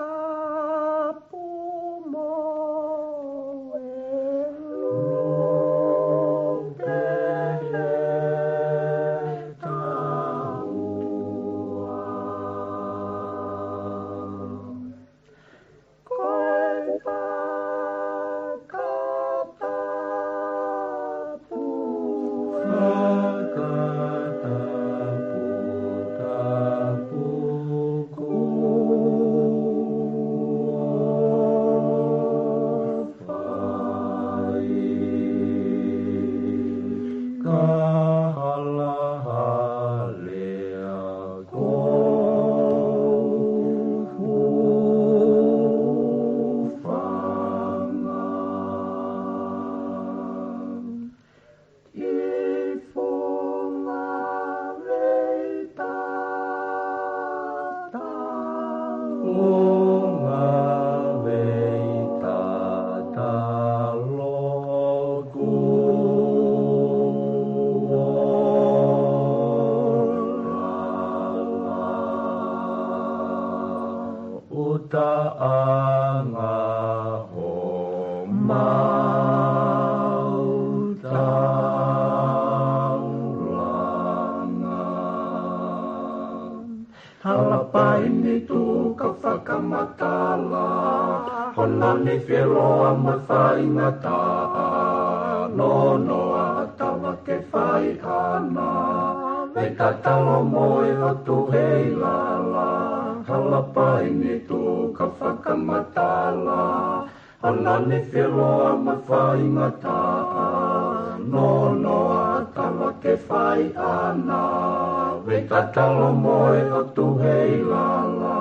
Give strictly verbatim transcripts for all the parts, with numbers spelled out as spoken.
Tapu mo e lope he taua. Ko e fakatapu, fakatapu, tapu kuo fai. Ka halahalea ko u hūfanga. ʻI funga vei tatalo. Funga vei tatalo kuo lala. ʻUtaʻanga homau taulanga. Halapai ni tuʻu ka fakamatala, hono ni feloa mo e faingataʻa, nonoa ʻa Tava ke fai ʻana, vei tatalo mo e ʻOtu hei lala. Halapai ni tuʻu ka fakamatala, hono ni feloa mo e faingataʻa, nonoa ʻa Tava ke fai ʻana, vei tatalo mo e ʻOtu hei lala.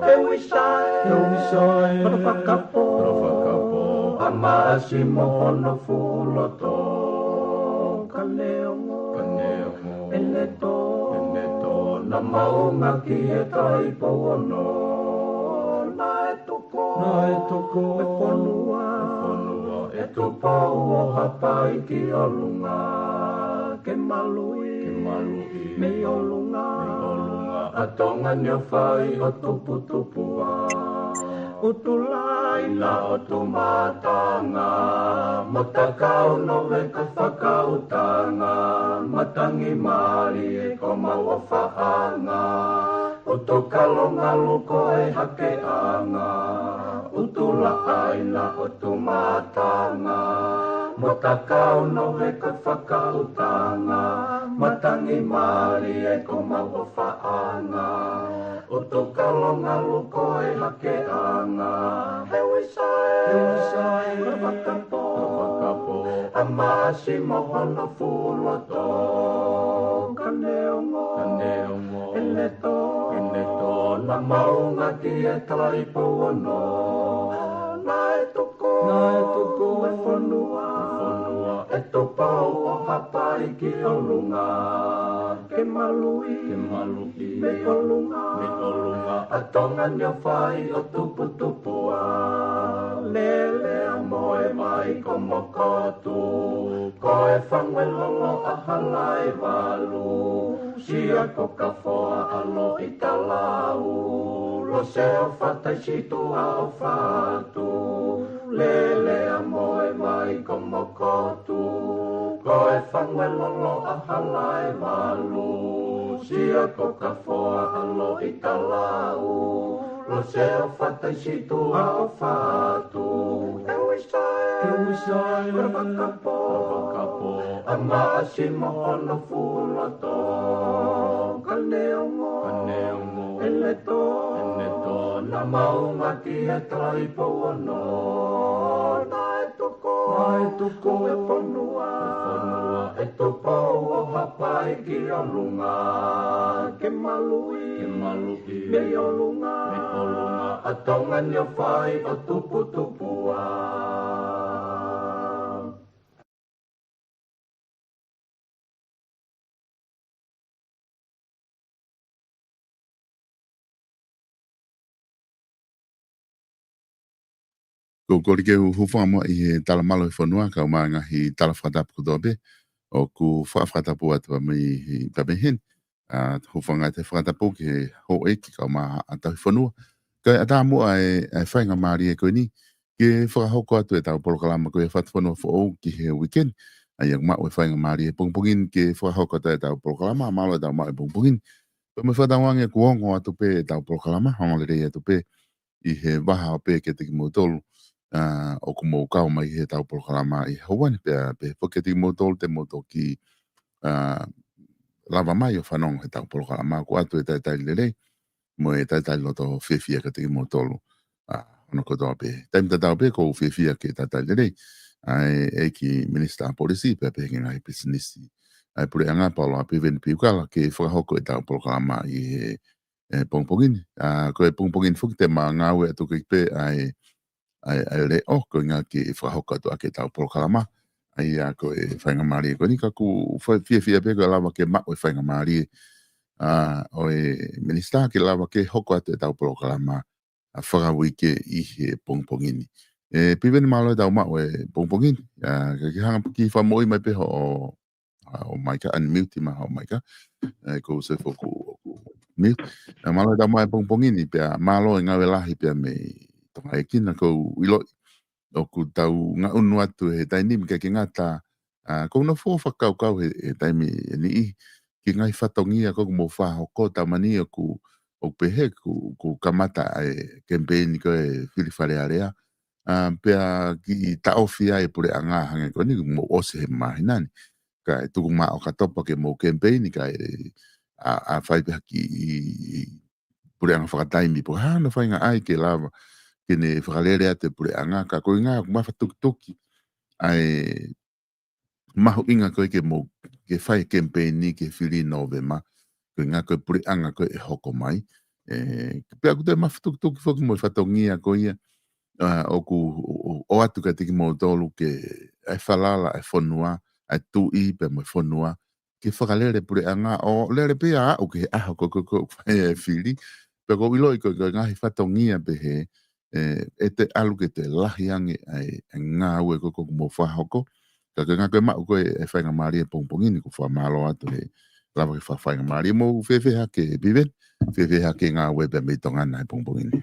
E Uisae, e Uisae, hono fakapō, hono fakapō, ʻa Maʻasi mo hono fuʻu loto. Ka neongo, ka neongo, ʻene tō, ʻene tō, naʻa maunga ki he Taipou Ono. Naʻe tuku, naʻe tuku e fonua, e fonua ʻe Tupou ʻo Haʻapai ki ʻolunga, ke maluʻi, ke maluʻi mei ʻolunga, mei ʻolunga ʻa Tonga ni ʻo fai ʻo tuputupuʻa. ʻUtulai na ʻo Tumatanga, mo Takaunoveʻi ko Fakautanga, matangi mālie ko Mauʻofaʻanga, ʻUtukalongalu ko e hakeʻanga, ʻUtulaʻaina ʻo Tumatanga, mo Takaunoveʻi ko Fakautanga, matangi mālie ko Mauʻofaʻanga, ʻUtukalongalu ko e hakeʻanga. E Uisae, e Uisae, hono fakapō, hono fakapō, ʻa Maʻasi mo hono fuʻu loto. Ka neongo, ka neongo, ʻene tō, ʻene tō, naʻa maunga ki he Taipou Ono. Naʻe tuku, naʻe tuku e fonua, e fonua ʻe Tupou ʻo Haʻapai ki ʻolunga, ke maluʻi, ke maluʻi mei ʻolunga, mei ʻolunga ʻa Tonga ni ʻo fai ʻo tuputupuʻa. Lele ʻa Moevaikomokotu, ko e fangu e lolo ʻa Halaevalu, Siakokafoa ʻa Loʻitalau, Lose ʻo Fataisituʻa ʻo Fatu. Lele ʻa Moevaikomokotu, ko e fangu e lolo ʻa Halaevalu, Siakokafoa ʻa Loʻitalau, Lose ʻo Fataisituʻa ʻo Fatu. E Uisae, e Uisae, hono fakapō, hono fakapō, ʻa Maʻasi mo hono fuʻu loto. Ka neongo, ka neongo, ʻene tō, ʻene tō, naʻa maunga ki he Taipou Ono. Naʻe tuku, naʻe tuku e fonua, e fonua ʻe Tupou ʻo Haʻapai ki ʻolunga, ke maluʻi, ke maluʻi mei ʻolunga, mei ʻolunga ʻa Tonga ni ʻo fai ʻo tuputupuʻa. Ko u kole ke u hūfanga muʻa ʻi he talamalu ʻo e fonua, kae ʻumaʻā e ngaahi tala fakatapu kotoa pē ʻoku fakafakatapu atu pea mei, pea mei heni. ʻA, hūfanga atu he fakatapu ki he houʻeiki kae ʻumaʻā ʻa e tauhi fonua, Kae ʻatā muʻa e, e faingamālie ko eni ke fakahoko atu ʻetau polokalama ko ia Fatufonua Foʻou ki he weekend. ʻA ia ʻoku maʻu e faingamālie he pongipongi ni ke fakahoko atu ʻetau polokalama, mālō ʻetau maʻu e pongipongi ni. Pea mo e fakatauange kuo ongo atu pē ʻetau polokalama, ongo lelei atu pē ʻi he vaha pē kiate kimoutolu, ʻa, ʻoku mou kau mai heʻetau polokalama ʻi he houa ni, pea pehē foki kiate kimoutolu te mou toki, ʻa, lava mai ʻo fanongo heʻetau polokalama. ʻOku ʻoatu e talitali lelei mo e talitali loto fiefia kiate kimoutolu, ʻa, hono kotoa pē. Taimi tatau pē ʻoku ou fiefia ke talitali lelei ʻa e ʻEiki Minisitā Polisi pea pehē ki he ngaahi pisinisi ʻa e Puleʻanga, Paula Piveni Piukala, ke fakahoko ʻetau polokalama ʻi he, e, pongipongi ni. ʻA, ko e pongipongi ni foki te ma ngāue atu ki ai pē ʻa e, ʻa e, ʻa e leʻo, ko e ʻuhinga ke fakahoko atu ʻaki ʻetau polokalama. ʻA ia ko e faingamālie ko eni, ka ʻoku ou fie-, fiefia pē ko e lava ke maʻu e faingamālie, ʻa, ʻo e Minisitā ke lava ke hoko atu ʻetau polokalama, ʻa, fakauike ʻi he pongipongi ni. E, Piveni, mālō ʻetau maʻu e pongipongi ni. ʻA, ke, ke hanga pē ke fakamoʻui mai pē hoʻo, ʻa, hoʻo maika, unmute mai hoʻo maika. ʻE, ʻoku ou sio foki ʻoku, ʻoku mute. ʻA, mālō ʻetau maʻu e pongipongi ni, pea mālō e ngāue lahi pea mei Tonga ʻEiki na. ʻOku ou ʻiloʻi ʻoku tau ngaʻunu atu he taimi ni, ʻikai ke ngata, ʻa, ʻoku ou nofo fakakaukau he, he taimi ʻe niʻihi ki he ngaahi fatongia ko ē ʻoku mou fakahoko. Taimi ni ʻoku, ʻoku pehē ʻoku, ʻoku kamata ʻa e kemipeini ko ē fili Fale Alea, ʻa, pea kiʻi taʻofi ʻa e Puleʻanga hangē ko eni ʻoku mou ʻosi he māhina ni. Kae tuku mai ʻOkatopa ke mou kemipeini kae, ʻa, ʻa fai pē ha kiʻi puleʻanga fakataimi pe ko e hā hano faingaʻi ke lava ke ne fakalele atu e Puleʻanga. Ka ko e ʻuhinga ʻoku mafatukituki ʻa e mahuʻinga ko ē ke mou, ke fai e kemipeini ke fili Nōvema, ko e ʻuhinga ko e Puleʻanga ko ē ʻe hoko mai. ʻE, pea ʻoku toe mafatukituki foki mo e fatongia ko ia, ʻa, ʻoku, ʻo, ʻo, ʻoatu kiate kimoutolu ke, ʻa e falala ʻa e fonua, ʻa e tuʻi pea mo e fonua, ke fakalele Puleʻanga ʻo lele pē ia ʻo aʻu ki he ʻaho ko ē ʻoku, ʻoku fai ai e fili. Pea ʻoku ou ʻiloʻi ko e, ko e ngaahi fatongia pehē, ʻe, ʻe toe ʻalu ke toe lahi ange ʻa e, ʻa e ngāue ko ē ʻoku mou fakahoko. Ka ko e ʻuhinga ko e maʻu ko ē e faingamālie he pongipongi ni, ʻoku ou fakamālō atu he lava ke fakafaingamālie. Mou fēfē hake Piveni, fēfē hake ngāue pea mei Tonga na he pongipongi ni?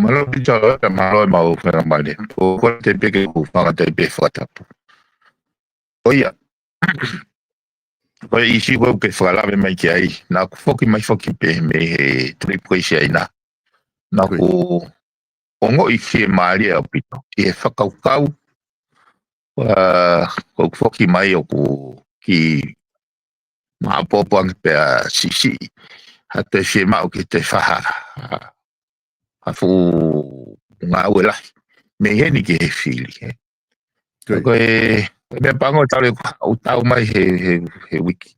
Mālō Pita, ʻo ka mālō e maʻu faingamālie. ʻOku ou kole pē ke u fakatai pē fakatapu. ʻO ia, ko e ʻīsiu ko ē ʻoku ke fakalave mai ki ai, naʻa ku foki mai foki pē mei he trip ko ē ʻi Siaina. Naʻa ku ongoʻi fiemālie ʻaupito ʻi he fakakaukau, ʻa, ko ʻeku foki mai ʻoku kiʻi maʻopoʻopo ange pea siʻisiʻi ha toe fiemaʻu ke toe fai ha, ha fuʻu ngāue lahi mei heni ki he fili, ē. Ko e, ko e meʻa pango tau le ʻoku tau mai he, he, he uike,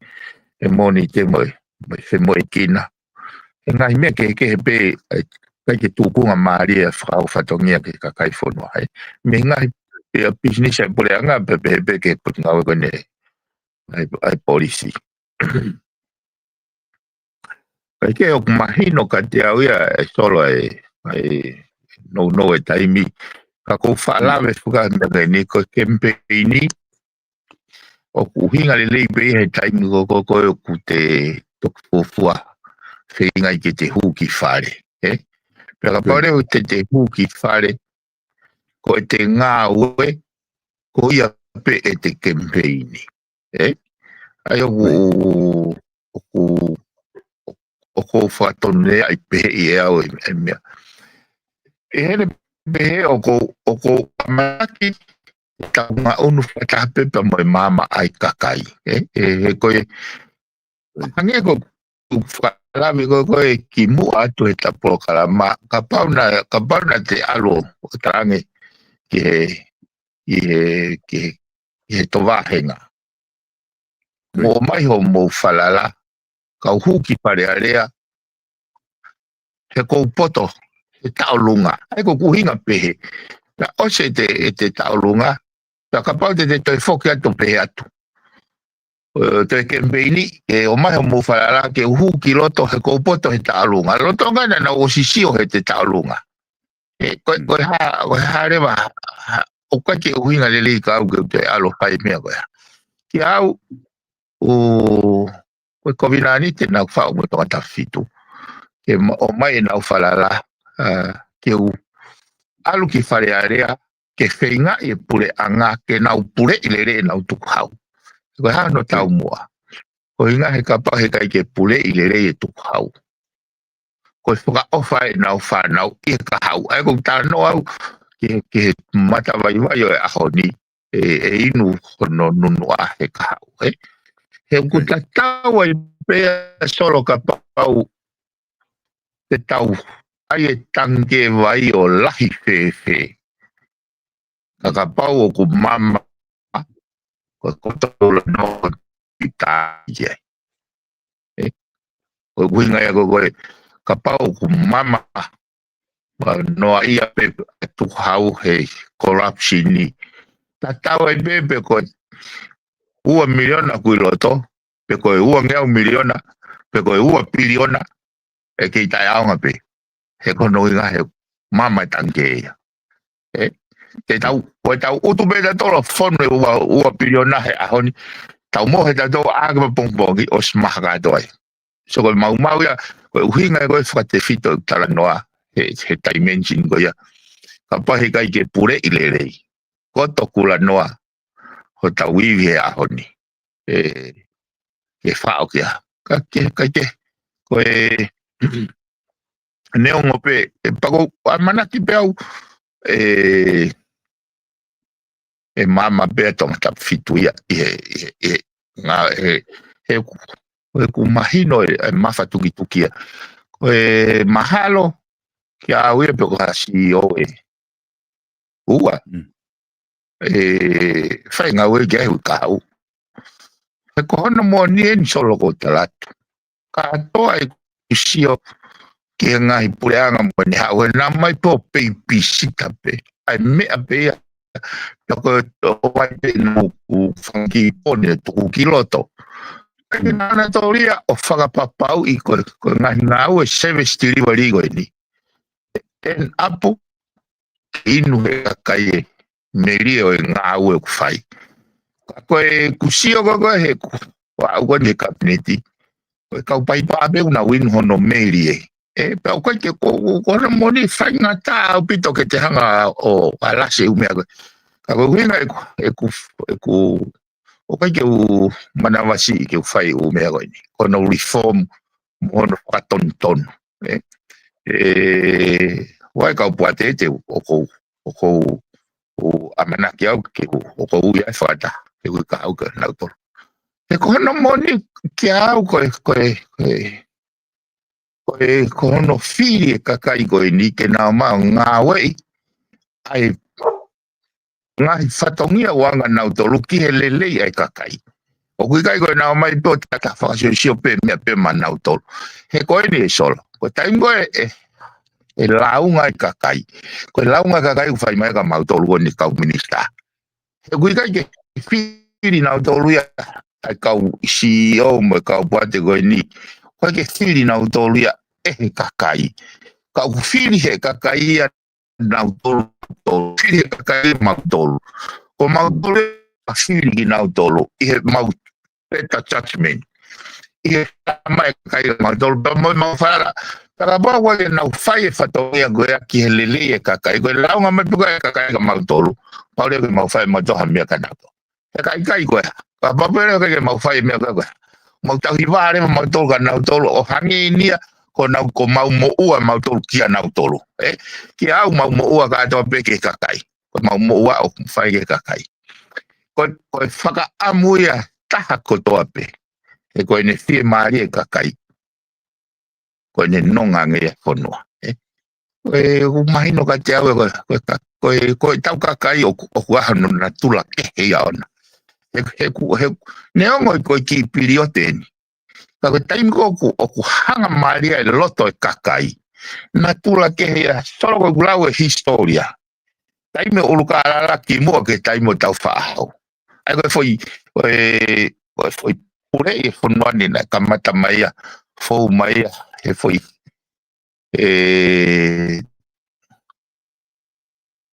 he Mōnite mo e, mo e Femoʻuekina. He ngaahi meʻa kehekehe pē, ʻa e, ʻikai ke tukunga mālie ʻa e fakaʻau fatongia ki he kakai fonua, ē. Mei he ngaahi pē ʻa e pisinisi ʻa e Puleʻanga pea pehē pē ki he potungāue ko eni ʻa e, ʻa e polisi. Kae kehe ʻoku mahino kiate au ia ʻe Solo ʻa e, ʻa e nounou e taimi. Ka ʻoku ou faʻa lave fakahā meʻa ko eni ko e kemipeini ʻoku ʻuhinga lelei pē ia he taimi ko ē, ko ē, ko ē ʻoku te toki fuofua feinga ai ke te hū ki fale, ē? Pea kapau leva te te hū ki fale, ko ʻete ngāue, ko ia pē ʻete kemipeini, ē? ʻA ia ʻoku, ʻoku, ʻoku ou fakatonuhiaʻi pehē ʻe au e, e meʻa. ʻE hene pehē ʻoku, ʻoku ʻamanaki tau ngaʻunu fakataha pē pea mo e maama ʻa e kakai, ē? ʻE, he ko e, hangē ko ʻeku fakalave ko ē, ko ē kimuʻa atu heʻeta polokalama, kapau naʻa, kapau naʻa te ʻalu ʻo talaange ki he, ki he, ki he, ki he tovahenga, mou ʻomai hoʻomou falala, kau hū ki Fale Alea, he ʻoku ou poto he taʻolunga. ʻA ia ko ʻeku ʻuhinga pehē, naʻa ʻosi ʻete, ʻete taʻolunga, pea kapau te te toe foki atu pehē atu, ʻe, toe kemipeini, ʻe ʻomai hoʻomou falala ke u hū ki loto he ʻoku ou poto he taʻolunga. Lolotonga naʻa nau ʻosi sio heʻete taʻolunga. ʻE, ko e, ko e hā, ko e hā leva, hā, ʻoku ʻikai ke ʻuhinga lelei kiate au ke u toe ʻalu ʻo fai e meʻa ko ia. Kiate au, ʻoku ko e kovinānite naʻa ku faʻu mo Tongatapu fitu. Ke ma-, ʻomai ʻenau falala, ā, ke u ʻalu ki Fale Alea, ke feingaʻi e puleʻanga, ke nau puleʻi lelei ʻenau tukuhau. Ko e hā hono taumuʻa? Ko e ʻuhinga he kapau he ʻikai ke puleʻi lelei e tukuhau, ko e fakaʻofa ʻenau fānau ʻi he kahaʻu. ʻA ia ko u talanoa au ki he, ki he matavaivai ʻo e ʻaho ni, ʻe, ʻe inu hono nunuʻa he kahaʻu, ē? He ʻoku tatau ai pē ia Solo kapau te tau ʻai e tangikē vai ʻo lahi fēfē. Ka kapau ʻoku mama, ko e koto ula no i tā ia. Ē? Ko e ʻuhinga ia ko e, ko e kapau ʻoku mama, ʻa, noaʻia pē e tukuhau he corruption ni. Tatau ai pē pe ko e ua miliona ʻoku ʻi loto, pe ko e ua ngeau miliona, pe ko e ua piliona, ʻe kei taʻeʻaonga pē. He ko hono ʻuhinga he mama e tangikē ia. Ē? Te tau, ko e tau utu pē tautolu ʻo fonu e ua, ua piliona he ʻaho ni. Tau mohe tautolu ʻā ki he pongipongi ʻosi maha kātoa ai. So ko e maumau ia, ko e ʻuhinga ia ko e fakatefito e talanoa he, he dimension ko ia. Kapau he ʻikai ke puleʻi lelei, ko e tokula noa hotau ivi he ʻaho ni. Ē, ke faʻo kia. Ka ke, ka ke, ko e, neongo pē, ē, pea ko u ʻamanaki pē au, ē, ʻe mama pē Tongatapu fitu ia, ʻi he, ʻi he, ʻi he, ngā, ʻe, he ku, he ku mahino e, e mafatukituki ia. Ko e mahalo kia au ia pe ko ha CEO ʻe ua. Mm. ʻE fai ngāue ki ai ʻi he kahaʻu. He ko hono moʻoni eni Solo ko u tala atu. Kātoa ʻeku sio ki he ngaahi puleʻanga mo ʻene haʻu he naʻa mai pē ʻo peipisita pē. ʻA e meʻa pē ia. Pea ko e ʻo wai pē ʻenau fanga kiʻi poni ʻe tuku ki loto. Kae nana tōlia ʻo fakapapauʻi ko e, ko e ngaahi ngāue service delivery ko eni. ʻEne ʻapu, ke inu he kakai e melie ʻo e ngāue ʻoku fai. Ka ko ʻeku sio ko ē he ku, ʻoku ou ʻi he kapineti, ko e kau paipa pē ʻoku nau inu hono melie. Ē, pea ʻoku ʻikai ke ko, ko, ko hono moʻoni faingataʻa ʻaupito ke te hanga ʻo alasi e ʻū meʻa ko ē. Ka ko e ʻuhinga ʻeku, ʻeku, ʻeku, ʻoku ʻikai ke u manavasiʻi ke u fai e ʻū meʻa ko eni. Ko hono reform, mo hono fakatonutonu. Ē, ē, ʻa e kau puate te u, ʻoku ou, ʻoku ou, ʻoku ou ʻamanaki au ke u, ʻoku ou ui ai fakataha, ke u ka au ka nau tolo. He ko hono moʻoni kia au ko e, ko e, ko e, ko e, ko hono fili e kakai ko eni ke nau ō mai ʻo ngāueʻi ʻa e ngaahi fatongia ʻoku anga nautolu ki he lelei ʻa e kakai. ʻOku ʻikai ko e nau ō mai pē ʻo tata fakasiosio pē meʻa pē maʻanautolu. He ko eni ē Solo. Ko e taimi ko ē ʻe, ʻe lāunga e kakai. Ko e lāunga e kakai ʻoku fai mai kia mautolu ʻo e kau minisitā. He ʻoku ʻikai ke fili nautolu ia ʻa e kau CEO mo e kau puate ko eni. ʻOku ʻikai ke fili nautolu ia ʻe he kakai. Ka ʻoku fili he kakai ia nautolu, fili he kakai mautolu. Ko mautolu ʻoku fili kinautolu ʻi he mau better judgment. ʻI he tama e kakai mautolu, pea mo e mau fala. Pea kapau ʻoku ʻikai ke nau fai e fatongia ko ia ki he lelei e kakai, ko e lāunga mai pē ko ē e kakai kia mautolu, pau leva ke mau fai mautolu ha meʻa kia nautolu. He ka ʻikai ko ē. Ka pau pē leva ke mau fai e meʻa ko ē. Mau tauhi vale mautolu kia nautolu ʻo hangē ni ia ko nau, ko mau moʻua mautolu kia nautolu. Ē? Kia au mau moʻua kātoa pē ki he kakai. Ko mau moʻua ʻoku fai ki he kakai. Ko, ko e fakaʻamu ia taha kotoa pē. He ko ʻene fiemālie e kakai. Ko ʻene nonga ange ia e fonua. Ē? Ko e, ʻoku mahino kiate au ē, ko e, ko e ka-, ko e, ko e tau kakai ʻoku, ʻoku ʻi ai hono natula kehe ia ʻoʻona. He, he ʻoku, he ʻoku, neongo ko e kiʻi piliote eni. Ka ko e taimi ko ē ʻoku, ʻoku hangamālie e loto e kakai. Natula kehe ia, Solo, ko ʻeku lau e hisitōlia. Taimi ʻo ʻUlukālala kimuʻa ki he taimi ʻo Tāufaʻāhau. ʻA ia ko e foʻi, ko e, ko e foʻi puleʻi e fonua ni naʻe kamata mai ia, fou mai ia, he foʻi, ē,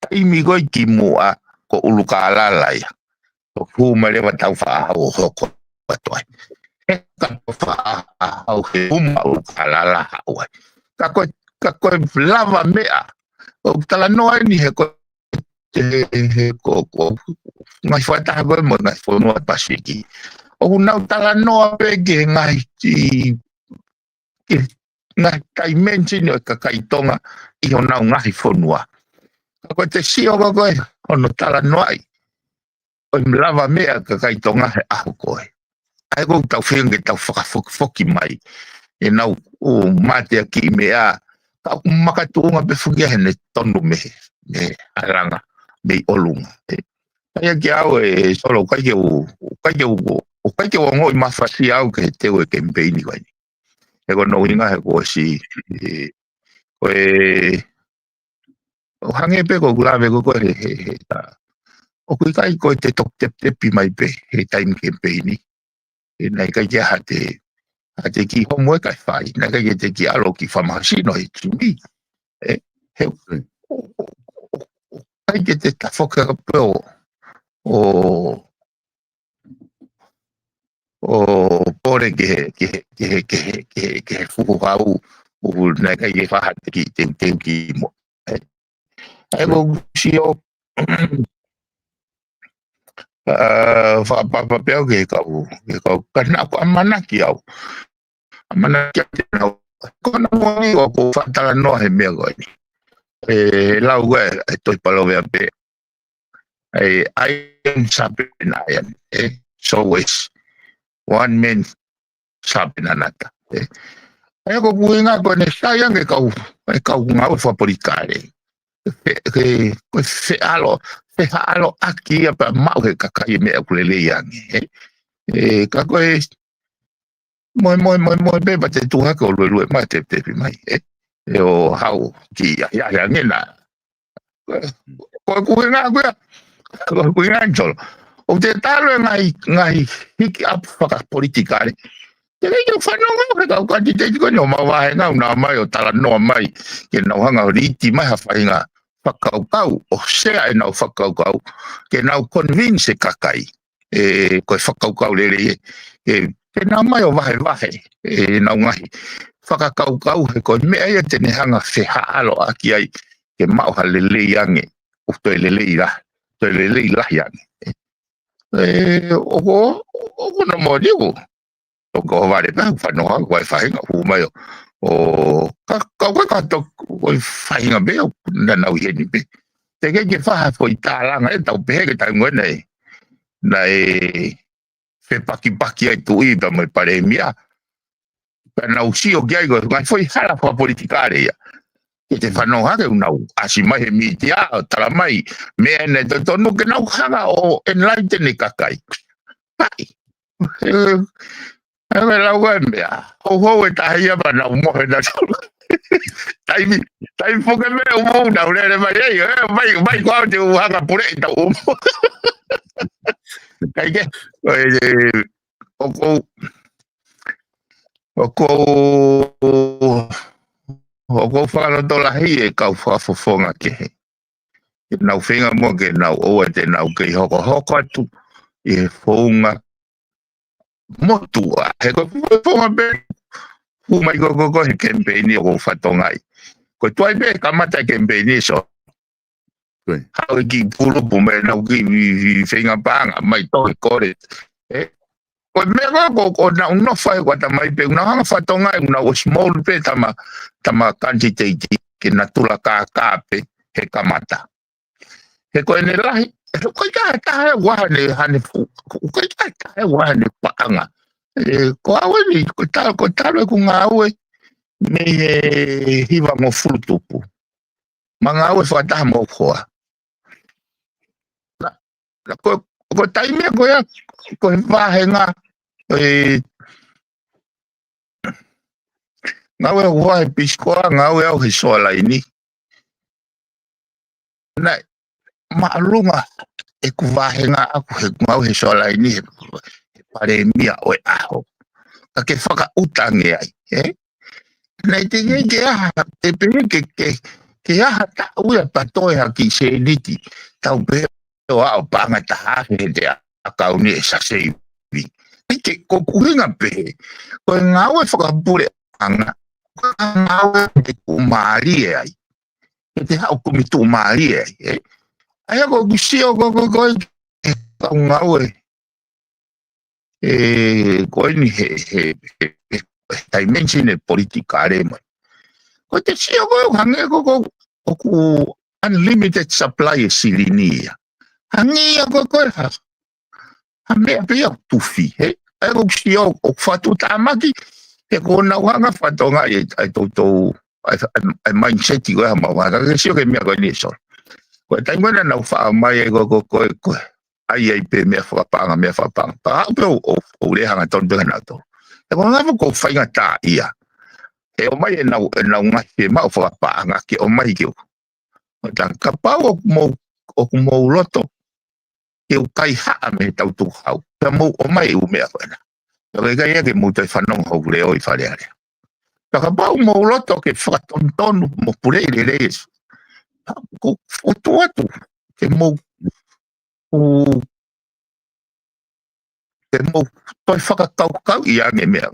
taimi ko ē kimuʻa ko ʻUlukālala ia. ʻO hū mai leva Tāufaʻāhau ʻo hoko atu ai. ʻE ka tofa ʻa, ʻa, au he uma ʻoku kalala haʻu ai. Ka ko e, ka ko e lavameʻa. ʻOku talanoa eni he ko e, he ko, ko, ngaahi fakataha ko ē mo e ngaahi fonua Pasifiki. ʻOku nau talanoa pē ki he ngaahi, ki, ki he ngaahi taimensini ʻo e kakai Tonga ʻi honau ngaahi fonua. Ka ko e te sio ko ē, hono talanoaʻi ʻo e lavameʻa kakai Tonga he ʻaho ko ē. ʻA ia ʻoku tau feinga ke tau fakafokifoki mai ʻenau ʻū mateakiʻi meʻa, ka ʻoku makatuʻunga pē foki ia heʻene tonu mei he, mei he halanga, mei ʻolunga. ʻE, ʻa ia kia au ʻe Solo, ʻoku ʻikai ke u, ʻoku ʻikai ke u, ʻoku ʻikai ke u ongoʻi mafasia au ki he teu e kemipeini ko eni. He ko hono ʻuhinga he kuo ʻosi, ʻe, ko e, ʻo hangē pē ko ʻeku lave ko ē he, he, he, ʻa, ʻoku ʻikai ko e te toki tepitepi mai pē he taimi kemipeini. ʻE, naʻe ʻikai ke ha te, ha te kiʻi homo e kai fai, naʻe ʻikai ke te kiʻi ʻalu ki famahasino he timi. ʻE, he, ʻo, ʻo, ʻo, ʻo, ʻikai ke te tafoki aka pē ʻo, ʻo, ʻo pole ki he, ki he, ki he, ki he, ki he, ki he fuhu hau, ʻoku naʻe ʻikai ke faha te kiʻi teuteu ki mo. ʻE, ʻa ia ʻoku sio, ʻa, fakapapa pē au ki he kau, ki he kau, ka naʻa ku ʻamanaki au. ʻAmanaki au te nau. Ko hono moʻoni ʻoku ou faʻa talanoa he meʻa ko eni. ʻE, he lau ko ē, ʻe Tohi Palōveape. ʻE, iron sharpen iron, ʻe, so is one man sharpen another, ʻe. ʻA ia ko ʻeku ʻuhinga ko ʻene sai ange kau, ʻe kau ngāue fakapolitikale. He, he, ko e feʻalo, feʻaloʻaki ia pea maʻu he kakai e meʻa ʻoku lelei ange, ʻe. ʻE, ka ko e, moe, moe, moe, moe, pē pea te tuʻu hake ʻo luelue mai, tepitepi mai, ʻe. ʻE ʻo haʻu ki ai, ai ange na. Ko ʻeku ʻuhinga ko ia, ko ʻeku ʻuhinga Solo. ʻOku te talu e ngaahi, ngaahi hiki ʻapi fakapolitikale. Te kei ke fanongo he kau kanititeiti ko eni ʻo mau vāhenga ʻoku nau ō mai ʻo talanoa mai, ke nau hanga ʻo liiti mai ha faʻahinga fakakaukau, ʻo sea ʻenau fakakaukau, ke nau convince e kakai. ʻE, ko e fakakaukau lelei ē. ʻE, ke nau ō mai ʻo vahevahe, ʻe, ʻenau ngaahi fakakaukau he ko e meʻa ia te ne hanga feʻaloʻaki ai, ke maʻu ha lelei ange, ʻo toe lelei la, toe lelei lahi ange. ʻE, ʻoku, ʻoku hono moʻoni ʻoku, ʻoku ou vale pē, fanongo, ko e faʻahinga ʻoku ō mai ʻo, ʻo, ka, ka, ka, ka, to, ko e faʻahinga pē, ʻo, naʻa nau ʻi heni pē. Te kei ke faha foʻi tālanga, ʻe tau pehē ke tau ngone, naʻe fepakipaki ai tuʻi pea mo e palēmia. Pea nau sio ki ai ko e ngaahi foʻi hala fakapolitikale ia. Ke te fanongo hake ʻoku nau ʻasi mai he mītia ʻo tala mai meʻa ʻe totonu ke nau hanga ʻo enlighten e kakai. Hai. ʻE, ʻe, lau ko e meʻa. Houhou e taha ia pea nau mohe na tolu. Taimi, taimi puke meʻa ʻoku mou nau lele mai ai, ʻe, mai, mai ko au te u hanga puleʻi tau ʻumu. Kai ke, ʻe, ʻe, ʻoku ou, ʻoku ou, ʻoku ou fakalotolahi e kau fakafofonga kehe. Ke nau feinga muʻa ke nau ʻoua te nau kei hokohoko atu ʻi he founga motuʻa. He ko e founga pē, hū mai ko, ko, ko he kemipeini ʻoku ou fatongia. Ko e tuai pē kamata e kemipeini, so. Ko e. Haʻu e kiʻi kulupu mai nau kiʻi, kiʻi, kiʻi feinga paʻanga, mai tohi kole. ʻE? Ko e meʻa ko, ko, ko naʻa nau fai ko ata mai pē, nau hanga fatongia, nau ʻosi moʻulu pē tama, tama kanititeiti, ke natula kākā pē, he kamata. He ko ʻene lahi, he ʻoku ʻikai ke ʻi ai ha taha ʻe ʻoua hane, hane fu-, ʻoku ʻikai ke ʻi ai ha taha ʻe ʻoua hane paʻanga. ʻE, ko au eni, ko talu, ko talu ʻeku ngāue, mei he hivangofulu tupu. Ma ngāue fakataha mo e hoa. Na, na ko, ko e taimi ko ia, ko e vāhenga, ʻe, ngāue ʻeku hoa he Peace Corps, ngāue au he Shoreline. Naʻe māʻolunga ʻeku vāhenga ʻaku he ngāue he Shoreline he, he palēmia ʻo e ʻaho. Ka ke fakaʻuta ange ai, ʻe? Naʻe teʻeki ke ʻi ai ha, te pehē ke, ke, ke ʻi ai ha taʻu ia pea toe ha kiʻi sēniti. Tau pehē ʻo aʻu paʻanga ʻe taha afe he te ʻakauni ʻe sa seivi. ʻIkai ke, ko e ʻuhinga pē, ko e ngāue fakapuleʻanga, ko e ngāue ke tuʻumālie ai. Ke te haʻu kumi tuʻumālie ai, ē? ʻA ia ko ʻeku sio ko, ko, ko, ē, kau ngāue, ē, ko eni he, he, he, he dimension ʻe politikale mai. Ko e te sio ko e hangē ko, ko, ʻoku unlimited supply ʻe silini ia. Hangē ia ko, ko e ha, ha meʻa pē ia ʻoku tufi, ē? ʻA ia ko ʻeku sio ʻoku fakatuʻutāmaki, he ko ʻenau hanga fakatokangaʻi ʻa e, ʻa e toutou, ʻa e, ʻa e, ʻa e mindset ko e ha mau hanga, ke sio ki he meʻa ko eni ʻe Solo. Ko e taimi ko ē naʻa nau faʻa mai ai ko, ko, ko, ko, ʻai ai pē meʻa fakapaʻanga, meʻa fakapaʻanga. Pea haʻu pē ʻo, ʻo, ʻo lea hangatonu pē kia nautolu. He ko e ngaahi meʻa ʻoku faingataʻaʻia. He ʻomai ʻenau, ʻenau ngaahi meʻa ʻoku fakapaʻanga ke ʻomai ke u. ʻO tā kapau ʻoku mou, ʻoku mou loto ke u kaihaʻa mei he tau tukuhau. Pea mou ʻomai ʻū meʻa ko ena. Pea ʻikai ke mou toe fanongo hoku leʻo ʻi Fale Alea. Pea kapau mou loto ke fakatonutonu mo puleʻi lelei ʻEsi. Ko, ko tuʻu atu ke mou, ʻo, ke mou toe fakakaukauʻi ange meʻa.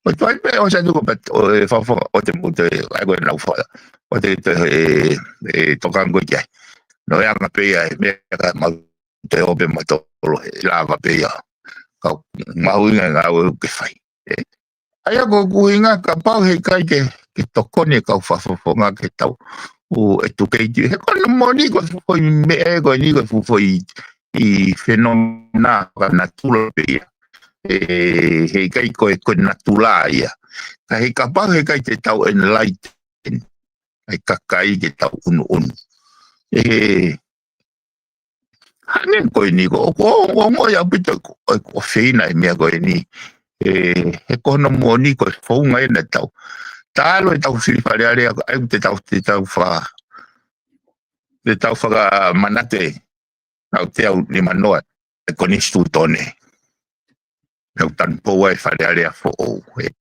Ko e toe pē ʻosi atu ko pat-, ʻo e fafa, ʻo te mou toe, ʻa ia ko ʻenau fala. ʻO te, te, ē, ē, tokanga ko ē ki ai. Nō e anga pē ia, ē, meʻa ka mau te ope ma tolo, ē, lava pē ia. Ka mahuʻinga ngāue ke fai. Ē? ʻA ia ko ʻeku ʻuhinga kapau heʻikai ke, ke tokoni e kau fakafofonga ke tau ʻū educate. He ko hono moʻoni ko e foʻi meʻa ko eni ko e foʻi ʻi fenomena fakanatula pē ia. Ē, heʻikai ko e, ko e natula ia. Ka he kapau heʻikai te tau enlighten ʻa e kakai ke tau ʻunuʻunu. Ē, hangē ko eni ko, ʻoku, ʻoku, ʻoku ʻi ai ʻaupito ko, ko, ko feina e meʻa ko eni. Ē, he ko hono moʻoni ko e founga ena tau. Talu e tau fili Fale Alea, ʻa ia te tau, te tau fa-, te tau fakamanatu ē. Naʻa ku teau nimanoa e konisitūtone. Naʻa ku tanupou ai Fale Alea foʻou, ē.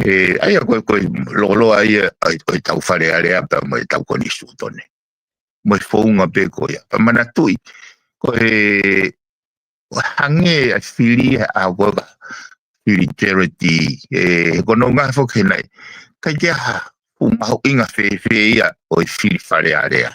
Ē, ʻa ia ko e, ko e loloa ia, ʻa e, ʻo e tau Fale Alea pea mo e tau konisitūtone. Mo e founga pē ko ia. Pea manatuʻi, ko e, ʻo hangē ʻa e fili ʻa ko e ka fili Charity, ē, ko hono ʻuhinga foki he naʻe ʻikai ke ʻi ai ha fuʻu mahuʻinga fēfē ia ʻo e fili Fale Alea.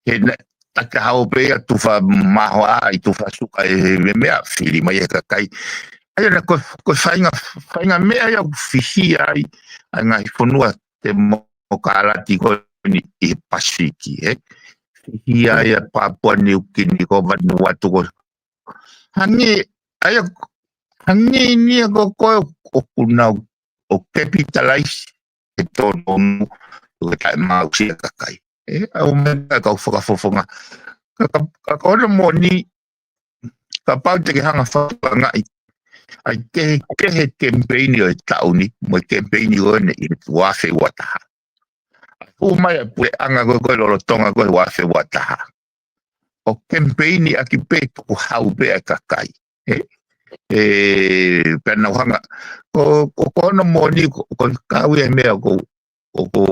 He naʻe ʻatā hao pē ia tufa maho ʻa, ʻi tufa suka ē, he meʻa fili mai e kakai. ʻA ia naʻe ko, ko e faʻahinga, faʻahinga meʻa ia ʻoku fihia ai ʻa e ngaahi fonua temokalati ko eni ʻi he Pasifiki, ē. Fihia ai ʻa Papua Niukini ko Vanuatu ko. Hangē, ʻa ia, hangē eni ia ko, ko, ʻoku nau, ʻo capitalize he tōnounou, ʻo taʻemaʻusia e kakai. Ē, ʻa e ʻū meʻa kau fakafofonga. Ka, ka, ka ko hono moʻoni, kapau te ke hanga fakafofongaʻi ʻa e kehekehe e kemipeini ʻo e taʻu ni, mo e kemipeini ko eni ʻi he ua afe ua taha. Hū mai ʻa e puleʻanga ko ē, ko ē lolotonga ko ē ua afe ua taha. ʻO kemipeini ʻaki pē tukuhau pē ʻa e kakai. Ē? Ē, pea nau hanga. Ko, ko, ko hono moʻoni, ko, ko e kau ia e meʻa ko, ko, ko,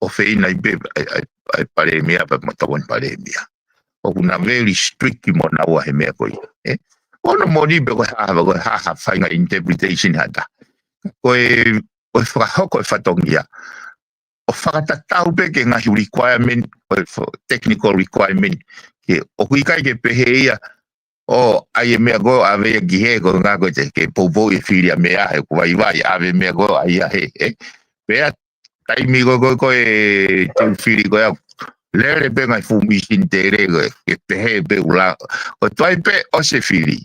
ʻo feina ai pē, ʻa e, ʻa e, ʻa e palēmia, pea mo e tauʻatāina palēmia. ʻOku na very strict mo naua he meʻa ko ia. Ē? Ko hono moʻoni pē ko e hā, ko e hā, ha faʻahinga interpretation ha taha. Ko e, ko e fakahoko e fatongia. ʻO fakatatau pē ki he ngaahi requirement, ʻo e fo-, technical requirement, ke ʻoku ʻikai ke pehē ia, ʻo, ʻai e meʻa ko ē ʻave ia ki hē ko e ngā ko ē te ke poupou e fili ʻa meʻa he ʻoku vaivai, ʻave meʻa ko ē ʻai ia hē, ē. Pea taimi ko ē, ko ē, ko ē, te u fili ko ia, lele pē ngaahi fuʻu mīsini tele ko ē, ke pehē pē ʻula, ʻo tuai pē ʻosi e fili.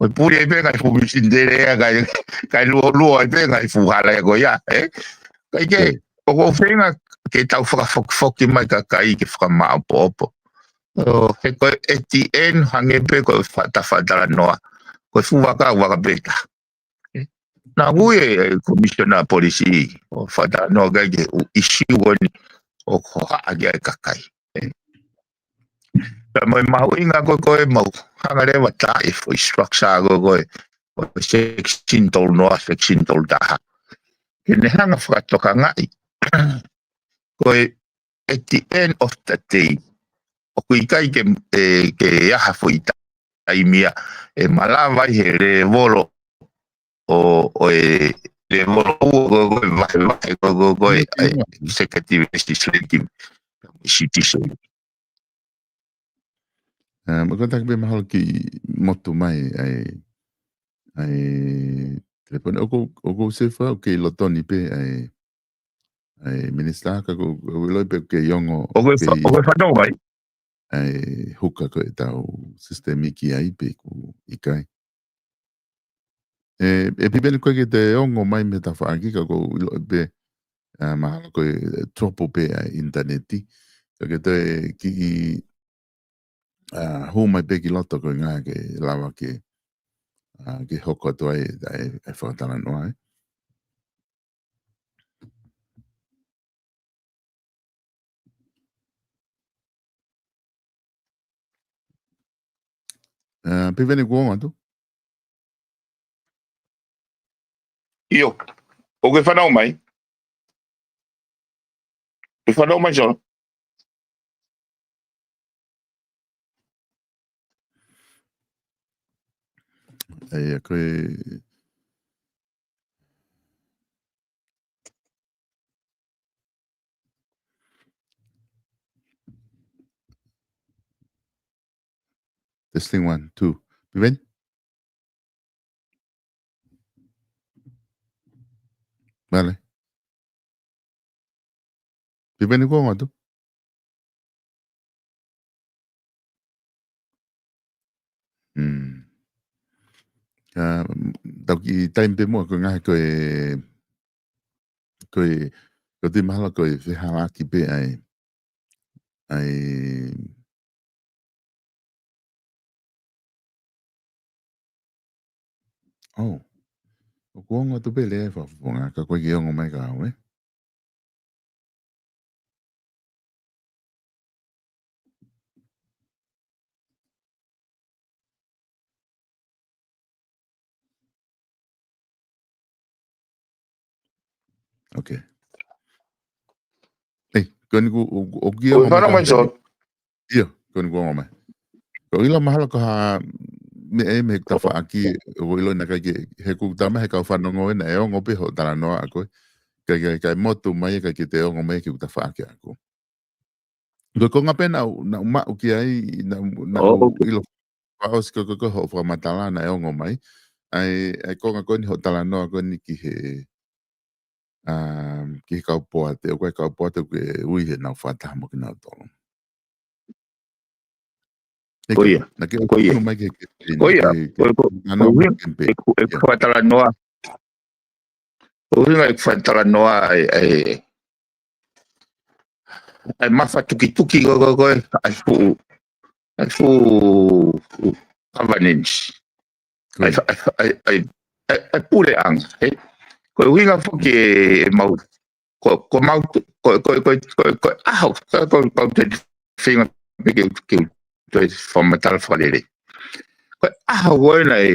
ʻO puli ai pē ngaahi fuʻu mīsini tele ia, kae, kae luo, luo ai pē ngaahi fuʻu hala ia ko ia, ē. Kae kehe, ʻoku ou feinga ke tau fakafokifoki mai e kakai ke fakamaʻopoʻopo. ʻO, he ko e at the end, hangē pē ko e fa-, ta fakatalanoa. Ko e fuʻu vaka, vaka pē taha. Naʻa ku ui e, e Commissioner Policy, ʻo fakatalanoa ki ai ki he ʻū issue ko eni, ʻoku hohaʻa ki ai e kakai. Pea mo e mahuʻinga ko ē, ko e mau hanga leva ʻo tā e foʻi structure ko ē, ko e, ko e section tolu noa, section tolu taha. Ke ne hanga ʻo fakatokangaʻi. Ko e at the end of the day, ʻoku ʻikai ke, ē, ke ʻi ai ha foʻi ta-, taimi ia ʻe malava ai he lēvolo ʻo, ʻo e lēvolo ʻo, ʻo, ʻo e vahevahe ʻo, ʻo, ʻo e, ʻa e executive, legislative, citizen. ʻA, ma ko taki pē mahalo ke motu mai ʻa e, ʻa e telefoni. ʻOku, ʻoku ou sio ʻoku kei loto ni pē ʻa e, ʻa e minisitā ka ʻoku, ʻoku ʻiloʻi pē ʻoku kei ongo, ʻoku kei fa-, ʻoku fanongo mai. ʻA e huka ko e tau sisitemi ki ai pe ʻoku ʻikai. ʻE, ʻe Piveni ko e ke te ongo mai mei he tafaʻaki ka ʻoku ou ʻiloʻi pē, ʻa, mahalo ko e tupu pē ʻa e ʻinitaneti. Ka ke te kiʻi, ʻa, hū mai pē ki loto ko e ngaahi ke lava ke, ʻa, ke hoko atu ai ʻa e, ʻa e fakatalanoa, ē. ʻA, Piveni kuo ongo atu? ʻIo, ʻoku ke fanongo mai? ʻE fanongo mai, Solo? ʻA ia, ko e Testing one, two. Piveni? Vale. Piveni kuo ongo atu? Hmm. ʻA, tau kiʻi taimi pē muʻa ko e ngaahi ko e, ko e, ko e tui mahalo ko e fehālaaki pē ʻa e, ʻa e, ʻo. ʻOku ongo atu pē leva e fakafofonga, ka ʻoku ʻikai ke ongo mai kia au, ē? Ok. ʻEi, ko eni kuo, ʻo, ʻoku ke ongo mai, Solo? ʻIo, ko eni kuo ongo mai. Ko e ʻilo mahalo ko ha meʻa ʻe mei he tafaʻaki, ʻoku ʻiloʻi naʻe ʻikai ke, he ʻoku tala mai he kau fanongo ʻena ʻe ongo pē hoʻo talanoa ʻa koe. Kae, kae, kae motu mai, ʻikai ke te ongo mai ki he tafaʻaki ʻaʻaku. Ko e konga pē naʻa ku, naʻa ku maʻu ki ai, naʻa ku, naʻa ku ʻilo fakaʻosi ko e, ko e, ko e hoʻo fakamatala naʻe ongo mai. ʻA e, ʻa e konga ko eni hoʻo talanoa ko eni ki he, um, ki he kau poate, ʻoku ʻi ai e kau poate ʻoku ke ui he naʻa ku fakataha mo kinautolu. Ko ia, ko ia. Ko ia, ko, ko, ko e ʻuhinga ʻeku, ʻeku fakatalanoa. Ko e ʻuhinga ʻeku fakatalanoa ʻa e, ʻa e, ʻa e mafatukituki ko, ko, ko e, ʻa e fuʻu, ʻa e fuʻu governance. ʻA e, ʻa e, ʻa e, ʻa e, ʻa e puleʻanga, ē? Ko e ʻuhinga foki ʻemau, ko, ko mau, ko, ko, ko, ko, ko e ʻaho, ko, ko, ko te feinga pē ke, ke toe fakamatala fakalelei. Ko e ʻaho ko ē naʻe,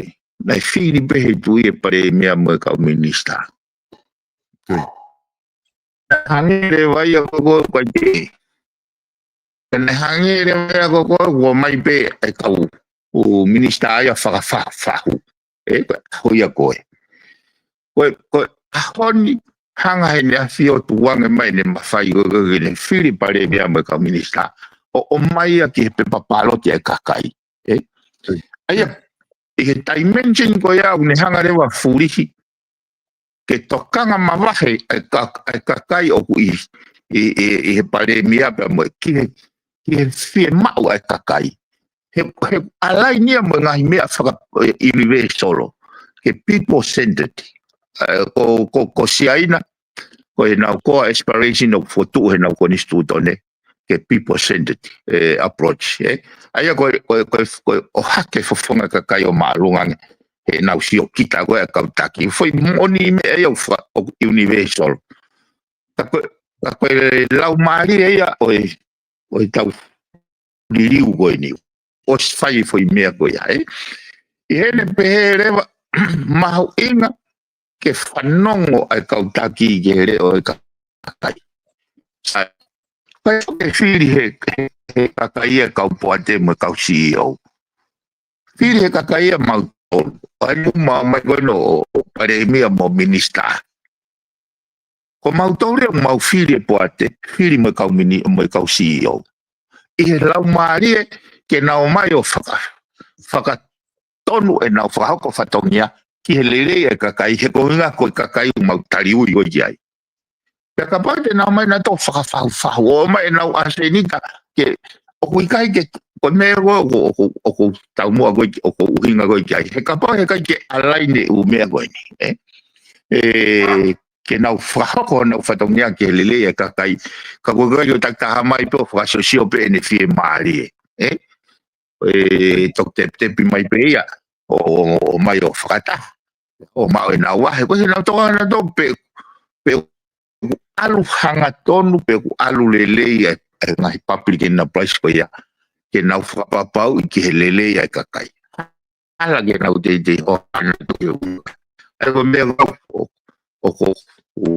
naʻe fili pē he tui e palēmia mo e kau minisitā. Hangē leva ia ko, ko, ko e, Pea naʻe hangē leva ia ko, ko, kuo ʻomai pē ʻa e kau, ʻū minisitā ia fakafahu. Ē, ko e ʻaho ia ko ē. Ko e, ko e ʻaho ni hanga heʻene ʻafio tuʻu ange mai ʻene mafai ko, ko, ko ʻene fili palēmia mo e kau minisitā. ʻO, ʻomai ia ki he pepa pāloti ʻa e kakai. Ē? ʻA ia, ʻi he dimension ko ia ʻoku ne hanga leva fulihi ke tokanga mavahe ʻa e ka-, ʻa e kakai ʻoku ʻi, ʻi, ʻi, ʻi he palēmia pea mo e ki he, ki he fiemaʻu ʻa e kakai. He, he ʻalaini ia mo e ngaahi meʻa faka-, ʻe, universal, ke people centered. ʻE, ko, ko, ko Siaina, ko ʻenau core aspiration ʻoku fokotuʻu heʻenau konisitūtone, ke people centered, ʻe, approach, ē. ʻA ia ko e, ko e, ko e, ko e ʻohake fofonga kakai ʻo māʻolunga ange, heʻenau siokita ko e kau taki. Foʻi moʻoni meʻa ia ʻoku fa-, ʻoku universal. Ka ko e, ka ko e laumālie ia ʻo e, ʻo e tau liliu ko eni. ʻOsi fai foʻi meʻa ko ia, ē. ʻI heʻene pehē leva, mahuʻinga ke fanongo ʻa e kau taki ki he leʻo ʻo e kakai. Sai. Kae ke fili he, he, he kakai ʻa e kau poate mo e kau C E O. Fili he kakai ia mautolu. ʻA ia ʻoku mau ō mai ko eni ʻo, ʻo palēmia mo minisitā. Ko mautolu ia ʻoku mau fili e poate, fili mo e kau mini-, mo e kau C E O. ʻI he laumālie ke nau ō mai ʻo faka-, fakatonu ʻenau fakahoko fatongia ki he lelei e kakai, he ko e ʻuhinga ko e kakai ʻoku mau taliui ko ē ki ai. Pea kapau te nau ō mai nautolu ʻo fakafahufahu, ʻo ʻomai ʻenau ʻasenita ke, ʻoku ʻikai ke, ko e meʻa ko ē ʻoku, ʻoku, ʻoku taumuʻa ko ē, ʻoku ʻuhinga ko ē ki ai. He kapau he ʻikai ke ʻalaini e ʻū meʻa ko eni, ē? ʻE, ke nau fakahoko honau fatongia ki he lelei e kakai. Ka ko e kakai ʻoku takitaha mai pē ʻo fakasiosio pē ʻene fiemālie, ē? ʻE, toki tepitepi mai pē ia, ʻo, ʻo, ʻo ō mai ʻo fakataha. ʻO maʻu ʻenau vahe, ko e ʻenau tokanga nautolu pē, pē ʻoku ʻalu hangatonu, pē ʻoku ʻalu lelei e, e ngaahi public enterprise ko ia. Ke nau fakapapauʻi ki he lelei e kakai. Ala ke nau teitei ʻohake ʻenau tokanga. ʻA ia ko e meʻa ʻoku, ʻo, ʻoku, ʻo,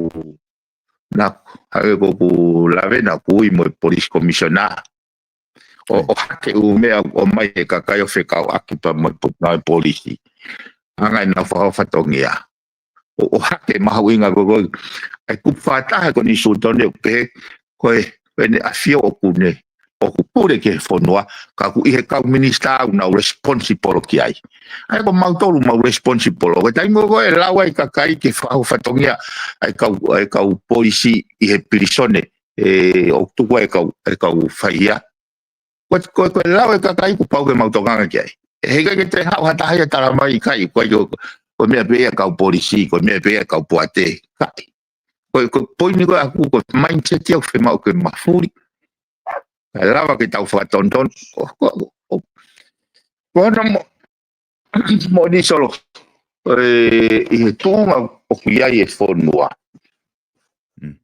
naʻa ku, hangē ko ʻeku lave naʻa ku ui mo e police commissioner. ʻO, ʻOhake ʻū meʻa ʻoku ʻomai he kakai ʻo fekauʻaki pea mo e po-, mo e polisi. Hanga ʻenau fakahoko fatongia. ʻO, ʻOhake mahuʻinga ko ē ko ē. ʻA ia kuo fakataha ko eni Sutone ʻo pehē ko e, ko ʻEne ʻAfio ʻoku ne, ʻoku pule ki he fonua, ka ʻoku ʻi he kau minisitā ʻoku nau responsible ki ai. ʻA ia ko mautolu mau responsible. Ko e taimi ko ē ʻe lau ai e kakai ke fakahoko fatongia ʻa e kau, ʻa e kau polisi ʻi he pilīsone, ʻe, ʻoku tuku ai e kau, e kau faihia. Ko, ko, ko e lau e kakai kuo pau ke mau tokanga ki ai. He ʻikai ke toe haʻu ha taha ia ʻo tala mai ʻikai, ko e, ko e meʻa pē ia e kau polisi, ko e meʻa pē ia e kau poate, ʻikai. Ko e, ko e poini ko ē ʻaʻaku, ko e mindset ia ʻoku fiemaʻu ke mafuli. Kae lava ke tau fakatonutonu. Ko, ko, ko, ko hono mo-, moʻoni Solo, ē, ʻi he tuʻunga ʻoku ʻi ai e fonua. Mm.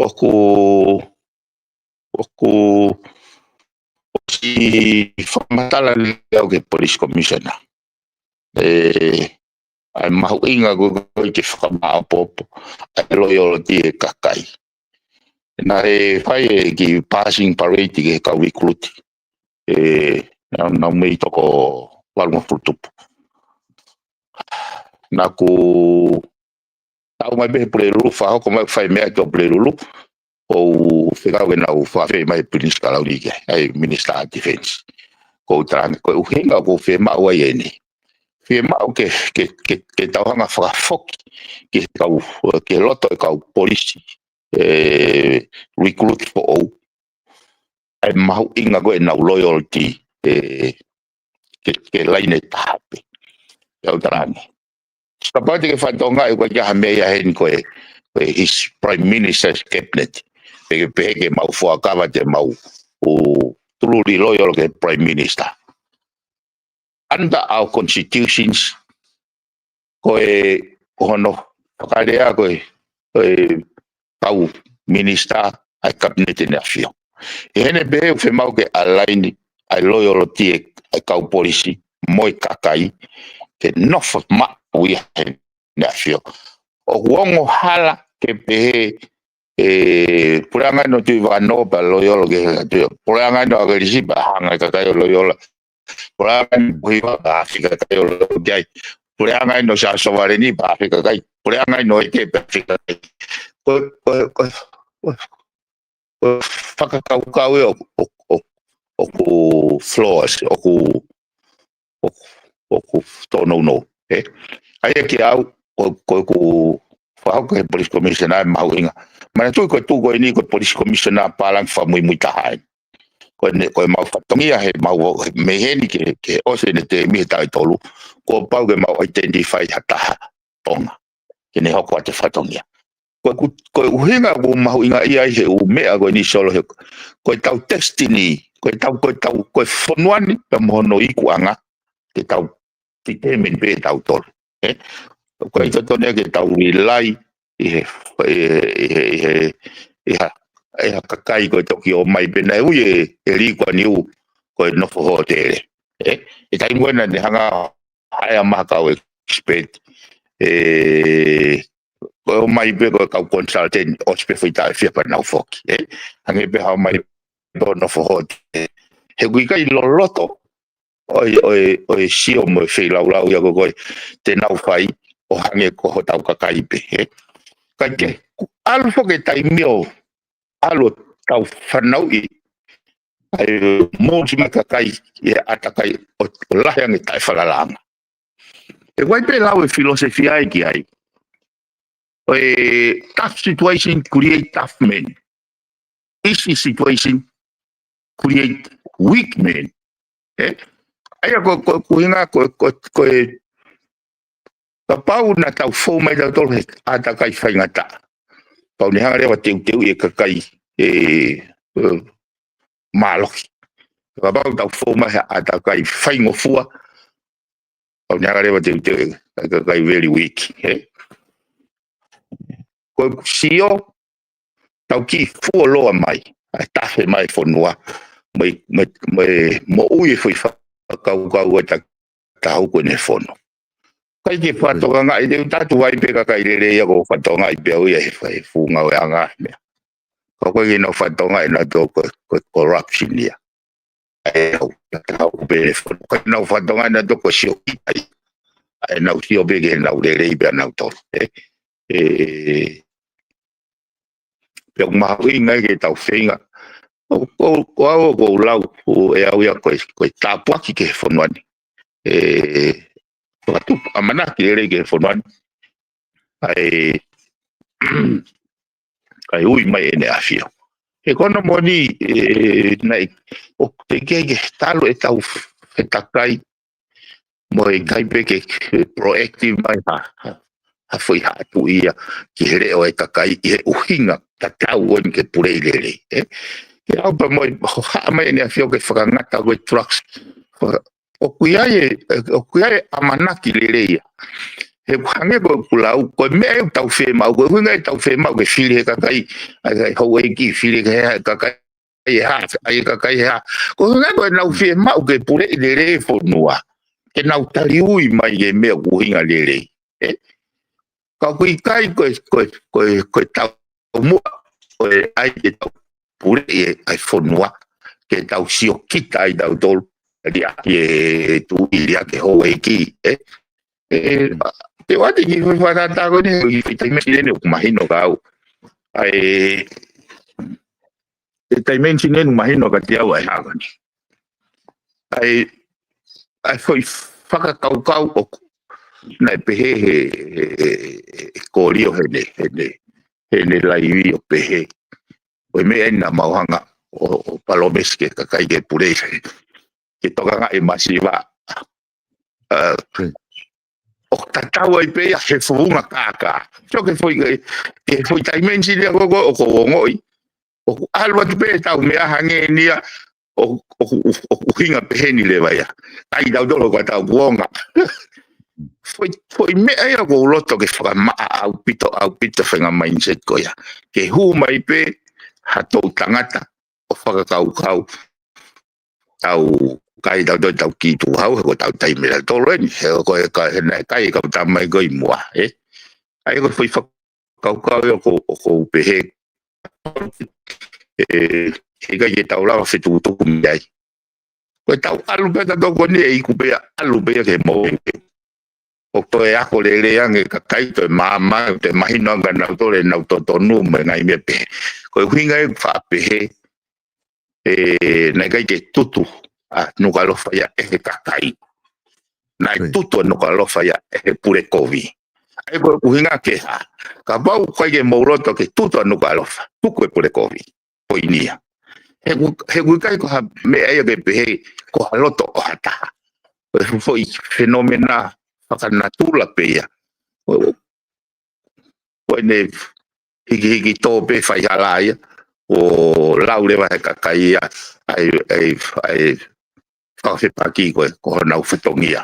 ʻOku, ʻoku, ʻosi fakamatala lelei au ki he police commissioner. ʻE, ʻa e mahuʻinga ko ē ke fakamāʻopoʻopo ʻa e loyalty e kakai. Naʻe fai e kiʻi passing parade ki he kau recruit. ʻE, naʻa, naʻa mei toko valungofulu tupu. Naʻa ku tau mai pē he Pulelulu, fakahoko mai fai meʻa ki he Pulelulu, ʻo fekau ke nau fakaafeʻi mai e Pilinisi Kalauni ke, ʻa e Minister Defense. Ko u tala ange, ko e ʻuhinga ʻoku fiemaʻu ai eni. Fiemaʻu ke, ke, ke, ke tau hanga fakafoki ki he kau, ki he loto e kau polisi, ʻe, recruit foʻou. ʻA e mahuʻinga ko ē ʻenau loyalty, ʻe, ke, ke laine taha pē. Pea u tala ange. Kapau te ke fakatokangaʻi ʻoku ʻikai ha meʻa ia heni ko e, ko e his Prime Minister's Cabinet. Pea ke pehē ke mau fuakava te mau, ʻo, truly loyal ki he Prime Minister. Under our constitutions, ko e, ko hono fakalea ko e, ko e kau minisitā ʻa e Kapineti ʻEne ʻAfio. ʻI heʻene pehē ʻoku fiemaʻu ke align ʻa e loyalty ʻa e kau polisi mo e kakai ke nofo maʻu ia ʻi heʻene ʻafio. ʻOku ongo hala ke pehē ʻe, puleʻanga ʻeni ʻo Tuʻivakanō pea loyal ki he, puleʻanga ʻeni ʻo ʻAkilisi pea hanga e kakai ʻo loyal. Puleʻanga ʻeni ʻo Puhiva pea afe kakai ʻo loyal ki ai. Puleʻanga ʻeni ʻo Siaosi Sovaleni pea afe kakai. Puleʻanga ʻeni ʻo ʻEiki pea afe kakai. Ko, ko, ko, ko, ko e fakakaukau ia ʻo, ʻo, ʻo, ʻoku flaws, ʻoku, ʻoku, ʻoku tōnounou, ē? ʻA ia kiate au, ko, ko ʻeku fakahoko he police commissioner ʻe mahuʻinga. Manatuʻi ko e tuʻu ko eni ko e police commissioner pālangi fakamuimui taha eni. Ko ʻene, ko e mau fatongia he mau, he mei heni ke, ke ʻosi ʻene teemi he taʻu ʻe tolu, kuo pau ke mau identify ha taha Tonga ke ne hoko atu e fatongia. Ko e ku-, ko e ʻuhinga ʻoku mahuʻinga ia ʻi he ʻū meʻa ko eni Solo he, ko e tau destiny, ko e tau, ko e tau, ko e fonua ni pea mo hono ikuʻanga, ke tau determine pē ʻe tautolu. Ē? Ko e totonu ia ke tau rely ʻi he, ʻi he, ʻi he, ʻi he, ʻi ha, ʻi ha kakai ko e toki ō mai pē naʻe ui ʻe, ʻe Lee Kuan Yew ko e nofo hōtele. Ē? ʻI he taimi ko ē naʻa ne hanga ʻo hire mai ha kau expert, ʻe, ko e ō mai pē ko e kau consultant, ʻosi pē foʻi taʻu ʻe fiha pea nau foki, ē? Hangē pē ha ō mai pē ʻo nofo hōtele. He ʻoku ʻikai loloto ʻo e, ʻo e, ʻo e sio mo e feilaulau ia ko ē te nau fai ʻo hangē ko hotau kakai pē, ē. Kae kehe, ʻalu foki e taimi ʻo ʻalu ʻo tau fanauʻi ʻa e moʻui mai kakai ʻi he ʻātakai ʻo, ʻo lahi ange taʻefalalaʻanga. ʻOku ʻi ai pē lau e filosofia ia ki ai. ʻO e tough situation create tough men. Easy situation create weak men. Ē? ʻA ia ko, ko, ko e ʻuhinga, ko, ko, ko e, kapau naʻa tau fou mai tautolu he ʻātakai faingataʻa, pau ne hanga leva ʻo teuteuʻi e kakai ʻe, ʻe, mālohi. Kapau tau fou mai he ʻātakai faingofua, pau ne hanga leva ʻo teuteuʻi e kakai very weak, ē? Ko ʻeku sio, tau kiʻi fuoloa mai ʻa e tafe mai e fonua, mo e, mo e, mo e moʻui e foʻi fakakaukau ʻa e ta-, taha ko eni e fono. ʻIkai ke fakatokangaʻi, te u tatu ai pē kakai lelei ia ʻoku fakatokangaʻi pē au ia he fai funga ʻo e anga meʻa. Ka ʻoku ʻikai ke nau fakatokangaʻi nautolu ko e, ko e corruption ia. ʻA e au, tau pele fono. ʻIkai ke nau fakatokangaʻi nautolu ko e sio ʻikai. ʻA e nau sio pē ke nau lelei pē ʻa nautolu. Ē, ē, pea ʻoku mahuʻinga ke tau feinga. Ko, ko, ko au, ko u lau, ko e au ia ko e, ko e tāpuaki ki he fonua ni. Ē, fakatupu ʻamanaki lelei ki he fonua ni. ʻA e, ʻa e ui mai ʻEne ʻAfio. He ko hono moʻoni, ē, naʻe, ʻoku teʻeki ke talu ʻetau fetakai mo e ʻikai pē ke, ke proactive mai ha, ha, ha foʻi haʻa tuʻi ia ki he leʻo ʻo e kakai ʻi he ʻuhinga tatau ʻeni ke puleʻi lelei, ē? Ke au pē mo e hohaʻa mai ʻEne ʻAfio ke fakangata ko e drugs. Faka-, ʻoku ʻi ai e, ʻoku ʻi ai e ʻamanaki lelei ia. He ʻoku hangē ko ʻeku lau, ko e meʻa ʻoku tau fiemaʻu, ko e ʻuhinga ʻetau fiemaʻu ke fili he kakai, ʻa e, ʻa e houʻeiki, fili he kakai ʻe hā, ʻa e kakai ʻe hā. Ko e ʻuhinga ko ʻenau fiemaʻu ke puleʻi lelei e fonua, ke nau taliui mai ki he meʻa ʻoku ʻuhinga lelei. Ē? Ka ʻoku ʻikai ko e, ko e, ko e, ko e taumuʻa ʻo e ʻai ke tau puleʻi e, ʻa e fonua, ke tau siokita ai tautolu, liʻaki e tuʻi, liʻaki e houʻeiki, ē? Ē, te u ʻoatu e kiʻi foʻi fakatātā ko eni, ʻi he taimi ʻeni ʻoku mahino kiate au. ʻA e, ʻi he taimi ʻeni ʻoku mahino kiate au ʻa e hā ko eni. ʻA e, ʻa e foʻi fakakaukau ʻoku, naʻe pehē he, he, he, he kolio heʻene, heʻene, heʻene laivi ʻo pehē. Ko e meʻa ʻeni naʻa mau hanga ʻo, ʻo palōmesi ki he kakai ke puleʻi, ke tokangaʻi e masiva. Ē, ʻoku tatau ai pē ia he funga kākā. Sio ki he foʻi, ki he foʻi taimi ʻeni ia ko ē ʻoku ou ongoʻi. ʻOku ʻalu atu pē ʻetau meʻa hangē ni ia, ʻo, ʻo, ʻo, ʻoku ʻuhinga pehē ni leva ia. ʻIkai tautolu ko ʻetau kuonga. Foʻi, foʻi meʻa ia ʻoku ou loto ke fakamaʻa ʻaupito, ʻaupito e faʻahinga mindset ko ia. Ke hū mai pē ha toʻu tangata ʻo fakakaukau, tau kai tau toi tau ki tuʻu hau, he ko ʻetau taimi ʻa tautolu ʻeni, he ko e ka, he naʻe kai e kau tama ko ē ʻi muʻa, ē? ʻA ia ko e foʻi fakakaukau ia ʻoku, ʻoku ou pehē, ē, he ʻikai ke tau lava fetukutuku mei ai. Ko ʻetau ʻalu pē tautolu ko eni ʻe iku pē ia, ʻalu pē ia ki he moʻui. ʻOku toe ako lelei ange e kakai, toe maama, toe mahino ange ʻa nautolu ʻenau totonu mo e ngaahi meʻa pehē. Ko e ʻuhinga ia ʻoku ou faʻa pehē, ē, naʻe ʻikai ke tutu ʻa Nukuʻalofa ia ʻe he kakai. Naʻe tutu ʻa Nukuʻalofa ia ʻe he pule kovi. ʻA ia ko e ʻuhinga ke hā, kapau ʻoku ʻikai ke mou loto ke tutu ʻa Nukuʻalofa, tuku e pule kovi. Ko eni ia. He ʻoku, he ʻoku ʻikai ko ha meʻa ia ke pehē ko ha loto ʻo ha taha. Ko e foʻi fenōmena fakanatula pē ia. Ko, ko ʻene hikihiki tō pē faihala ia, ʻo lau leva he kakai ia ʻa e, ʻa e, ʻa e fakafepaki ko ē, ko honau fatongia.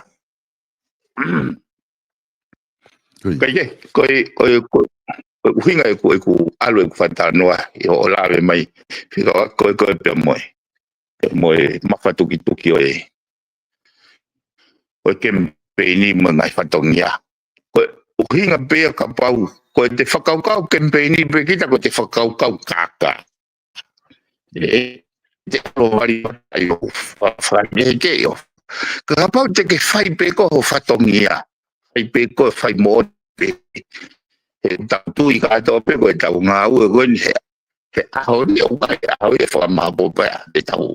Kae kehe, ko e, ko e, ko e, ko e ʻuhinga ʻeku, ʻeku ʻalu ʻeku fakatalanoa ʻi hoʻo lave mai, fika ko e, ko e pea mo e, pea mo e mafatukituki ʻo e, ʻo e kemipeini mo e ngaahi fatongia. Ko e ʻuhinga pē ia kapau, ko ʻete fakakaukau kemipeini pē kita ko ʻete fakakaukau kākā. Ē, te alo vali ai ʻo fa-, fa-, ē, ke ʻo Ka kapau te ke fai pē ko ho fatongia, fai pē ko e fai moʻoni pē. He tau tui kātoa pē ko e tau ngāue ko eni he, he ʻaho ni ʻoku ʻi ai e ʻaho ʻe fakamāʻopoʻopo pē ʻa e tau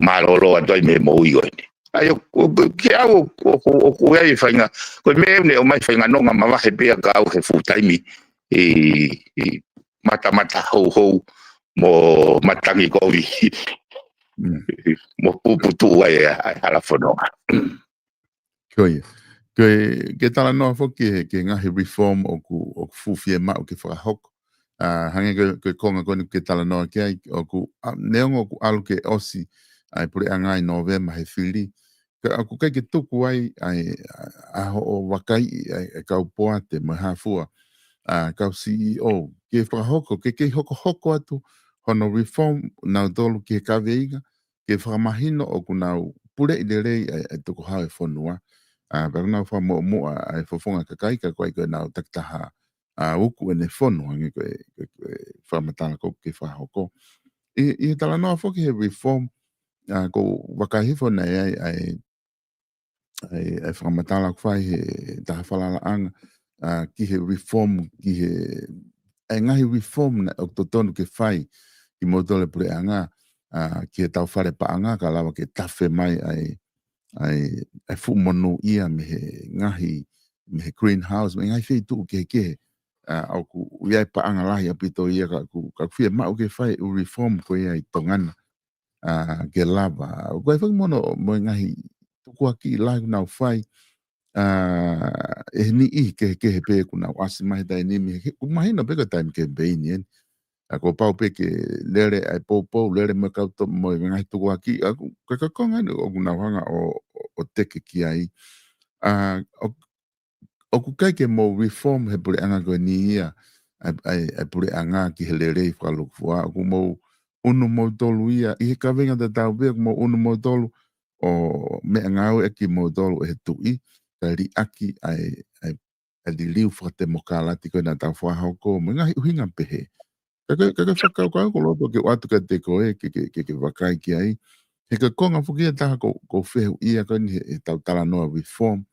mālōlō atu ai mei he moʻui ko eni. ʻA ia, ʻo, ʻo, ke au, ʻo, ʻo, ʻoku ʻi ai e faʻahinga, ko e meʻa ʻoku ne ʻomai faʻahinga nonga mavahe pē ia ka au he full time ʻi, ʻi matamata houhou mo matangi kovi. Mm. Mo puputuʻu ai e, ʻa e hala fononga. Ko ia. Ko e, ke talanoa foki he, ki he ngaahi reform ʻoku, ʻoku fuʻu fiemaʻu ke fakahoko. ʻA, hangē ko e, ko e konga ko eni ke talanoa ki ai, ʻoku, ʻa, neongo ʻoku ʻalu ke ʻosi ʻa e puleʻanga ʻi Nōvema he fili. Ka ʻoku ʻikai ke tuku ai ʻa e, ʻa, ʻa hoʻo vakaiʻi ʻa e, ʻa e kau poate mo e hā fua, ʻa, kau C E O. Ke fakahoko, ke kei hokohoko atu hono reform nautolu ki he kaveinga, ke fakamahino ʻoku nau puleʻi lelei ʻa e, ʻa e tukuhau e fonua. ʻA, pea ʻoku nau fakamuʻomuʻa ʻa e fofonga kakai ka ko ai ko e nau takitaha, ʻa, uku ʻene fono hangē ko e, ko e, ko e fakamatala ko ē ke fakahoko. ʻI, ʻi he talanoa foki he reform, ʻa, ʻoku ou vakai hifo naʻe ʻi ai ʻa e, ʻa e, ʻa e fakamatala ʻoku fai he taha falalaʻanga, ʻa, ki he reform, ki he, ʻa e ngaahi reform naʻe ʻoku totonu ke fai kimoutolu e puleʻanga, ʻa, ki he tau fale paʻanga, ka lava ke tafe mai ʻa e, ʻa e, ʻa e fuʻu monūʻia mei he ngaahi, mei he greenhouse, mei he ngaahi feituʻu kehekehe, ʻa, ʻoku ʻi ai e paʻanga lahi ʻaupito ia ka ʻoku, ka ʻoku fiemaʻu ke fai e ʻū reform ko ia ʻi Tonga na, ʻa, ke lava. ʻOku ʻi ai foki mo hono, mo e ngaahi tukuakiʻi lahi ʻoku nau fai, ʻa, ʻe he niʻihi kehekehe pē ʻoku nau ʻasi mai he taimi ni, he, ʻoku mahino pē ko e taimi kemipeini eni. ʻA, kuo pau pē ke lele ʻa e poupou, lele mo e kau to-, mo e ngaahi tukuakiʻi, ʻa, ʻoku, ka, ka ko e konga eni ʻoku nau hanga ʻo, ʻo, ʻo teke ki ai. ʻA, ʻo, ʻoku ʻikai ke mou reform he puleʻanga ko eni ia, ʻa e, ʻa e, ʻa e puleʻanga ki he lelei fakalūkufua, ʻoku mou ʻunu moutolu ia, ʻi he kaveinga tatau pē, ʻoku mou ʻunu moutolu ʻo meʻangāueʻaki moutolu ʻe he tuʻi, kae liʻaki ʻa e, ʻa e, ʻa e liliu fakatemokalati ko ē naʻa tau fakahoko, mo e ngaahi ʻuhinga pehē. Ka ko e, ka ko e fakakaukau ʻoku ou loto ke ʻoatu kiate koe, ke, ke, ke, ke vakai ki ai. He ko e konga foki ia ʻe taha ʻoku, ʻoku ou fehuʻia ko eni he, he tau talanoa reform.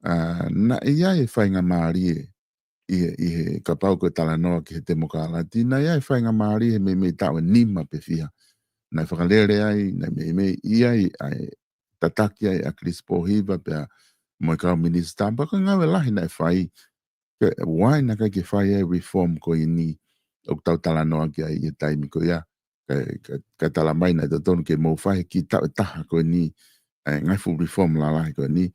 ʻA, naʻe ʻi ai e faingamālie ʻi he, ʻi he kapau ko e talanoa ki he temokalati, naʻe ʻi ai e faingamālie he meimei taʻu ʻe nima pe fiha. Naʻe fakalele ai, naʻe meimei ʻi ai ʻa e tataki ai ʻa Kilisi Pōhiva pea mo e kau minisitā, pea ko e ngāue lahi naʻe fai. Ka ʻoku ʻi ai naʻe ʻikai ke fai ai e reform ko eni ʻoku tau talanoa ki ai ʻi he taimi ko ia. Ka, ka, ka tala mai naʻe totonu ke mou fai he kiʻi taʻu ʻe taha ko eni, ʻa e ngaahi fuʻu reform lalahi ko eni,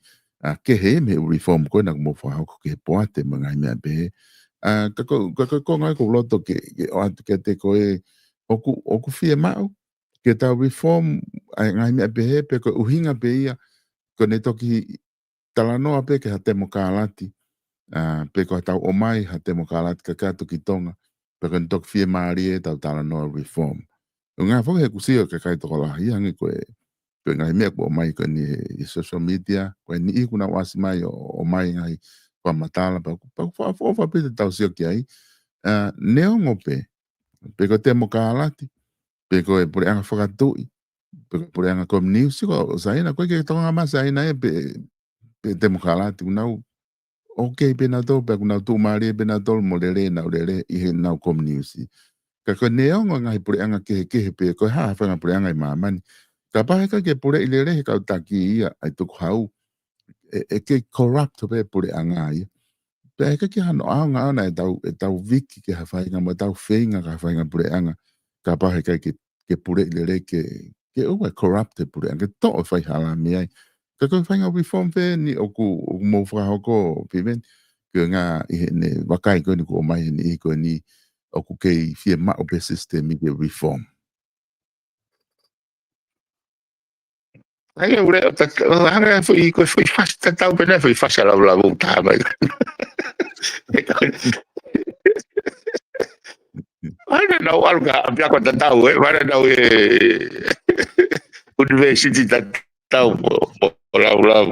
ʻa, kehe mei he reform ko ē naʻa mou fakahoko ki he poate mo e ngaahi meʻa pehē. ʻA, ka ko, ka ko e konga ʻoku ou loto ke, ke ʻoatu kiate koe, ʻoku, ʻoku fiemaʻu ke tau reform ʻa e ngaahi meʻa pehē, pe ko e ʻuhinga pē ia, ko ʻene toki talanoa pē ki ha temokalati, ʻa, pe ko ha tau ʻomai ha temokalati kakato ki Tonga, pe ko ʻene toki fiemālie ʻetau talanoa reform. ʻUhinga foki he ʻoku sio e kakai tokolahi, hangē ko e, ko e ngaahi meʻa ʻoku ʻomai ko eni he, he social media, ko e niʻihi ʻoku nau ʻasi mai ʻo, ʻomai ngaahi fakamatala, pea ʻoku, pea ʻoku fakaʻofoʻofa pē te tau sio ki ai, ʻa, neongo pē, pe ko e temokalati, pe ko e puleʻanga fakatuʻi, pe ko e puleʻanga kominiusi, ko Saina, ʻoku ʻikai ke tokanga mai Saina ia pe, pe temokalati, ʻoku nau, ʻoku kei pē nautolu, pea ʻoku nau tuʻumālie pē nautolu mo lele ʻenau lele ʻi heʻenau kominiusi. Ka ko e neongo e ngaahi puleʻanga kehekehe pe ko e hā ha faʻahinga puleʻanga ʻi māmani. Kapau he ʻikai ke puleʻi lelei he kau taki ia ʻa e tukuhau, ʻe, ʻe kei corrupt pē puleʻanga ia. Pea ʻikai ke hano ʻaonga ʻaonga ʻetau, ʻetau viki ki ha faʻahinga mo ʻetau feinga ki ha faʻahinga puleʻanga. Kapau he ʻikai ke, ke puleʻi lelei ke, ke ʻoua ʻe corrupt e puleʻanga, ke toʻo e faihala mei ai. Ka ko e faʻahinga reform fē eni ʻoku, ʻoku mou fakahoko, Piven, ko e ngaahi ʻi heʻene vakai ko eni ʻoku ʻomai he niʻihi ko eni ʻoku kei fiemaʻu pē system ke reform. Ai, ʻoku ou lea ʻo ta-, ʻo hanga foʻi, ko e foʻi fasi tatau pē ena, foʻi fasi ʻa Lavulavu ʻoku taha mai. Mana nau ʻalu ka ʻapiako tatau, ē, mana nau ʻi he university tatau mo, mo, mo Lavulavu.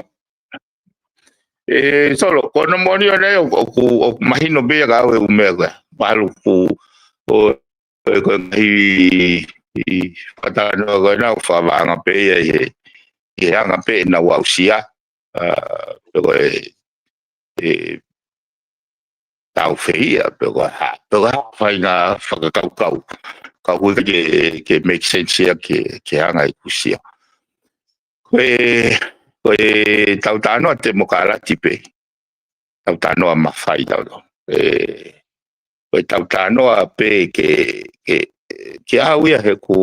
ʻE, Solo, ko hono moʻoni ʻoku, ʻoku, ʻoku mahino pē ia ka au e ʻū meʻa ko ē. Mahalo ʻoku, ʻo, ʻo, ko e ngaahi ʻi he fakatalanoa ko ena ʻoku fakavaʻanga pē ia ʻi he, ʻi he anga pē ʻenau aʻusia, ʻa, pe ko e, e taufehiʻa, pe ko e hā, pe ko e hā faʻahinga fakakaukau. Ka ʻoku ʻikai ke, ke make sense ia ke, ke hanga ʻi kusia. Ko e, ko e tau talanoa temokalati pē. Tau talanoa mafai tau talanoa. E, ko e tau talanoa pē ke, ke, ke au ia he ʻoku,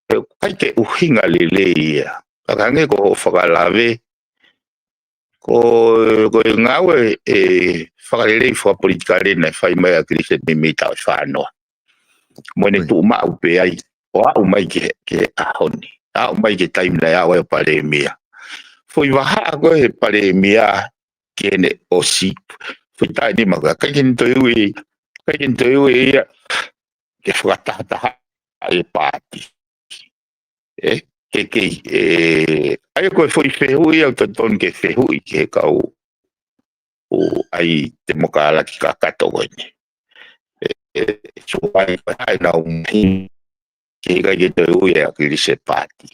he ʻoku ʻikai ke ʻuhinga lelei ia. Ka hangē ko hoʻo fakalave, ko, ko e ngāue e fakalelei fakapolitikale naʻe fai mai ʻe ʻAkilisi ʻi he meimei taʻu ʻe fāngofulu. Mo ʻene tuʻu maʻu pē ai, ʻo aʻu mai ki he, ki he ʻaho ni. Aʻu mai ki he taimi naʻe aʻu ai ʻo palēmia. Foʻi vahaʻa ko ē he palēmia ki heʻene ʻosi. Foʻi taimi ʻe nima ka, ʻikai ke ne toe ui, ʻikai ke ne toe ui ia ke fakatahataha e paati. E, ke kei, e, ʻa ia ko e foʻi fehuʻi ʻoku totonu ke fehuʻi ki he kau ʻoku ʻai temokalati kakato ko eni. E, e, so ai, ai nau mahi, ke ʻikai ke toe ui ʻe ʻAkilisi e paati.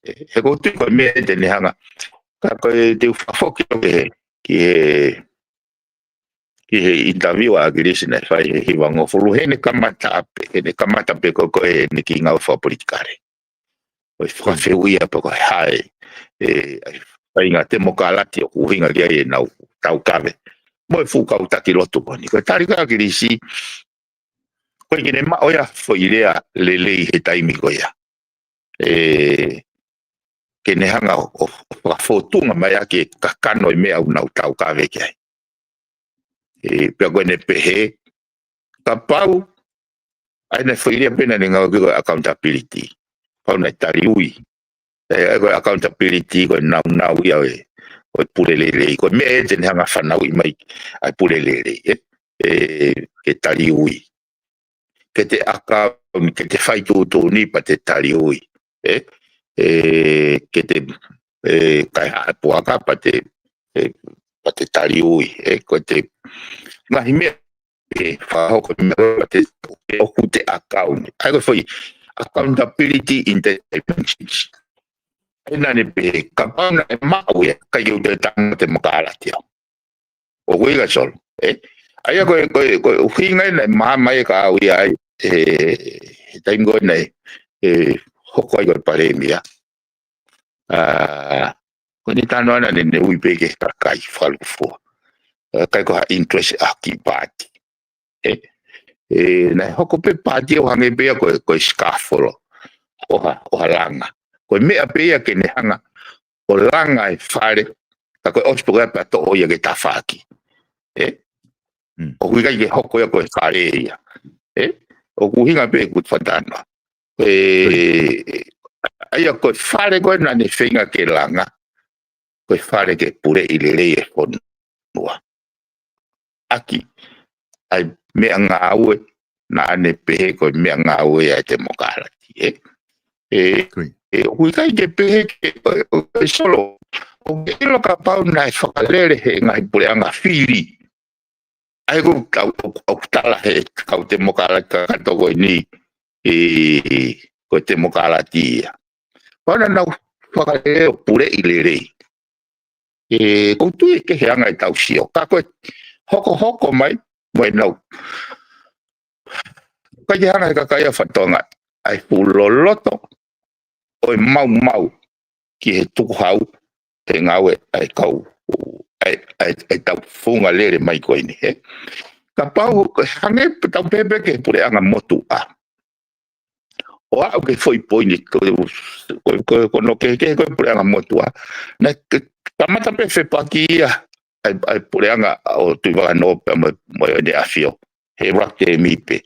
E, he ʻoku ou tui ko e meʻa te ne hanga, ka ko e te u fakafoki atu ki he, ki he, ki he interview ʻa ʻAkilisi naʻe fai he hivangofulu, heʻene kamata pē, heʻene kamata pē ko, ko ʻene kiʻi ngāue fakapolitikale. Ko e fakafehuʻia pe ko e hā e, e, ʻa e faʻahinga temokalati ʻoku ʻuhinga ki ai ʻenau taukave. Mo e fuʻu kau taki lotu ko eni. Ko e tali ʻa ʻAkilisi, ʻoku ʻikai ke ne maʻu ia foʻi lea lelei he taimi ko ia. E, ke ne hanga ʻo, ʻo, ʻo fakafōtunga mai ʻaki e kakano e meʻa ʻoku nau taukave ki ai. E, pea ko ʻene pehē, kapau, ʻa ia naʻe foʻi lea pē naʻa ne ngāueʻaki ko e accountability. Kapau naʻe taliui. E, ʻa ia ko e accountability, ko e nāunau ia ʻo e, ʻo e pule lelei. Ko e meʻa ia te ne hanga fanauʻi mai, ʻa e pule lelei, e, e, ke taliui. Ke te account, ke te fai tuʻutuʻuni pea te taliui. E, e, ke te, e, kaihaʻa e puaka pea te, e, pea te taliui. E, ko e te, ngaahi meʻa, e, fakahoko e meʻa pea te, e, ʻoku te account. ʻA ia ko e foʻi accountability in the dimensions. ʻA ia naʻa ne pehē, kapau naʻe maʻu ia, ʻikai ke u toe talanoa temokalati au. ʻOku ʻikai solo, e? ʻA ia ko e, ko e, ko e ʻuhinga ia naʻe maama ai ka au ia ai, e, he taimi ko ē naʻe, e, hoko ai ko e palēmia. ʻA, ko ʻene talanoa naʻa ne, ne ui pē ki he kakai fakalūkufua. ʻA, ʻikai ko ha interest ʻa e kiʻi paati. E, e, naʻe hoko pē paati ʻo hangē pē ia ko e, ko e sikafolo. ʻO ha, ʻo ha langa. Ko e meʻa pē ia ke ne hanga ʻo langa e fale, ka ko e ʻosi pē ko ia pea toʻo ia ke tafaʻaki. E? Mm. ʻOku ʻikai ke hoko ia ko e fale ia. E? ʻOku ʻuhinga pē ʻeku fakatalanoa. E, ʻa ia ko e fale ko ē naʻa ne feinga ke langa, ko e fale ke puleʻi lelei e fonua. ʻAki, ʻa e meʻangāue, naʻa ne pehē ko e meʻangāue ʻa e temokalati, e? E, Kui. E, ʻoku ʻikai ke pehē ke, ʻo, ʻo, ʻo, solo, ʻoku ke ʻilo kapau naʻe fakalele he ngaahi puleʻanga fili. ʻA ia ko e kau, ʻo, ʻo tala he kau temokalati kakato ko eni, e, ko e temokalati ia. Pau naʻa nau fakalele ʻo puleʻi lelei. E, ʻoku ou tui ʻe kehe ʻa e anga ʻetau sio. Ka ko e hokohoko mai, mo ʻenau. ʻIkai ke hanga he kakai ʻo fakatokangaʻi. ʻA e fuʻu loloto, ʻo e maumau, ki he tukuhau, he ngāue ʻa e kau, ʻa e, ʻa e, ʻa e tau founga lele mai ko eni, he. Kapau, hangē pē tau pehē pē ki he puleʻanga motuʻa. ʻO aʻu ki he foʻi poini, ko, ko, ko, ko hono kehekehe ko e puleʻanga motuʻa. Naʻe ke, kamata pē fepaki ia, ʻa e, ʻa e puleʻanga ʻo Tuʻivakanō pea mo, mo ʻEne ʻAfio. He ʻuluaki tēmi pē.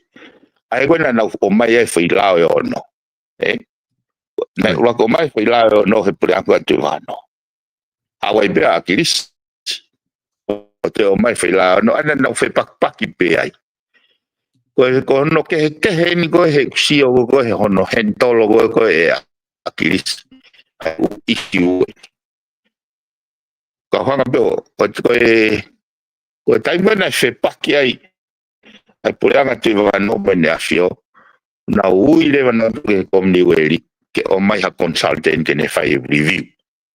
ʻA ia ko ē naʻa nau ʻomai ai foʻi lao ʻe ono. E? Naʻe ʻuluaki ʻomai foʻi lao ʻe ono he puleʻanga ʻo Tuʻivakanō. ʻAu ai pē ʻa ʻAkilisi. ʻO toe ʻomai foʻi lao ʻe ono. ʻA ia naʻa nau fepakipaki pē ai. Ko e, ko hono kehekehe eni ko e he ʻuhinga ko e he hono henitolo ko e, ko e ʻa ʻAkilisi. ʻA e ʻū ʻisiū eni. Ka hanga pē ʻo, ʻo, ko e, ko e taimi ko ē naʻe fepaki ai, ʻa e puleʻanga Tuʻivakanō mo ʻEne ʻAfio, nau ui leva nautolu ki he Commonwealth ke ʻomai ha consultant ke ne fai review.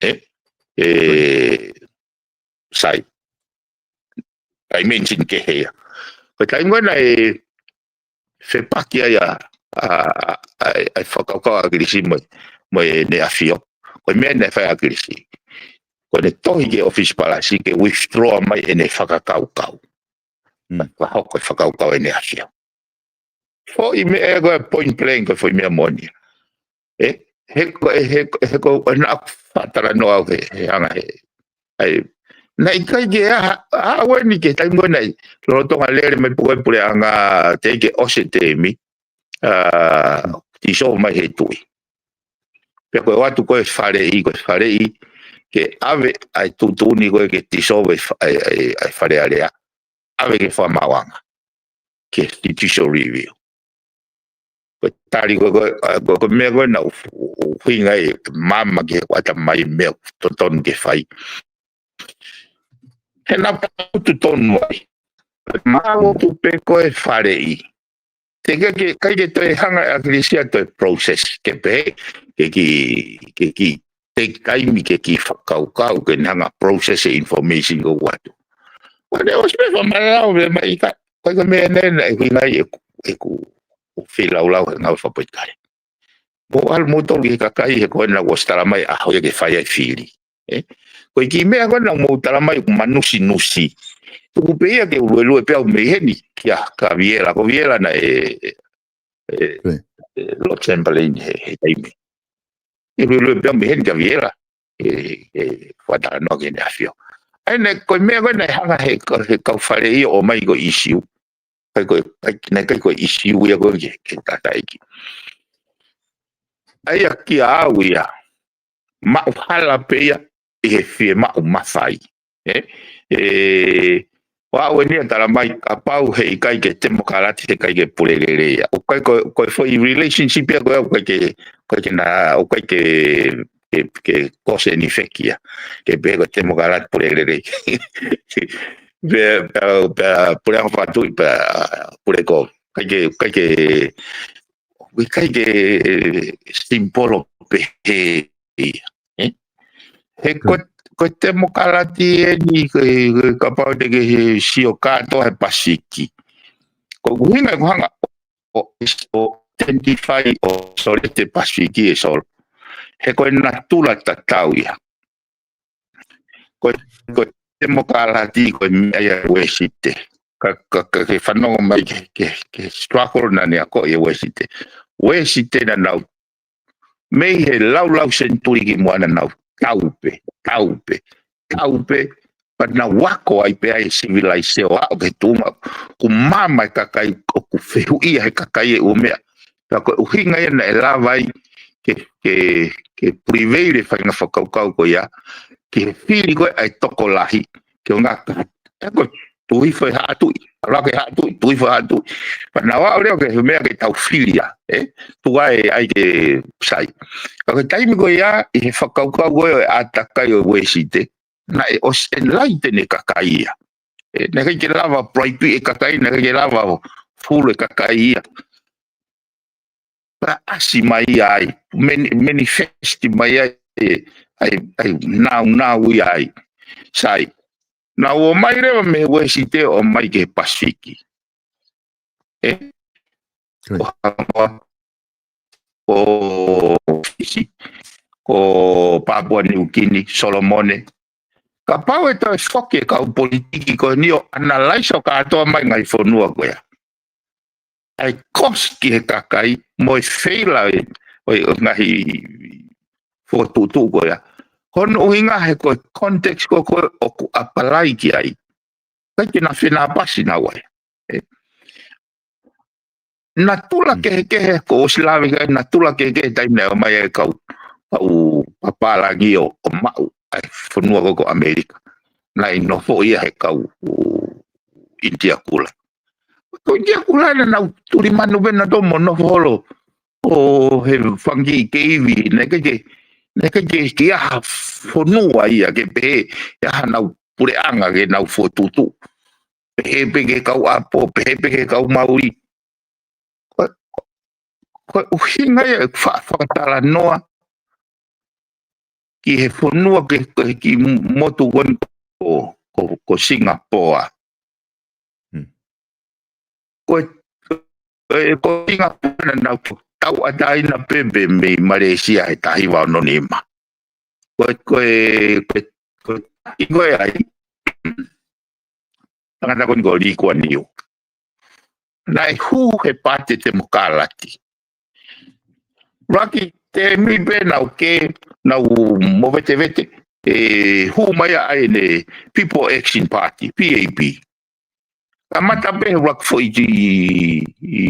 Ē? Ē, sai. ʻA e mention kehe ia. Ko e taimi ko ē naʻe fepaki ai ʻa, ʻa, ʻa, ʻa e fakakaukau ʻa ʻAkilisi mo, mo ʻEne ʻAfio. Ko e meʻa naʻe fai ʻe ʻAkilisi, ko ʻene tohi ki he ʻōfisi palasi ke withdraw mai ʻene fakakaukau. Mm. Ka hoko e fakakaukau ʻEne ʻAfio. Foʻi meʻa ē ko e point blank, ko e foʻi meʻa moʻoni. Ē, he ko, he, he ko, naʻa faʻa talanoa au he, he anga he. ʻAi, naʻe ʻikai ke ʻi ai ha, ha weni ki he taimi ko ē naʻe lolotonga lele mai pē ko e puleʻanga teʻeki ke ʻosi e teemi, ʻa, dissolve mai he tuʻi. Pea ko e ʻoatu ko e faleʻi, ko e faleʻi, ke ʻave ʻa e tuʻutuʻuni ko ē ke dissolve ʻa e fa-, ʻa e, ʻa e, ʻa e Fale Alea. ʻAve ki he fakamaauʻanga, ki he judicial review. Ko e tali ko, ko, ko, ko e meʻa ko ē naʻa ku, ku, ku ʻuhinga ai e maama ki he ʻata mai meʻa totonu ke fai. He naʻa ku totonu ai. Mālō tu pē ko e faleʻi. Te ke, ke, ʻikai ke toe hanga ʻe ʻAkilisi ʻo toe process ke pehē, ke kiʻi, ke kiʻi take time ke kiʻi fakakaukau ke ne hanga process e information ko ē ʻoatu. Ko ʻene ʻosi pē fakamālō pē mai ʻikai, ʻikai ko e meʻa eni naʻe ʻuhinga ai ʻeku, ʻeku, ʻeku feilaulau he ngāue fakapolitikale. Mou ʻalu moutolu ki he kakai he ko ē naʻa ku ʻosi tala mai ʻaho ia ke fai ai e fili. Ē? Ko e kiʻi meʻa ko ē naʻa mou tala mai ʻoku manusinusi. Tuku pē ia ke u luelue pē au mei heni kia, kia Viela. Ko Viela naʻe, ē, ē, Lord Chamberlain he, he taimi. ʻE luelue pē au mei heni kia Viela. ʻE, ʻe fakatalanoa ki heʻene ʻafio. ʻAi, naʻe, ko e meʻa ko ē naʻe hanga he, ko, he kau faleʻi ʻo ʻomai ko e issue. ʻIkai ko e, ʻikai, naʻe ʻikai ko e issue ia ko ē ke, ke tataʻi ki ai. ʻA ia kia au ia, maʻu hala pē ia ʻi he fiemaʻu mafai. Ē? Ē, ʻo aʻu eni ʻo tala mai, kapau he ʻikai ke temokalati, he ʻikai ke pule lelei ia. ʻOku ʻikai ko, ko e foʻi relationship ia ko ē, ʻoku ʻikai ke, ʻikai ke na, ʻoku ʻikai ke, ke, ke cause any effect ia. Ke pehē ko e temokalati pule lelei. Pea, pea, pea, puleʻanga fakatuʻi, pea, pule ko, ʻikai ke, ʻikai ke, ʻikai ke simipolo pehē ia. Ē? He ko, ko e temokalati eni, ko e, ko e kapau te ke he sio kātoa he Pasifiki. Ko e ʻuhinga ʻeku hanga ʻo, ʻo identify ʻo isolate Pasifiki ʻe Solo. He ko e natula tatau ia. Ko, ko e temokalati, ko e meʻa ia ʻa Uēsite. Ka, ka, ka ke fanongo mai ke, ke, ke struggle naʻa ne akoʻi ʻe Uēsite. Uēsite naʻa nau mei he laulau senituli kimuʻa naʻa nau tau pē, tau pē, tau pē, pea nau ako ai pē ʻa e civilization ʻo aʻu ki he tuʻunga ʻoku maama e kakai, ʻoku fehuʻia he kakai e ʻū meʻa. Pea ko e ʻuhinga ia naʻe lava ai ke, ke, ke prevail e faʻahinga fakakaukau ko ia, ki he fili ko ē ʻa e tokolahi, ke ʻo ngaka. Ē ko e tuʻu hifo e haʻa tuʻi, ʻalu hake e haʻa tuʻi, tuʻu hifo e haʻa tuʻi. Pea nau aʻu leva ki he meʻa ke tau fili ia, ē? Tuku ai, ʻai ke sai. Ka ko e taimi ko ia, ʻi he fakakaukau ko ē ʻo e ʻātakai ʻo Uēsite, naʻe ʻosi enlighten e kakai ia. Ē, naʻe ʻikai ke lava bribe e kakai, naʻe ʻikai ke lava fulu e kakai ia. Pea ʻasi mai ai, mani-, manifest mai ai, ē, ʻa e, ʻa e naunau ia ai. Sai, nau ō mai leva mei Uēsite ʻo mai ki he Pasifiki. Ē? Ko Hamoa, ko Fisi, ko Papua New Guinea, Solomone. Kapau ʻe toe foki e kau politiki ko eni ʻo analyze ʻo kātoa mai ngaahi fonua ko ia. ʻA e cost ki he kakai mo e feilaulau ʻo e, ʻo e ngaahi fokotuʻutuʻu ko ia. Ko hono ʻuhinga he ko e context ko ē ʻoku apply ki ai. ʻIkai ke na fenāpasi naua ia. Ē. Natula kehekehe, kuo ʻosi lave ki ai, natula kehekehe taimi naʻe ō mai ai e kau, kau papālangi ʻo, ʻo maʻu ʻa e fonua ko ē ko ʻAmelika. Naʻe nofo ia he kau, ʻū, ʻInitia Kula. Ko ʻInitia Kula naʻa nau tuli manu pē nautolu mo nofo holo ʻo he fanga kiʻi keivi, naʻe ʻikai ke, naʻe ʻikai ke, ke ʻi ai ha fonua ia ke pehē, ʻi ai haʻanau puleʻanga ke nau fokotuʻutuʻu. Pehē pē ki he kau ʻapo, pehē pē ki he kau Mauli. Ko, ko, ko e ʻuhinga ia ʻeku fa-, fakatalanoa ki he fonua ke, ke, ki motu ko eni ko, ko, ko Singapoa. Hmm. Ko e, ko e, ko Singapoa naʻa nau tauʻatāina pē pē mei Malaysia he taha hiva ono nima. Ko e, ko e, ko e, ko e, ʻi ko e ai, tangata ko eni ko Lee Kuan Yew. Naʻe hū he Paati Temokalati. Laki temi pē nau ke, nau movetevete, ʻe hū mai ai ʻene People Action Party, P A P. Kamata pē he laki foʻi ʻi, ʻi,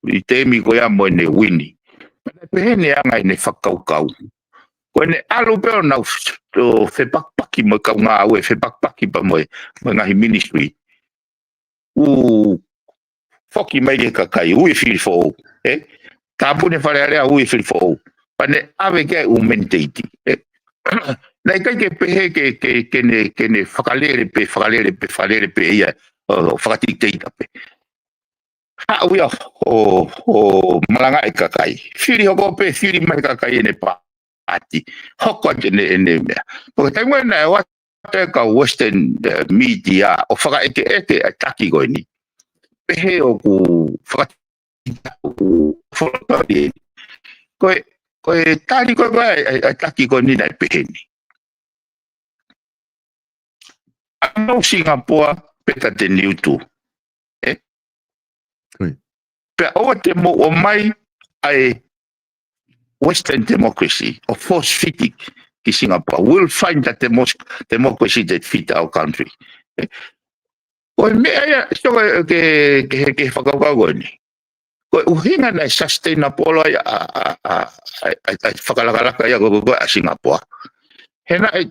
ʻi temi ko ia mo ʻene wini. Pehē ʻene anga ʻene fakakaukau. Ko ʻene ʻalu pē ʻo nau f-, ʻo fepakipaki mo e kau ngāue, fepakipaki pea mo e, mo e ngaahi ministry. ʻO foki mai ki he kakai, ui fili foʻou, ē? Tāpuni Fale Alea, ui fili foʻou. Pea ne ʻave ki ai ʻū mandate, ē? Naʻe ʻikai ke pehē ke, ke, ke ne, ke ne fakalele pē, fakalele pē, fakalele pē ia, ʻo, ʻo fakadictate pē. Haʻu ia ʻo, ʻo malangaʻi e kakai. Fili hoko pē, fili mai e kakai ʻene paati. Hoko atu ʻene, ʻene meʻa. Pea ko e taimi ko ē naʻe ʻoatu e kau Western, eh, media ʻo fakaʻekeʻeke e taki ko eni. Pehē ʻoku faka-, ʻoku folotoʻi eni. Ko e, ko e tali ko ē ʻa e, ʻa e, ʻa e taki ko eni naʻe pehē ni. ʻAno Singapoa pē ka te niutu. Ē? Ui. Pea ʻoua te mou ʻomai ʻa e Western democracy ʻo force fit ki Singapore. We'll find the demos-, democracy that fit our country. Ē? Ko e meʻa ia, so ke, ke, ke fakakaukau ko eni. Ko e ʻuhinga naʻe sustainable ai ʻa, ʻa, ʻa, ʻa, ʻa, ʻa e fakalakalaka ia ko, ko, ko ʻa Singapore. He naʻe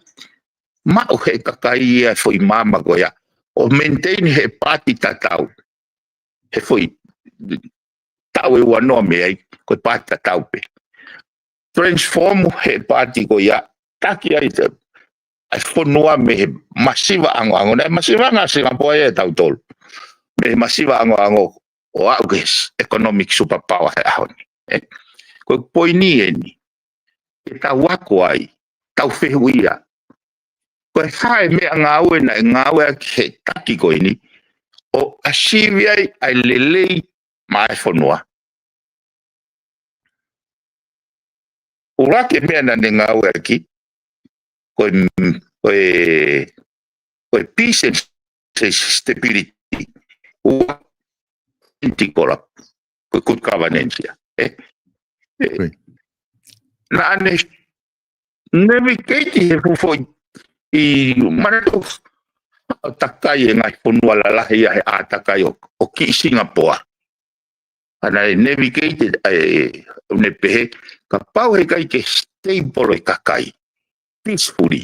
maʻu he kakai ia e foʻi maama ko ia. ʻO maintain he paati tatau. He foʻi taʻu ʻe ua noa mei ai, ko e paati tatau pē. Transform he paati ko ia, taki ai te, ʻa e fonua mei he masiva angoango, naʻe masiva ange ʻa Singapore ia ʻe tautolu. Mei he masiva angoango ʻo aʻu ki he s-, economic superpower he ʻaho ni. Ē? Ko e poini eni, ke tau ako ai, tau fehuʻia. Ko e hā e meʻangāue naʻe ngāueʻaki he taki ko eni, ʻo ʻasivi ai ʻa e lelei maʻa e fonua. ʻUluaki e meʻa naʻa ne ngāueʻaki, ko e, ko e, ko e peace and stability. Ua, anti-corrupt. Ko e good governance ia. Ē? Ē. Ui. Naʻa ne navigate he fuʻu foʻi ʻi Manatu ʻo takai e ngaahi fonua lalahi ia he ʻātakai ʻo, ʻo kiʻi Singapore. ʻA naʻe navigate ʻa e, ʻo ne pehē, kapau heʻikai ke stable e kakai, peacefully,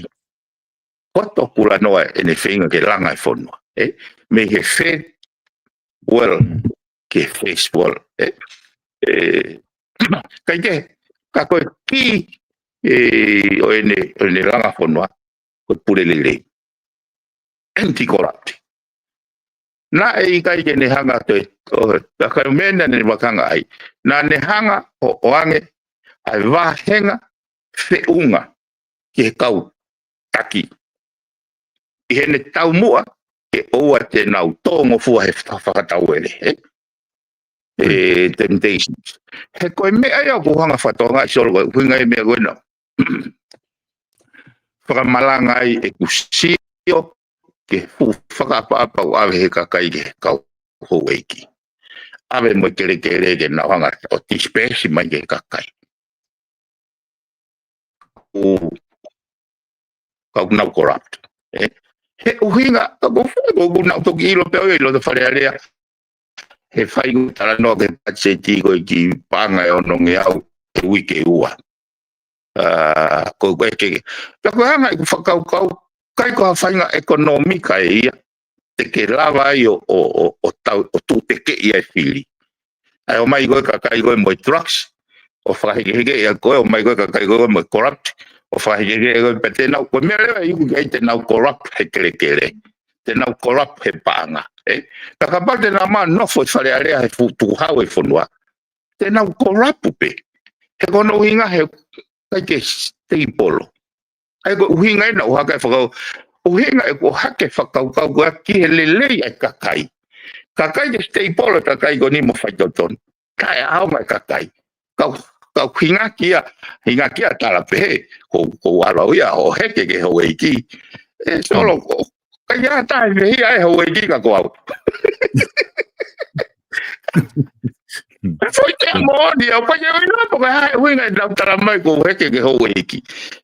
poto kulanoa ʻene feinga ke langa e fonua, ē? Mei he third world ki he first world, ē? Ē, ʻikai ke, ka ko e kī, ē, ʻo ʻene, ʻo ʻene langa fonua, ko e pule lelei. Anti-corrupt. Naʻe ʻikai ke ne hanga ʻo toe, ʻo, ka ko e meʻa naʻa ne vakanga ai. Naʻa ne hanga ʻo, ʻoange ʻa e vāhenga feʻunga ki he kau taki. ʻI heʻene taumuʻa ke ʻoua te nau tōngofua he fa-, fakatauele, ē? Ē, temptations. He ko e meʻa ia ʻoku hanga fakatokangaʻi Solo ko e ʻuhinga e meʻa ko ena. Fakamalanga ai ʻeku sio ki he fuʻu fakaʻapaʻapa ʻoku ʻave he kakai ki he kau houʻeiki. ʻAve mo e kelekele ke nau hanga ʻo disperse mai ki he kakai. ʻO kau nau corrupt. Ē? He ʻuhinga, ka ko fai ko ʻoku nau toki ʻilo pē ʻo ʻilo ʻi Fale Alea. He fai ko e talanoa ki he patiseti ko e kiʻi paʻanga ʻe onongeau he uike ʻe ua. ʻA, ko e ke, ka ko e anga ʻeku fakakaukau, ʻikai ko ha faʻahinga ʻekonōmika ʻe ia, te ke lava ai ʻo, ʻo, ʻo, ʻo tau, ʻo tuʻu tekeʻi ai e fili. ʻAi ʻomai ko e kakai ko e mo e drugs, ʻo fakahekeheke ia ko e, ʻomai ko e kakai ko e mo e corrupt, ʻo fakahekeheke ko e pea te nau, ko e meʻa leva ʻe iku ki ai te nau corrupt he kelekele, te nau corrupt he paʻanga, ē? Ka kapau te nau ma nofo ʻi Fale Alea he fuʻu tukuhau e fonua, te nau kolapu pē. He ko hono ʻuhinga he ʻikai ke stable. ʻA ia ko e ʻuhinga ena ʻoku hake fakau, ʻuhinga ʻeku ʻohake fakakaukau ko ia ki he lelei ʻa e kakai. Kakai ke stable e kakai ko eni mo faitotonu. Taʻeʻaonga e kakai. Kau, kau hinga kia, hinga kia tala pehē, ko, ko alo ia ʻo heke ki he houʻeiki. ʻE Solo, ko, ʻikai ha taha ʻe fehiʻa he houʻeiki ka ko au. ʻE foʻi te moʻoni, ʻoku ʻikai ke u ʻilo pe ko e hā e ʻuhinga ʻenau tala mai ko e heke ki he houʻeiki.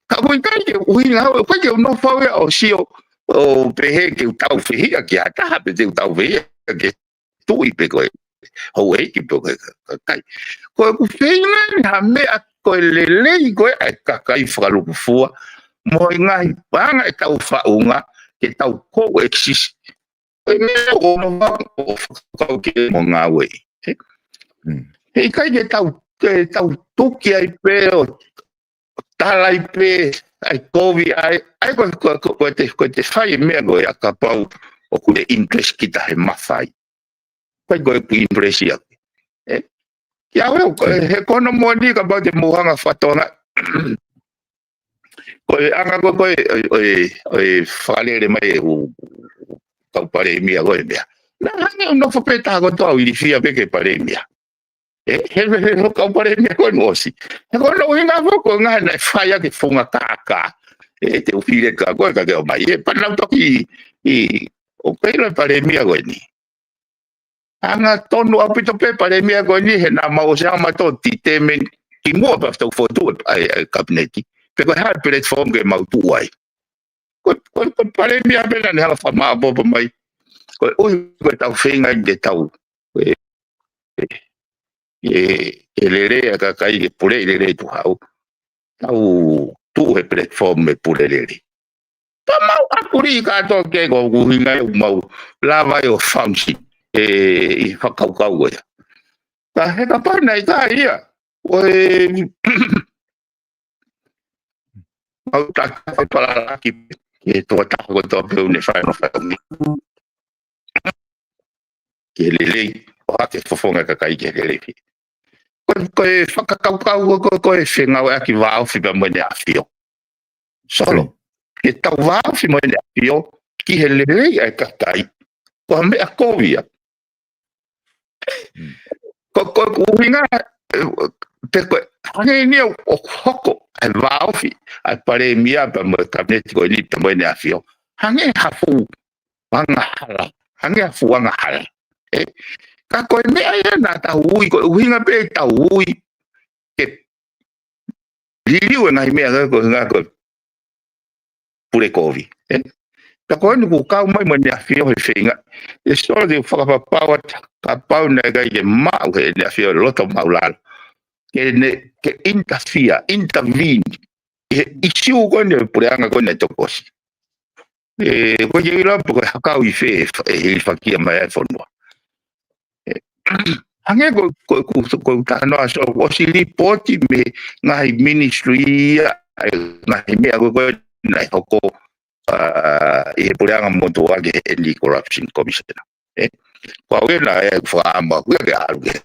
Ka ʻoku ʻikai ke u ʻuhinga au, ʻoku ʻikai ke u nofo au ia ʻo sio, ʻo pehē ke u tau fehiʻa ki ha taha pe te u tau fehiʻa ki he tuʻi pe ko e houʻeiki pe ko e kakai. Ko ʻeku feinga ni ha meʻa ko e lelei ko ē ʻa e kakai fakalūkufua, mo e ngaahi paʻanga ʻetau faʻunga, ke tau coexist. Ko e meʻa ʻoku ou nofo au ʻo fakakaukau ki ai mo ngāue. ʻE? Mm. He ʻikai ke tau, ke tau tuki ai pē ʻo tala ai pē, ʻai kovi ai, ʻai ko, ko, ko, ko te, ko te fai e meʻa ko ia kapau ʻoku te interest kita he mafai. ʻIkai ko ʻeku interest ia. ʻE? Kiate au, ko, he ko hono moʻoni kapau te mou hanga fatonga. Ko e anga ko, ko e, ʻo e, ʻo e, ʻo e fakalele mai ʻe he ʻū kau palēmia ko e meʻa. Naʻa hangē ʻoku nofo pē taha kotoa ʻo ilifia pē ki he palēmia. ʻE, he, he, he, he kau palēmia ko eni ʻosi. He ko hono ʻuhinga foki ko e ngaahi naʻe fai ʻaki e founga kākā. ʻE, te u fili ka ko e ka ke ʻomai. ʻE, pea nau toki ʻi, ʻi, ʻo pehē ʻa e palēmia ko eni. Anga tonu ʻaupito pē palēmia ko eni he naʻa mau ʻosi hanga ʻo determine kimuʻa pea tau fokotuʻu ʻa e, ʻa e kapineti. Pe ko e hā e platform ke mau tuʻu ai. Ko, ko, ko e palēmia pē naʻa ne hanga ʻo fakamāʻopoʻopo mai. Ko e ʻuhi ko ʻetau feinga ke tau, ʻe, ʻe, ʻe lelei ʻa e kakai ke pule lelei Tuʻi Haʻu. Tau tuʻu he platform ʻe pule lelei. Pea mau ʻakuli kātoa ke ko ʻeku ʻuhinga ʻoku mau lava ai ʻo function ʻi he fakakaukau ko ia. Ka he kapau naʻe ʻikai ia, ʻoku mau tataki pē ʻa e kakai ke tō taha kotoa pē ʻoku ne fai hono fai ʻo meʻa. Ke lelei, ʻohake e fofonga e kakai ke lelei. Ko, ko e fakakaukau ko, ko, ko e fengāueʻaki vāofi pea mo ʻEne ʻAfio. Solo, ke tau vāofi mo ʻEne ʻAfio, ki he lelei ʻa e kakai, ko ha meʻa kovi ia. Mm. Ko, ko ʻeku ʻuhinga, ʻe, pe ko e, hangē ni ʻoku hoko ʻa e vāofi ʻa e palēmia pea mo e kapineti ko eni pea mo ʻEne ʻAfio. Hangē ha fuʻu angahala, hangē ha fuʻu angahala. ʻE, ka ko e meʻa ia naʻa tau ui, ko e ʻuhinga pē ʻetau ui, ke liliu e ngaahi meʻa ko e ʻuhinga ko e pule kovi. ʻE? Ka ko eni kuo kau mai mo ʻEne ʻAfio he feinga. ʻE Solo, te u fakapapau atu, kapau naʻe ʻikai ke maʻu heʻene ʻAfio e loto maʻulalo ke ne, ke interfere, intervene ʻi he ʻisiū ko eni ʻo e puleʻanga ko eni ʻa e tokosi. ʻE, ʻoku ʻikai ke u ʻilo pe ko e hā e kau ʻi fē ʻe, ʻe hilifakia mai ai e fonua. ʻE, hangē ko, ko, ko, ko e talanoa Solo, ʻosi lipooti mei he ngaahi ministry ia, ʻa e ngaahi meʻa ko, ko ē naʻe hoko, ʻa, ʻi he puleʻanga motuʻa ki he Anti-Corruption Commissioner. ʻE, ko au ia naʻe fakaʻamu ʻaku ia ke ʻalu ki he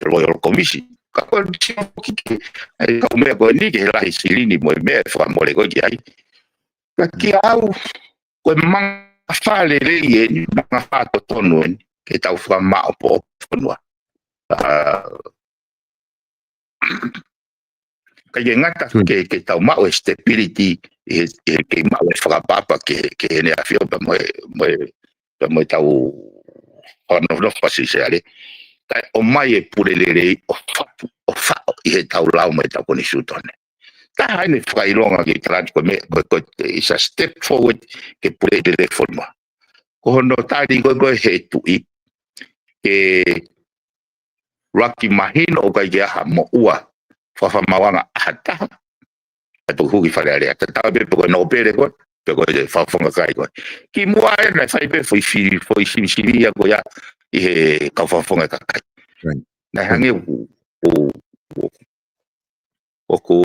Royal Commission. Ka ko e sio foki ki he, ʻa e kau meʻa ko eni ki he lahi silini mo e meʻa ʻe fakamole ko ē ki ai. Ka kiate au, ko e mangafā lelei eni, mangafā totonu eni, ke tau fakamaʻopoʻopo e fonua. ʻA, ʻikai ke ngata ke, ke tau maʻu e stability, ʻi he, ʻi he kei maʻu e fakaʻapaʻapa ki he, ki heʻene ʻAfio pea mo e, mo e, pea mo ʻetau fakanofonofo fakasōsiale. Kae ʻomai e pule lelei ʻo fatu, ʻo faʻo ʻi heʻetau lao mo ʻetau konisitūtone. Taha eni e fakaʻilonga ke tala atu ko e meʻa, ko, ko, it's a step forward ke pule lelei e fonua. Ko hono tali ko ē ko ē he tuʻi, ke ʻuluaki mahino ʻoku ʻikai ke ʻi ai ha moʻua fakafakamaauʻanga ʻa ha taha ʻa e toki huki Fale Alea. Tatau ai pē pe ko e nōpele ko ē, pe ko e fakafofonga kakai ko ē. Kimuʻa ē naʻe fai pē foʻi fili, foʻi sivisivia ko ia ʻi he kau fakafofonga kakai. Right. Naʻe hangē ʻoku, ʻoku, ʻoku, ʻoku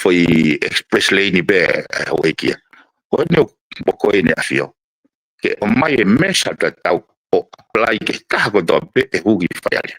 foʻi express lane pē ʻa e houʻeiki ia. Ko eni ʻoku, ʻoku ʻEne ʻAfio ke ʻomai e measure tatau ʻo apply ki he taha kotoa pē ʻe huki Fale Alea.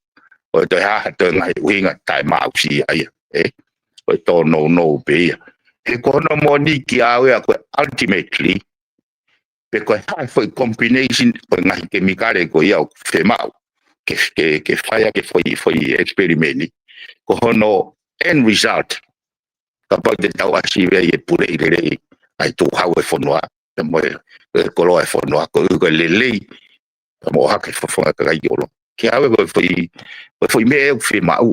ʻO toe hā ha toe ngaahi ʻuhinga taʻemaʻusia ia, ē? ʻO e tōnounou pē ia. He ko hono moʻoni kiate au ia ko e ultimately, pe ko e hā e foʻi combination ʻo e ngaahi kemikale ko ia ʻoku fiemaʻu ke, ke, ke fai ʻaki e foʻi, foʻi experiment. Ko hono end result, kapau te tau ʻasi ai e puleʻi lelei ʻa e tukuhau e fonua, pea mo e, e koloa e fonua, ko e, ko e lelei, pea mo e ʻohake e fofonga kakai ʻo e ʻOtua. Kiate au ia ko e foʻi, ko e foʻi meʻa ʻoku fiemaʻu.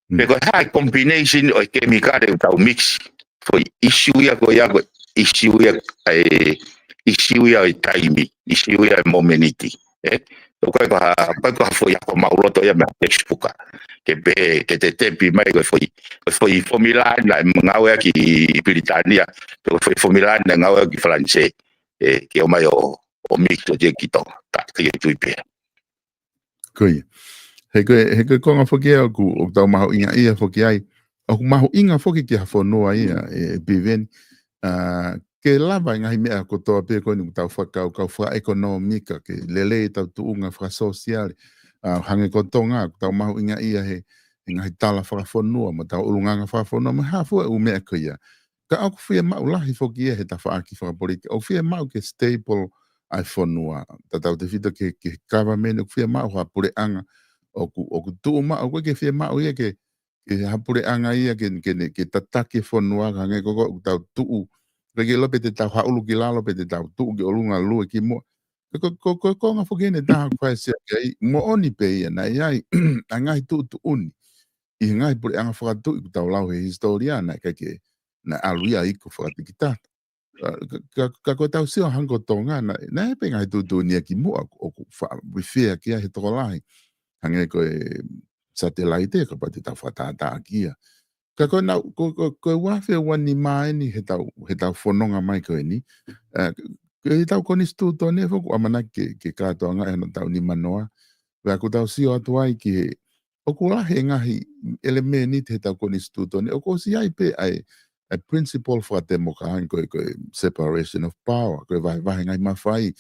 Mm. Pe ko e hā e combination ʻo e kemikale ʻoku tau mix. Foʻi issue ia ko ia, ko e issue ia, e issue ia ʻo e taimi, issue ia ʻo e momeniti. Ē? ʻOku ʻikai ko ha, ʻikai ko ha foʻi ako maʻuloto ia mei he textbook. Ke pehē, ke te tepi mai ko e foʻi, ko e foʻi fomila naʻe ngāueʻaki ʻi Pilitānia, pe ko e foʻi fomila naʻe ngāueʻaki ʻi Falanisē. Ē, ke ʻomai ʻo, ʻo mix ʻo te ki Tonga. Ka, ka ia tui pē. Ko ia. He ko e, he ko e konga foki ia ʻoku, ʻoku tau mahuʻingaʻia foki ai. ʻOku mahuʻinga foki ki ha fonua ia, ē, ē Piveni. ʻA, ke lava e ngaahi meʻa kotoa pē ko eni ʻoku tau fakakaukau fakaʻekonōmika, ke lelei ʻetau tuʻunga fakasōsiale. ʻA, hangē ko Tonga, ʻoku tau mahuʻingaʻia he, he ngaahi tala fakafonua, mo ʻetau ʻulungaanga fakafonua, mo e hā fua e ʻū meʻa ko ia. Ka ʻoku fiemaʻu lahi foki ia he tafaʻaki fakapolitika. ʻOku fiemaʻu ke stable ʻa e fonua. Tatau tefito ki he, ki he government, ʻoku fiemaʻu ha puleʻanga ʻoku, ʻoku tuʻu maʻu, ʻoku ʻikai ke fiemaʻu ia ke, ke ha puleʻanga ia ke, ke, ke tataki e fonua, ka hangē ko ē ʻoku tau tuʻu. ʻIkai ke ʻilo pe te tau haʻulu ki lalo, pe te tau tuʻu ki ʻolunga lue ki muʻa. Ko, ko, ko, ko e konga foki eni ʻe taha ʻoku fai e sio ki ai, moʻoni pē ia, naʻe ʻi ai ʻa e ngaahi tuʻutuʻuni ʻi he ngaahi puleʻanga fakatuʻi ʻoku tau lau he hisitōlia, naʻe ʻikai ke, naʻe ʻalu ia ʻo iku fakatikitato. Ka, ka, ka, ka ko ʻetau sio hangē ko Tonga, naʻe, naʻe ʻi ai pē ngaahi tuʻutuʻuni ia ki muʻa ʻoku, ʻoku faʻa refer ki ai he tokolahi. Hangē ko e satelaite, kapau te tau fakatātā ki ai. Ka ko ʻenau, ko, ko, ko e ua afe ua nima eni heʻetau, heʻetau fononga mai ko eni. Ē, ko ʻetau konisitūtone foki ʻoku ʻamanaki ke, ke kātoanga ʻi hono taʻu nima noa. Pea ʻoku tau sio atu ai ki he, ʻoku lahi e ngaahi ʻelemēniti heʻetau konisitūtone, ʻoku ʻosi ʻi ai pē ʻa e, ʻa e principle fakatemokālati ko e, ko e separation of power, ko e vahevahe ngaahi mafai.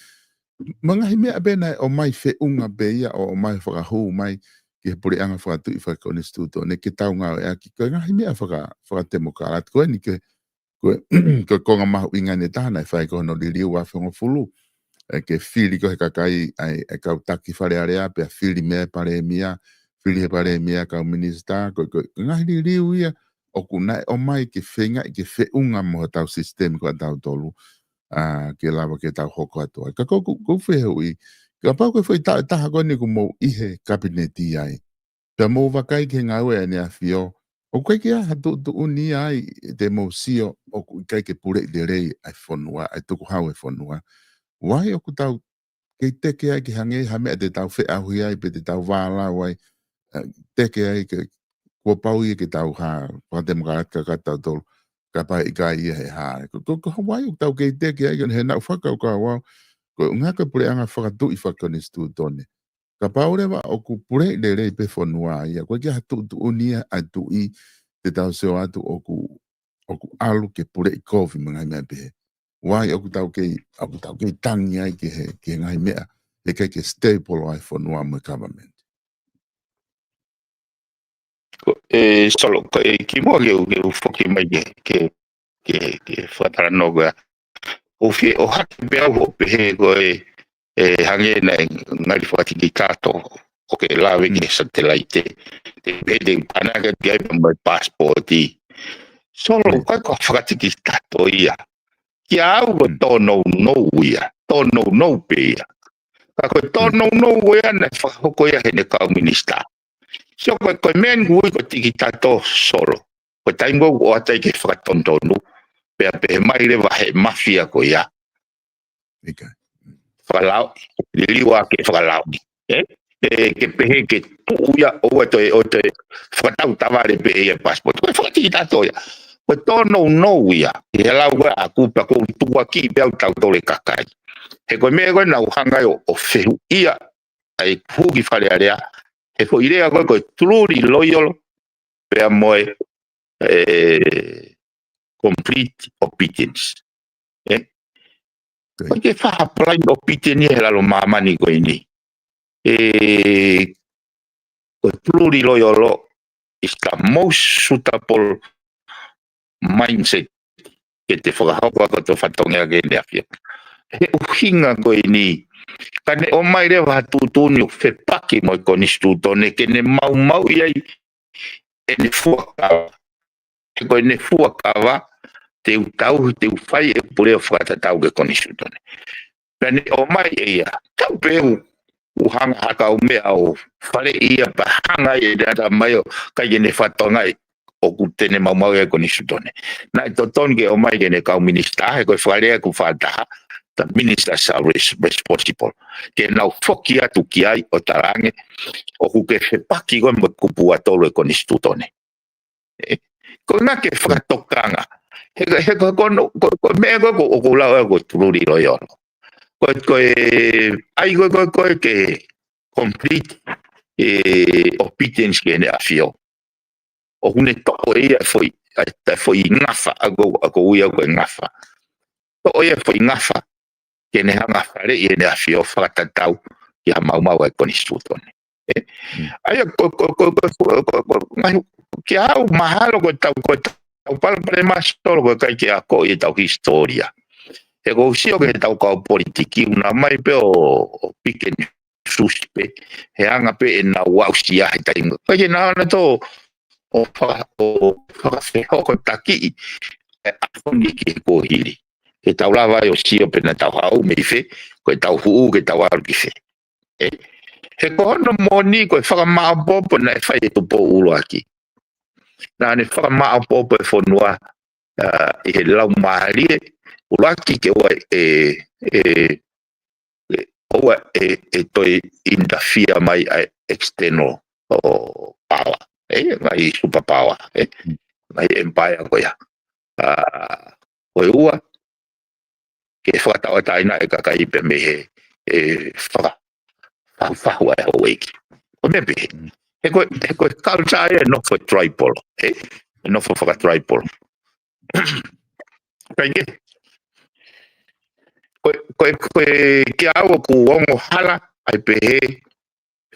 Mo e ngaahi meʻa pē naʻe ʻomai feʻunga pē ia ʻo ʻomai fakahū mai ki he puleʻanga fakatuʻi fakakonisitūtone ke tau ngāueʻaki. Ko e ngaahi meʻa faka-, fakatemokālati ko eni ke, ko e, ko e konga mahuʻinga eni ʻe taha naʻe fai ko hono liliu ua afe hongofulu. Ē, ke fili ko ē he kakai ʻa e, ʻa e kau taki Fale Alea, pea fili mei ai e palēmia, fili he palēmia kau minisitā, ko e, ko e ngaahi liliu ia ʻoku naʻe ʻomai ke feingaʻi ke feʻunga mo hotau sisitemi ko ʻatautolu, ʻa, ke lava ke tau hoko atu ai. Ka ko ʻeku, ko ʻeku fehuʻi, kapau ko e foʻi taʻu ʻe taha ko eni ʻoku mou ʻi he kapineti ai, pea mou vakai ki he ngāue ʻa ʻEne ʻAfio, ʻoku ʻikai ke ʻi ai ha tuʻutuʻuni ia ai te mou sio ʻoku ʻikai ke puleʻi lelei ʻa e fonua, ʻa e tukuhau e fonua. Why ʻoku tau kei teke ai ke hangē ha meʻa te tau feʻauhi ai, pe te tau vālau ai, ē, teke ai ke, kuo pau ia ke tau hā fakatemokālati ka, ka tautolu, kapau ʻe ʻikai ia he hā. Ko, ko, ko Hawaiʻi ʻoku tau kei teke ai, ko eni he naʻu fakakaukau au, ko e ʻuhinga ko e puleʻanga fakatuʻi fakakonisitūtone. Kapau leva ʻoku puleʻi lelei pē fonua ia, ʻoku ʻikai ke ʻi ai ha tuʻutuʻuni ia ʻa e tuʻi te tau sio atu ʻoku, ʻoku ʻalu ke puleʻi kovi mo e ngaahi meʻa pehē. Why ʻoku tau kei, ʻoku tau kei tangi ai ki he, ki he ngaahi meʻa, ʻe ʻikai ke stable ai e fonua mo e government. Ko, ē, Solo, ko e kimuʻa ke u, ke u foki mai ke, ke, ke, ke fakatalanoa ko ia. ʻOku fie ʻohake pē au hoʻo pehē ko e, ē, hangē naʻe ngali fakatikitato ʻo ke lave ki he satelaite. Te pehē te u panaka ki ai pea mo e pasipoti. Solo, ʻikai ko e fakatikitato ia. Kiate au ko e tōnounou ia. Tōnounou pē ia. Ka ko e tōnounou ko ia naʻe fakahoko ia heʻene kau minisitā. Sio ko e, ko e meʻa eni ʻoku ui ko e tikitato, Solo. Ko e taimi ʻoku ʻoatu ai ke fakatonutonu, pea pehē mai leva he mafia ko ia. ʻIkai. Fakalao, liliu ʻaki e fakalao ni. Ē? ē, ke pehē ke tuʻu ia ʻo ʻoua toe, ʻoua toe fakatau tavale pē ʻe ia e passport. Ko e fakatikitato ia. Ko e tōnounou ia. ʻI he lau ko ē ʻaku pea ʻoku ou tukuakiʻi pē au tautolu e kakai. He ko e meʻa ko ē naʻa ku hanga ai ʻo, ʻo fehuʻia ai ʻeku hū ki Fale Alea. He foʻi lea ko ē ko e truly loyal pea mo e, ē, complete obedience. Ē? Ko e ke faha plain obedience he lalo māmani ko eni. Ē, ko e truly loyal is the most suitable mindset ke te fakahoko ʻaki hoto fatongia ki Heʻene ʻAfio. He ʻuhinga ko eni, ka ne ʻomai leva ha tuʻutuʻuni ʻoku fepaki mo e konisitūtone ke ne maumauʻi ai ʻene fuakava. He ko ʻene fuakava, te u tauhi, te u fai e pule ʻo fakatatau ki he konisitūtone. Pea ne ʻomai ʻe ia, tau pē ʻoku, ʻoku hanga ha kau meʻa ʻo faleʻi ia pea hanga ʻe ia ʻo ʻatamai ʻo ʻikai ke ne fakatokangaʻi ʻoku te ne maumauʻi e konisitūtone. Naʻe totonu ke ʻomai ke ne kau minisitā, he ko e fakalea ʻoku fakataha, the ministers are res-, responsible. Ke nau foki atu ki ai ʻo talaange, ʻoku ke fepaki koe mo e kupu ua tolu e konisitūtone. Ē, ko e ʻuhinga ke fakatokanga. He, he ko, ko, no, ko, ko e meʻa ko, ko, ʻoku ou lau ʻe au ko e truly loyal. Ko, ko e, ʻai ko, ko, ko e ke complete, ē, obedience ki Heʻene ʻAfio. ʻOku ne toʻo ʻe ia e foʻi, ʻa e, ʻa e foʻi ngafa, ʻa ko, ʻa ko ui au ko e ngafa. Toʻo ʻe ia e foʻi ngafa, ke ne hanga faleʻi ʻEne ʻAfio fakatatau ki ha maumau ʻa e konisitūtone. Ē? Mm. ʻA ia ko, ko, ko, ko, ko, ko, ko, ngaahi, kia au mahalo ko ʻetau, ko ʻetau palopalema Solo ko e ʻikai ke akoʻi ʻetau hisitōlia. He ʻoku ou sio ki heʻetau kau politiki ʻoku nau ō mai pē ʻo, ʻo pick and choose pē, he anga pē ʻenau aʻusia he taimi. ʻIkai ke nau ō nautolu ʻo faka-, ʻo fakafehokotakiʻi e ʻaho ni ki he kuohili. Ke tau lava ai ʻo sio pe naʻa tau haʻu mei fē, ko ʻetau hū ke tau ʻalu ki fē. Ē? He ko hono moʻoni ko e fakamāʻopoʻopo naʻe fai ʻe Tupou ʻUluaki. Naʻa ne fakamāʻopoʻopo e fonua, ā, ʻi he laumālie ʻuluaki ke ʻoua ʻe, ʻe, ʻe, ʻoua ʻe, ʻe toe interfere mai ʻa e external ʻo power. Ē, ngaahi superpower, ē, Mm. ngaahi empire ko ia. Ā, ko e ua, ke fakatauʻatāina e kakai pē mei he, ē, faka-, fahufahu ʻa e houʻeiki. Ko e meʻa pē. Mm. He ko e, he ko e culture ia ʻe nofo tribal, ē? ʻE nofo faka-tribal. Kae kehe, ko e, ko e, ko e kia au ʻoku ongo hala ʻa e pehē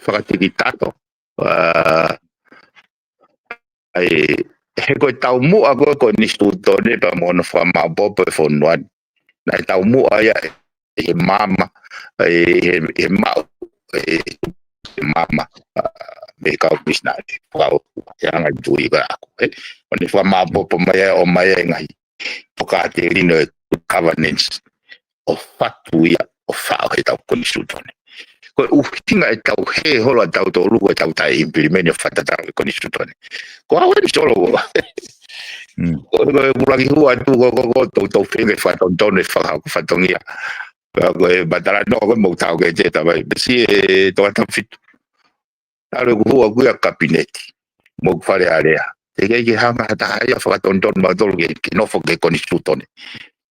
fakatikitato. Ā, ʻa e, he ko e taumuʻa ko ē konisitūtone pea mo hono fakamāʻopoʻopo e fonua ni. Naʻe taumuʻa ia ʻi he maama, ʻi he, ʻi he maʻu, ʻi he maama, ā, mei he kau misinale, kau, ʻi he anga e tui ko ē ʻaku, ē. ʻO ne fakamāʻopoʻopo mai ai, ʻomai ai e ngaahi tokāteline ʻo e governance ʻo fatu ia ʻo faʻo heʻetau konisitūtone. Ko e ʻuhinga ʻetau hē holo ʻa tautolu ko ʻetau taʻe implement ʻo fakatatau e konisitūtone. Ko au eni Solo ko. Mm. Ko, ko e ʻuluaki hū atu ko, ko, ko, tou, tou feinga ke fakatonutonu e faka-, fatongia. Ko e matala noa ko ē mo tau ke te tavai. Pesi e toa tau fitu. Talu ʻeku hū ʻaku ia kapineti mo ʻeku Fale Alea. Teʻeki ai ke hanga ha taha ia ʻo fakatonutonu mautolu ke, ke nofo ki he konisitūtone.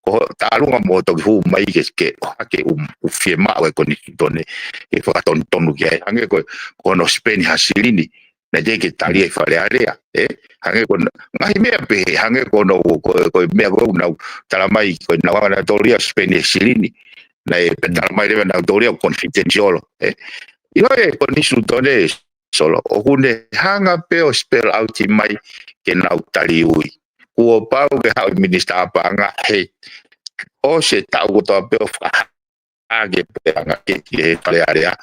Ko e tālunga mo toki hū mai ke, ke ʻohake ʻū, ʻū fiemaʻu e konisitūtone ke fakatonutonu ki ai. Hangē ko, ko hono spend ha silini, naʻe teʻeki ke tali ʻe he Fale Alea, ē? Hangē ko e ngaahi meʻa pehē, hangē ko hono, ko, ko e meʻa ko ē ʻoku nau talamai, ko ʻenau anga nautolu ia ʻo spend e silini. Naʻe pē Mm. talamai leva nautolu ia ʻoku confidential, ē? ʻIo e konisitūtone Solo, ʻoku ne hanga pē ʻo spell out mai ke nau taliui. Kuo pau ke haʻu e minisitā paʻanga he ʻosi e taʻu kotoa pē ʻo fakahā ke pē anga ke, ke he Fale Alea.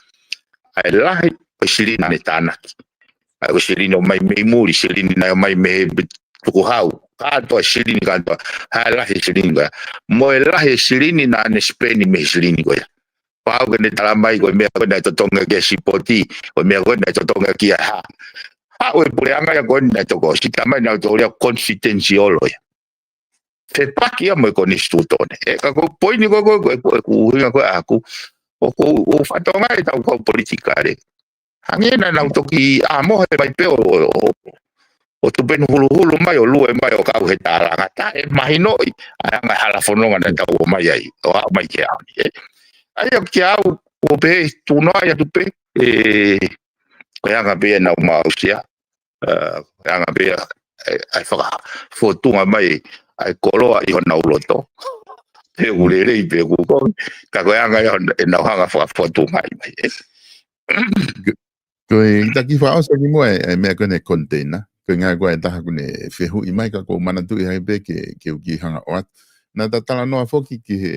ʻA e lahi ʻo e silini naʻa ne tānaki. ʻA e ʻo e silini ʻomai mei muli, silini naʻe ʻomai mei he tukuhau. Kātoa e silini kātoa. ʻA e lahi e silini ka. Mo e lahi e silini naʻa ne spend mei he silini ko ia. Pau ke ne talamai ko e meʻa ko ē naʻe totongi ki ai e sipoti, ko e meʻa ko ē naʻe totongi ki ai e hā. Haʻu e puleʻanga ia ko ē naʻe toko, ʻosi talamai nautolu ia confidential ia. Fepaki ia mo e konisitūtone. Ē, ka ko e poini ko ē, ko e, ko e, ko e ʻuhinga ko ē ʻaku, ʻoku, ʻoku fatongia ʻetau kau politikale. Hangē naʻa nau toki ʻā mohe mai pē ʻo, ʻo, ʻo tupenu huluhulu mai ʻo lue mai ʻo kau he tālanga. Taʻemahinoʻi ʻa e anga e hala fononga naʻa tau ō mai ai, ʻo aʻu mai ki he ʻaho ni, ē. ʻA ia kiate au, ʻoku ou pehē tuʻu noaʻi atu pē, ē, ko e anga pē ia ʻenau maʻusia, ē, ko e anga pē ia, ē, ʻa e fakafōtunga mai ʻa e koloa ʻi honau loto. Pe ʻoku lelei, pe ʻoku kovi, ka ko e anga ia ʻenau hanga fakafōtunga mai, ē. Ko e taki fakaʻosi ki muʻa e, e meʻa ko eni container. Ko e ngaahi ko e taha ʻoku ne fehuʻi mai ka ʻoku ou manatuʻi ai pē ke, ke u kiʻi hanga ʻoatu. Naʻa ta talanoa foki ki he,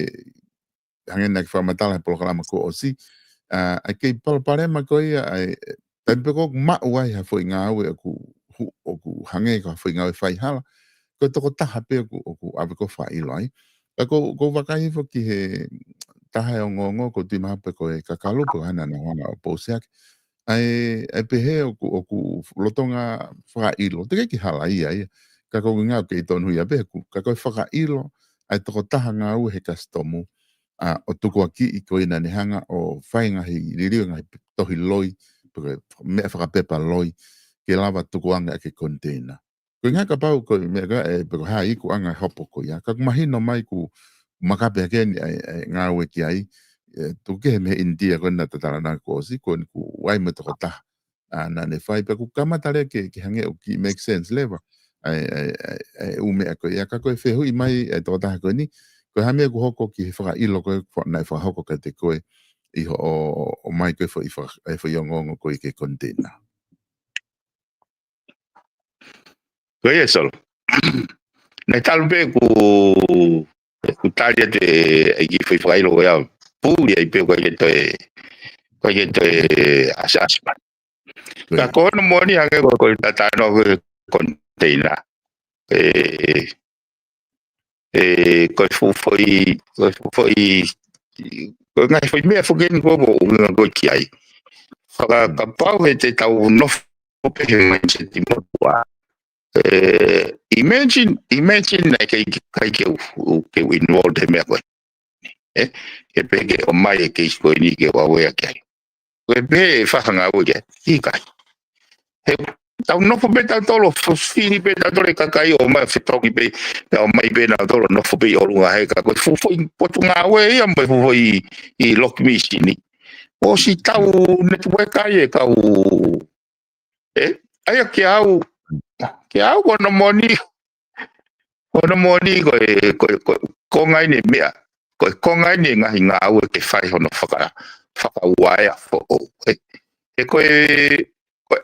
hangē naʻa ke fakamatala he polokalama kuo ʻosi. ʻA, ʻa e kei palopalema ko ia, ʻa e, taimi pē ʻoku maʻu ai ha foʻi ngāue ʻoku, hu-, ʻoku hangē ko ha foʻi ngāue faihala. Ko e tokotaha pē ʻoku, ʻoku ʻave ko e fakaʻilo ai. Ka ʻoku, ʻoku ou vakai hifo ki he taha e ongoongo, ʻoku ou tui mahalo pē ko e kakalu pē ko haʻane ʻana hanga ʻo pousiake. ʻA e, ʻa e pehē ʻoku, ʻoku lolotonga fakaʻilo. Teʻeki ke hala ia ia. Ka ko e ngāue kei tonu ia pē ʻoku, ka ko e fakaʻilo, ʻa e tokotaha ngāue he kasitomu, ʻa, ʻo tukuakiʻi ko ia naʻa ne hanga ʻo fai ngaahi liliu ngaahi tohi loi, pe ko e meʻa fakapepa loi, ke lava tukuange ʻaki e container. Ko e ngaahi kapau ko e meʻa ka, ē, pe ko e hā e ikuʻanga e hopo ko ia. Ka ʻoku mahino mai ʻoku makape hake eni ʻa e, ʻa e ngāue ki ai, ē, tuku kehe mei he ʻInitia ko eni naʻa ta talanoa kuo ʻosi, ko eni ʻoku ʻi ai mo e tokotaha. ʻA, naʻa ne fai pē ʻoku kamata leva ke, ke hangē ʻoku kiʻi make sense leva. ʻA e, ʻa e, ʻa e, ʻa e ʻū meʻa ko ia ka ko e fehuʻi mai ʻa e tokotaha ko eni, ko e hā e meʻa ʻoku hoko ki he fakaʻilo ko ē, fo-, naʻe fakahoko kiate koe ʻi hoʻo, ʻo, ʻomai ko ē foʻi faka-, e foʻi ongoongo ko ē ki he container. Ko ia, Solo. Naʻe talu pē ʻeku, ʻeku tali atu e, e kiʻi foʻi fakaʻilo ko ia. Puli ai pē ko ia toe, ko ia toe assessment. Ko ia. Ka ko hono moʻoni hangē ko, ko e tatano ko e container. E, e, ko e fuʻu foʻi, ko e fuʻu foʻi, ko e ngaahi foʻi meʻa foki eni ko, ko, ʻuhinga ko ē ki ai. Faka-, kapau he te tau nofo pē he mindset ʻi motuʻa. E, imagine, imagine naʻe ʻikai, ʻikai ke u, u, ke u involved he meʻa ko ē. Ē, ke pehē ke ʻomai e case ko eni ke u aware ki ai. Ko e pehē e fakangāue ki ai. ʻIkai. He tau nofo pē tautolu, fo-, fili pē tautolu e kakai ʻo ʻomai fetongi pē, ʻomai pē nautolu nofo pē ʻi ʻolunga he ka ko e fuʻu foʻi potungāue ia mo e fuʻu foʻi ʻi lock machine. ʻOsi tau network ai e kau, ē, ʻa ia kiate au, kiate au ko hono moʻoni, ko hono moʻoni ko e, ko e, ko e, konga eni e meʻa, ko e konga eni e ngaahi ngāue ke fai hono faka-, fakauaea foʻou, ē. He ko e, ko e,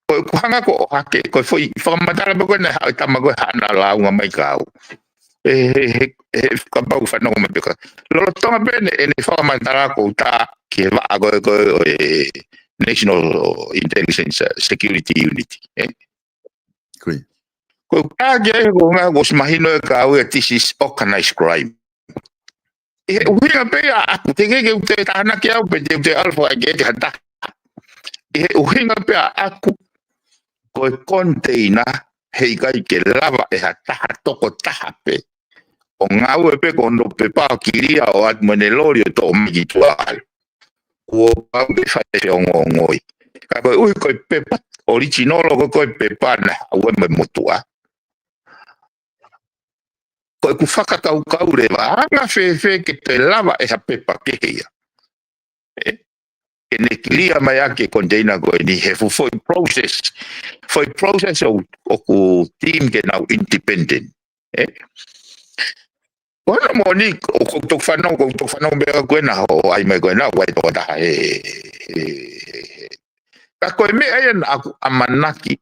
ko e ʻoku hanga ko ē ʻo hake, ko e foʻi fakamatala pē ko ē naʻe haʻu e tama ko ē haʻana lāunga mai kiate au. He, he, he, he kapau fanongo mai pē ka. Lolotonga pē ʻene, ʻene fakamatala ʻoku ou tā ki he vaʻa ko ē, ko e, ʻo e National Intelligence Security Unit, ē. Ko ia. Ko e ʻuhinga ki ai ko e ʻuhinga ʻoku ʻosi mahino ʻe au ia this is organized crime. ʻI he ʻuhinga pē ia ʻaʻaku, teʻeki ke u toe tānaki au pe te u toe ʻalu ʻo fakaʻekeʻeke ha taha. ʻI he ʻuhinga pē ia ʻaʻaku, ko e container heʻikai ke lava ʻe ha taha tokotaha pē ʻo ngāue pē ko hono pepa ʻo kilia ʻo ʻatu mo ʻene loli ʻo toʻo mai ki tuʻa ʻalu. Kuo pau ke fai e feongoongoi. Ka koeʻuhi ko e pepa original ko ē, ko e pepa naʻe haʻu mo e motuʻa. Ko ʻeku fakakaukau leva, anga fēfē ke toe lava ʻe ha pepa kehe ia, ē, ke ne kilia mai ʻaki e container ko eni he fuʻu foʻi process. Foʻi process ʻo, ʻoku deem ke nau independent. Ē? Ko hono moʻoni, ʻoku ou toki fanongo, ʻoku ou toki fanongo pē au ko ena ʻo ʻai mai ko ena, ʻoku ʻi ai e tokotaha ē, ē, ē. Ka ko e meʻa ia naʻa ku ʻamanaki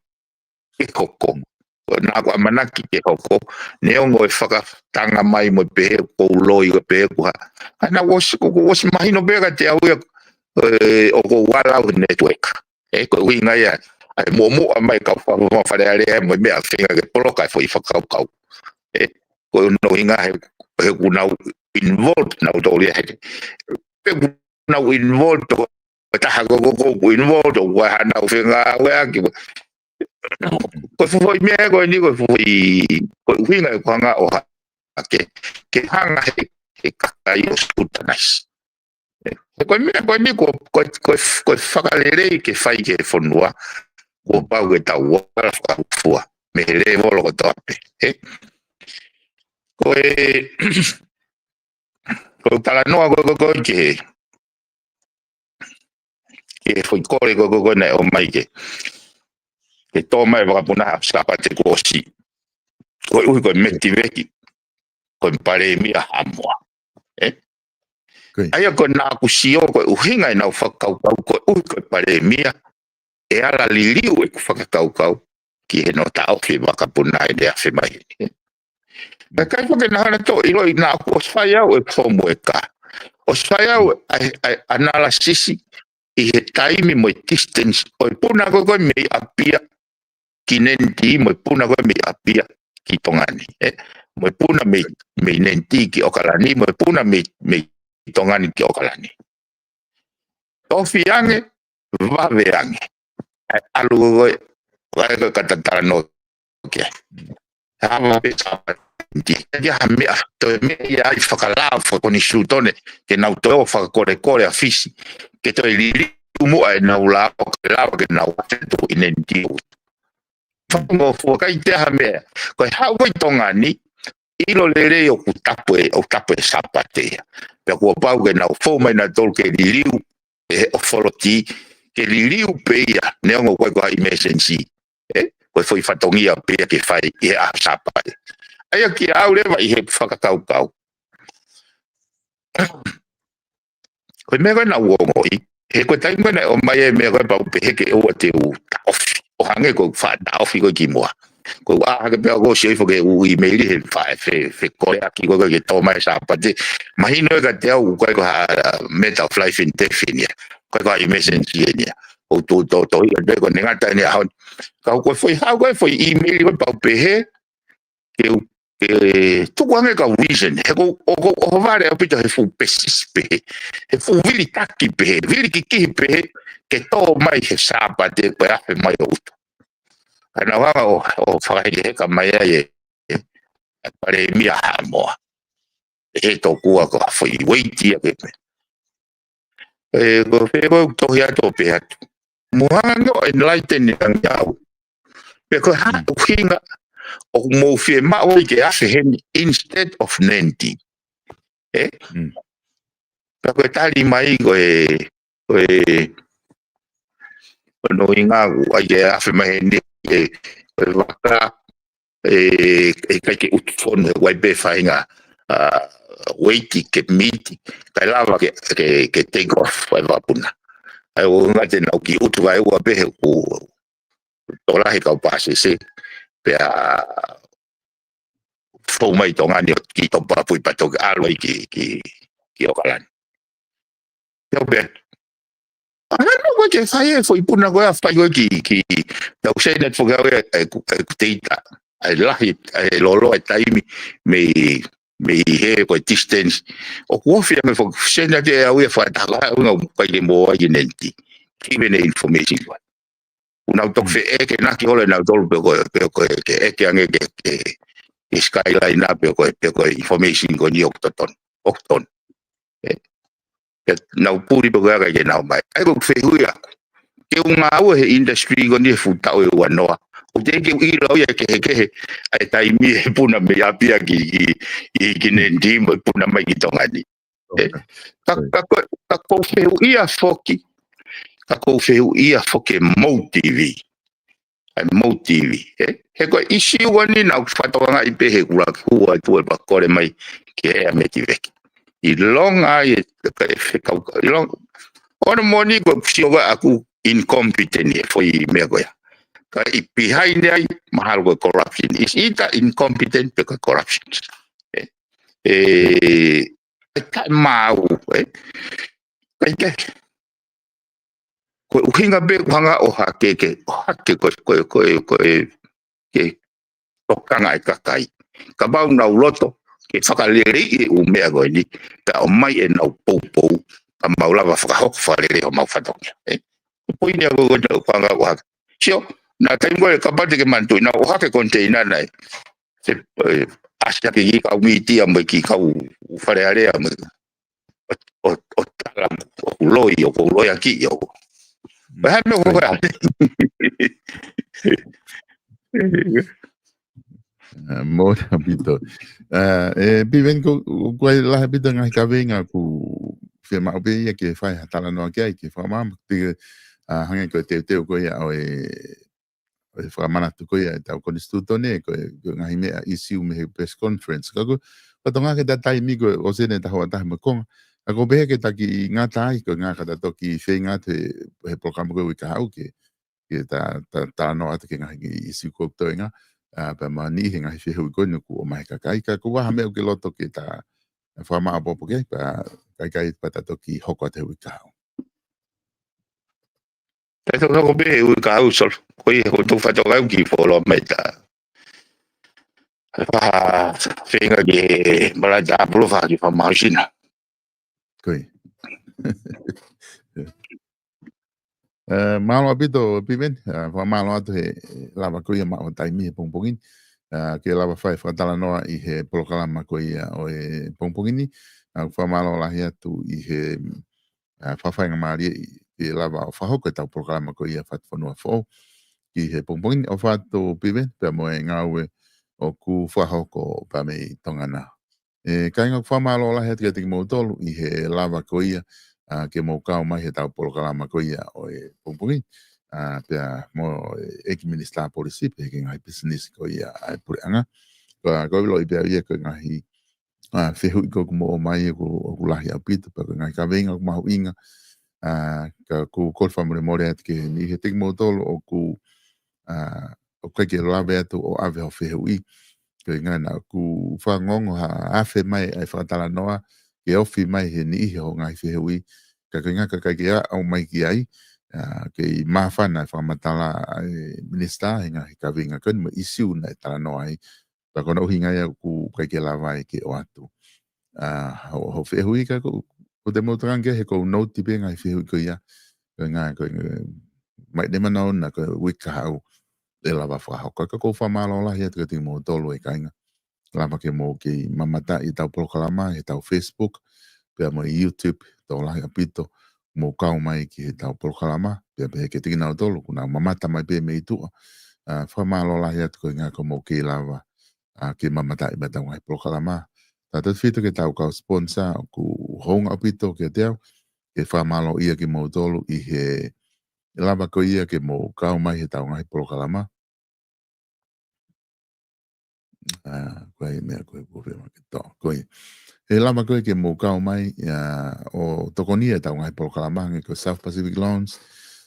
ke hoko. Ko e naʻa ku ʻamanaki ke hoko, neongo e fakatanga mai mo e pehē ʻoku ou loi, ʻo pehē ʻoku hā. Ka naʻe ʻosi, ʻoku ʻosi mahino pē kiate au ia, ē, ʻoku ou ala au he network. Ē, ko e ʻuhinga ia, ʻa e muʻomuʻa mai kau fa-, fa-, Fale Alea mo e meʻa feinga ke poloka e foʻi fakakaukau. Ē, ko hono ʻuhinga he, he ʻoku nau involved nautolu ia he. Pe ʻoku nau involved ʻo e taha ko ē ʻoku involved ʻo ʻai haʻanau fengāueʻaki. Ko e fuʻu foʻi meʻa ko eni, ko e fuʻu foʻi, ko e ʻuhinga ʻeku hanga ʻo hā, ke, ke hanga he, he kakai ʻo scrutinize. He ko e meʻa ko eni ko, ko, ko, ko e fakalelei ke fai ki he fonua, kuo pau ke tau ala fakahūfua mei he lēvolo kotoa pē. Ē? Ko e, ko e talanoa ko, ko, ko, ki he, ki he foʻi kole ko, ko, ko naʻe ʻomai ke, ke tō mai e vakapuna he Sāpate kuo ʻosi. Koeʻuhi ko e metiveki, ko e palēmia Haʻamoa. Ē? Ko ia. ʻA ia ko ena ʻoku sio ko e ʻuhinga ʻenau fakakaukau koeʻuhi ko e palēmia, ʻe ala liliu ʻeku fakakaukau ki he no taʻofi e vakapuna ʻi he afe mai. Ka ʻikai foki ke nau hanga ʻo ʻiloʻi naʻa ku ʻosi fai au e homework. ʻOsi fai au ʻa e, ʻa e analysis ʻi he taimi mo e distance ʻo e puna ko, ko ē mei ʻApia ki Nentī mo e puna ko ē mei ʻApia ki Tonga ni. Ē? Mo e puna mei, mei Nentī ki ʻOkalani, mo e puna mei, mei Tonga ni ki ʻOkalani. Tofi ange, vave ange. ʻAlu ko ē, ʻai ko ē ka ta talanoa ki ai. Hava pē Sāpate, ʻi ai ha meʻa, toe meʻa ia ʻai fakalao, fakakonisitūtone, ke nau toe ō fakakolekole ʻa Fisi, ke toe liliu muʻa ʻenau lao, ke lava ke nau ʻoatu ʻi Nentī. Fakangofua, ʻikai toe ʻi ai ha meʻa. Ko e haʻu ko ē ʻi Tonga ni, ʻilo lelei ʻoku tapu e, ʻoku tapu e Sāpate ia. Pea kuo pau ke nau fou mai nautolu ke liliu, ʻe he authority, ke liliu pē ia, neongo ko e ko ha emergency. Ē? Ko e foʻi fatongia pē ia ke fai ʻi he ʻaho Sāpate. ʻA ia kia au leva ʻi he fakakaukau. Ko e meʻa ko ē naʻa ku ongoʻi, he ko e taimi ko ē naʻe ʻomai e meʻa ko ē pau pehē ke ʻoua te u taʻofi. ʻO hangē ko e faʻa taʻofi ko ē kimuʻa. Ko u ʻā hake pē au ko u sio hifo ki he ʻū ʻīmeili he faʻa fe, fekoleʻaki ko ē ke tō mai Sāpate. Mahino ē kiate au ʻoku ʻikai ko ha, a, matter of life and death eni ia. ʻIkai ko ha emergency eni ia. ʻOku ou tōtōiʻa pē ko e ngata eni ʻaho ni. Ka ko e foʻi haʻu ko ē foʻi ʻīmeili ko ē pau pehē, ke u, ke tuku ange kau reason. He ko, ʻoku, ʻoku ʻohovale ʻaupito he fuʻu pesisi pehē. He fuʻu vili taki pehē. Vili kikihi pehē. Ke tō mai he Sāpate ko e afe mai ʻo ʻuta. Ka naʻa ku hanga ʻo, ʻo fakahekeheka mai ai e, e, e palēmia Haʻamoa. He tokua ko ha foʻi weight ia ke pē. Ē, ko e fē ko e tohi atu ʻo pehē atu. Mou hanga ange ʻo enlighten ange au. Pe ko e hā ʻuhinga ʻoku mou fiemaʻu ai ke afe heni instead of Nentī. Ē? Mm. Pea ko e tali mai ko e, ko e, ko hono ʻuhinga ʻoku ʻai ke afe mai heni, ē, ko e vaka, ē, ʻe ʻikai ke ʻutu fonu he ʻoku ʻi ai pē faʻahinga, a, weight ke miti, kae lava ke, ke, ke take off e vakapuna. ʻA ia ʻoku ngata ʻenau kiʻi ʻutu kae ʻoua pē he ʻoku tokolahi kau pāsese, pea fou mai Tonga ni ʻo kiʻi topa pui patoki ʻalu ai ki, ki, ki ʻOkalani. Pea u pehē atu, ʻa, naʻa ku ʻikai ke fai e foʻi puna ko ē ʻa fai ko ē ki, ki, naʻa ku send atu foki au e, e, e, ʻeku data, ʻa e lahi, ʻa e lōloa e taimi, mei, mei hē ko e distance. ʻOku ofi ange foki, send atu ʻe au ia fakataha, ʻa e ʻuhinga ʻoku ʻikai ke mou ō ai ki Nentī. Given e information ko ē. ʻOku nau toki feʻekenaki holo ʻe nautolu pe ko e, pe ko e, ke ʻeke ange ke, ke, ke skyline pe ko e, pe ko e information ko eni ʻoku totonu, ʻoku totonu. Ē, ke nau puli pe ko e ʻikai ke nau mai. ʻA ia ko e fehuʻi ʻaku. Ke u ngāue he industry ko eni he fuʻu taʻu ʻe ua noa. ʻOku teʻeki ke u ʻilo ia e kehekehe ʻa e taimi e puna mei ʻApia ki, ki, ki, ki Nentī mo e puna mai ki Tonga ni. Ē, ka, ka ko, ka ko u fehuʻia foki. Ka ko u fehuʻia foki e motive. ʻA e motive, ē? He ko e ʻisiū ko eni naʻa ku fakatokangaʻi pē he kuo lahi hua atu e pā kole mai ki he ʻea metiveki. ʻIlonga ai e, ka e fekau, ʻilonga, ʻoku moʻoni ko e sio ko ē ʻaku incompetent e foʻi meʻa ko ia. Ka ʻi behind ai, mahalo ko e corruption. Is either incompetent pe ko e corruption. Ē? Ē, ʻikai ke maau, ē? ʻIkai ke, ko e ʻuhinga pē ʻoku hanga ʻo hake ke, ʻo hake ko e, ko e, ko e, ko e, ke tokanga e kakai. Kapau naʻa nau loto ke fakaleleiʻi e ʻū meʻa ko eni, kae ʻomai ʻenau poupou, ka mau lava fakahoko fakalelei homau fatongia. Ē? Ko e poini ia ko ē naʻa ku hanga ʻo hake. Sio, naʻa taimi ko ē kapau te ke manatuʻi naʻa ku ʻohake container naʻe, se, ē, ʻasi hake ki he kau mītia mo e kiʻi kau Fale Alea mo e ʻo, ʻo tala ʻoku loi, ʻoku loi ʻaki ʻoku. Pea hā meʻa ko ē. Ā, mole ʻaupito. Ā, ē, Piveni, ko, ko e lahi ʻaupito ngaahi kaveinga ʻoku fiemaʻu pē ia ke fai ha talanoa ki ai, ke fakamāmā, te, ā, hangē ko e teuteu ko ia ʻo e, ʻo e fakamanatu ko ia ʻetau konisitūtone, ko e, ko e ngaahi meʻa issue mei he press conference. Ka ko, ko Tonga ke ta taimi ko ē ʻosi ʻene taha ua taha mo e konga. Ka ko e pehē ke ta kiʻi ngata ai, ko e ʻuhinga ka ta toki feinga atu he, he polokalama ko ē uike kahaʻu ke, ke ta, ta, talanoa atu ki he ngaahi issue ko ē ʻoku toenga, ā, pea mo e niʻihi he ngaahi fehuʻi ko eni kuo ʻomai he kakai, ka ko e hā ha meʻa ʻoku ke loto ke ta fakamāʻopoʻopo ki ai, pea ʻikai ke ʻi ai pea ta toki hoko atu he uike kahaʻu. Taʻetokoto pē uike kahaʻu, Solo. Ko ia, ko e tau fatongia ki he folo mai ta. Faha feinga ke malata apolo fa ki he fakamāhusina. Ko ia. Ē, mālō ʻaupito, Piveni, ā, fakamālō atu he lava ko ia maʻu taimi he pongipongi ni. Ā, ke lava fai fakatalanoa ʻi he polokalama ko ia ʻo e pongipongi ni. Ā, fakamālō lahi atu ʻi he, ā, fakafaingamālie ʻi, ʻi he lava ʻo fakahoko ʻetau polokalama ko ia Fatufonua Foʻou ki he pongipongi ni. ʻOfa atu Piveni, pea mo e ngāue ʻoku fakahoko pea mei Tonga na. Ē, kāinga, ʻoku fakamālō lahi atu kiate kimoutolu ʻi he lava ko ia, ā, ke mou kau mai heʻetau polokalama ko ia ʻo e pongipongi, ā, pea mo e ʻEiki Minisitā Polisi, pea ki he ngaahi pisinisi ko ia ʻa e puleʻanga. Ko, ko e ʻiloʻi pē ia ko e ngaahi, ā, fehuʻi ko ē ʻoku mou ʻomai ʻoku, ʻoku lahi ʻaupito, pea ko e ngaahi kaveinga ʻoku mahuʻinga, ā, ka ʻoku ou kole fakamolemole atu ki he niʻihi ʻiate kimoutolu ʻoku, ā, ʻoku ʻikai ke lava atu ʻo ʻave hoʻo fehuʻi. Ko e ʻuhinga naʻa ku fanongo ha afe mai ʻa e fakatalanoa, ke ofi mai he niʻihi hoʻo ngaahi fehuʻi. Ka ko e ʻuhinga ka ʻikai ke aʻu mai ki ai, ā, kei māfana e fakamatala ʻa e minisitā he ngaahi kaveinga ko eni mo e issue naʻe talanoa ai. Pea ko hono ʻuhinga ia ʻoku ʻikai ke lava ai ke ʻoatu. Ā, hoʻo, hoʻo fehuʻi ka ko, ko te mou tokanga ki ai he ʻoku ou noti pē ngaahi fehuʻi ko ia. Ko e ʻuhinga, ko e ʻuhinga, mai ne mana ona ko e uike kahaʻu ʻe lava fakahoko. Ka ʻoku ou fakamālō lahi atu kiate kimoutolu ʻe kāinga. Lava ke mou kei mamata ʻi heʻetau polokalama, heʻetau Facebook, pea mo e YouTube, tokolahi ʻaupito, mou kau mai ki heʻetau polokalama, pea pehē kiate kinautolu ʻoku nau mamata mai pē mei tuʻa. Ā, fakamālō lahi atu ko e ʻuhinga ʻoku mou kei lava, ā, ke mamata ʻi heʻetau ngaahi polokalama. Tautautefito ki heʻetau kau sponsor, ʻoku hounga ʻaupito kiate au, ke fakamālōʻia kimoutolu ʻi he lava ko ia ke mou kau mai heʻetau ngaahi polokalama. Ā, ko e meʻa ko ē ʻoku ou fiemaʻu ke toʻo. Ko e, he lava ko ē ke mou kau mai, ā, ʻo tokoni heʻetau ngaahi polokalama hangē ko e South Pacific Loans,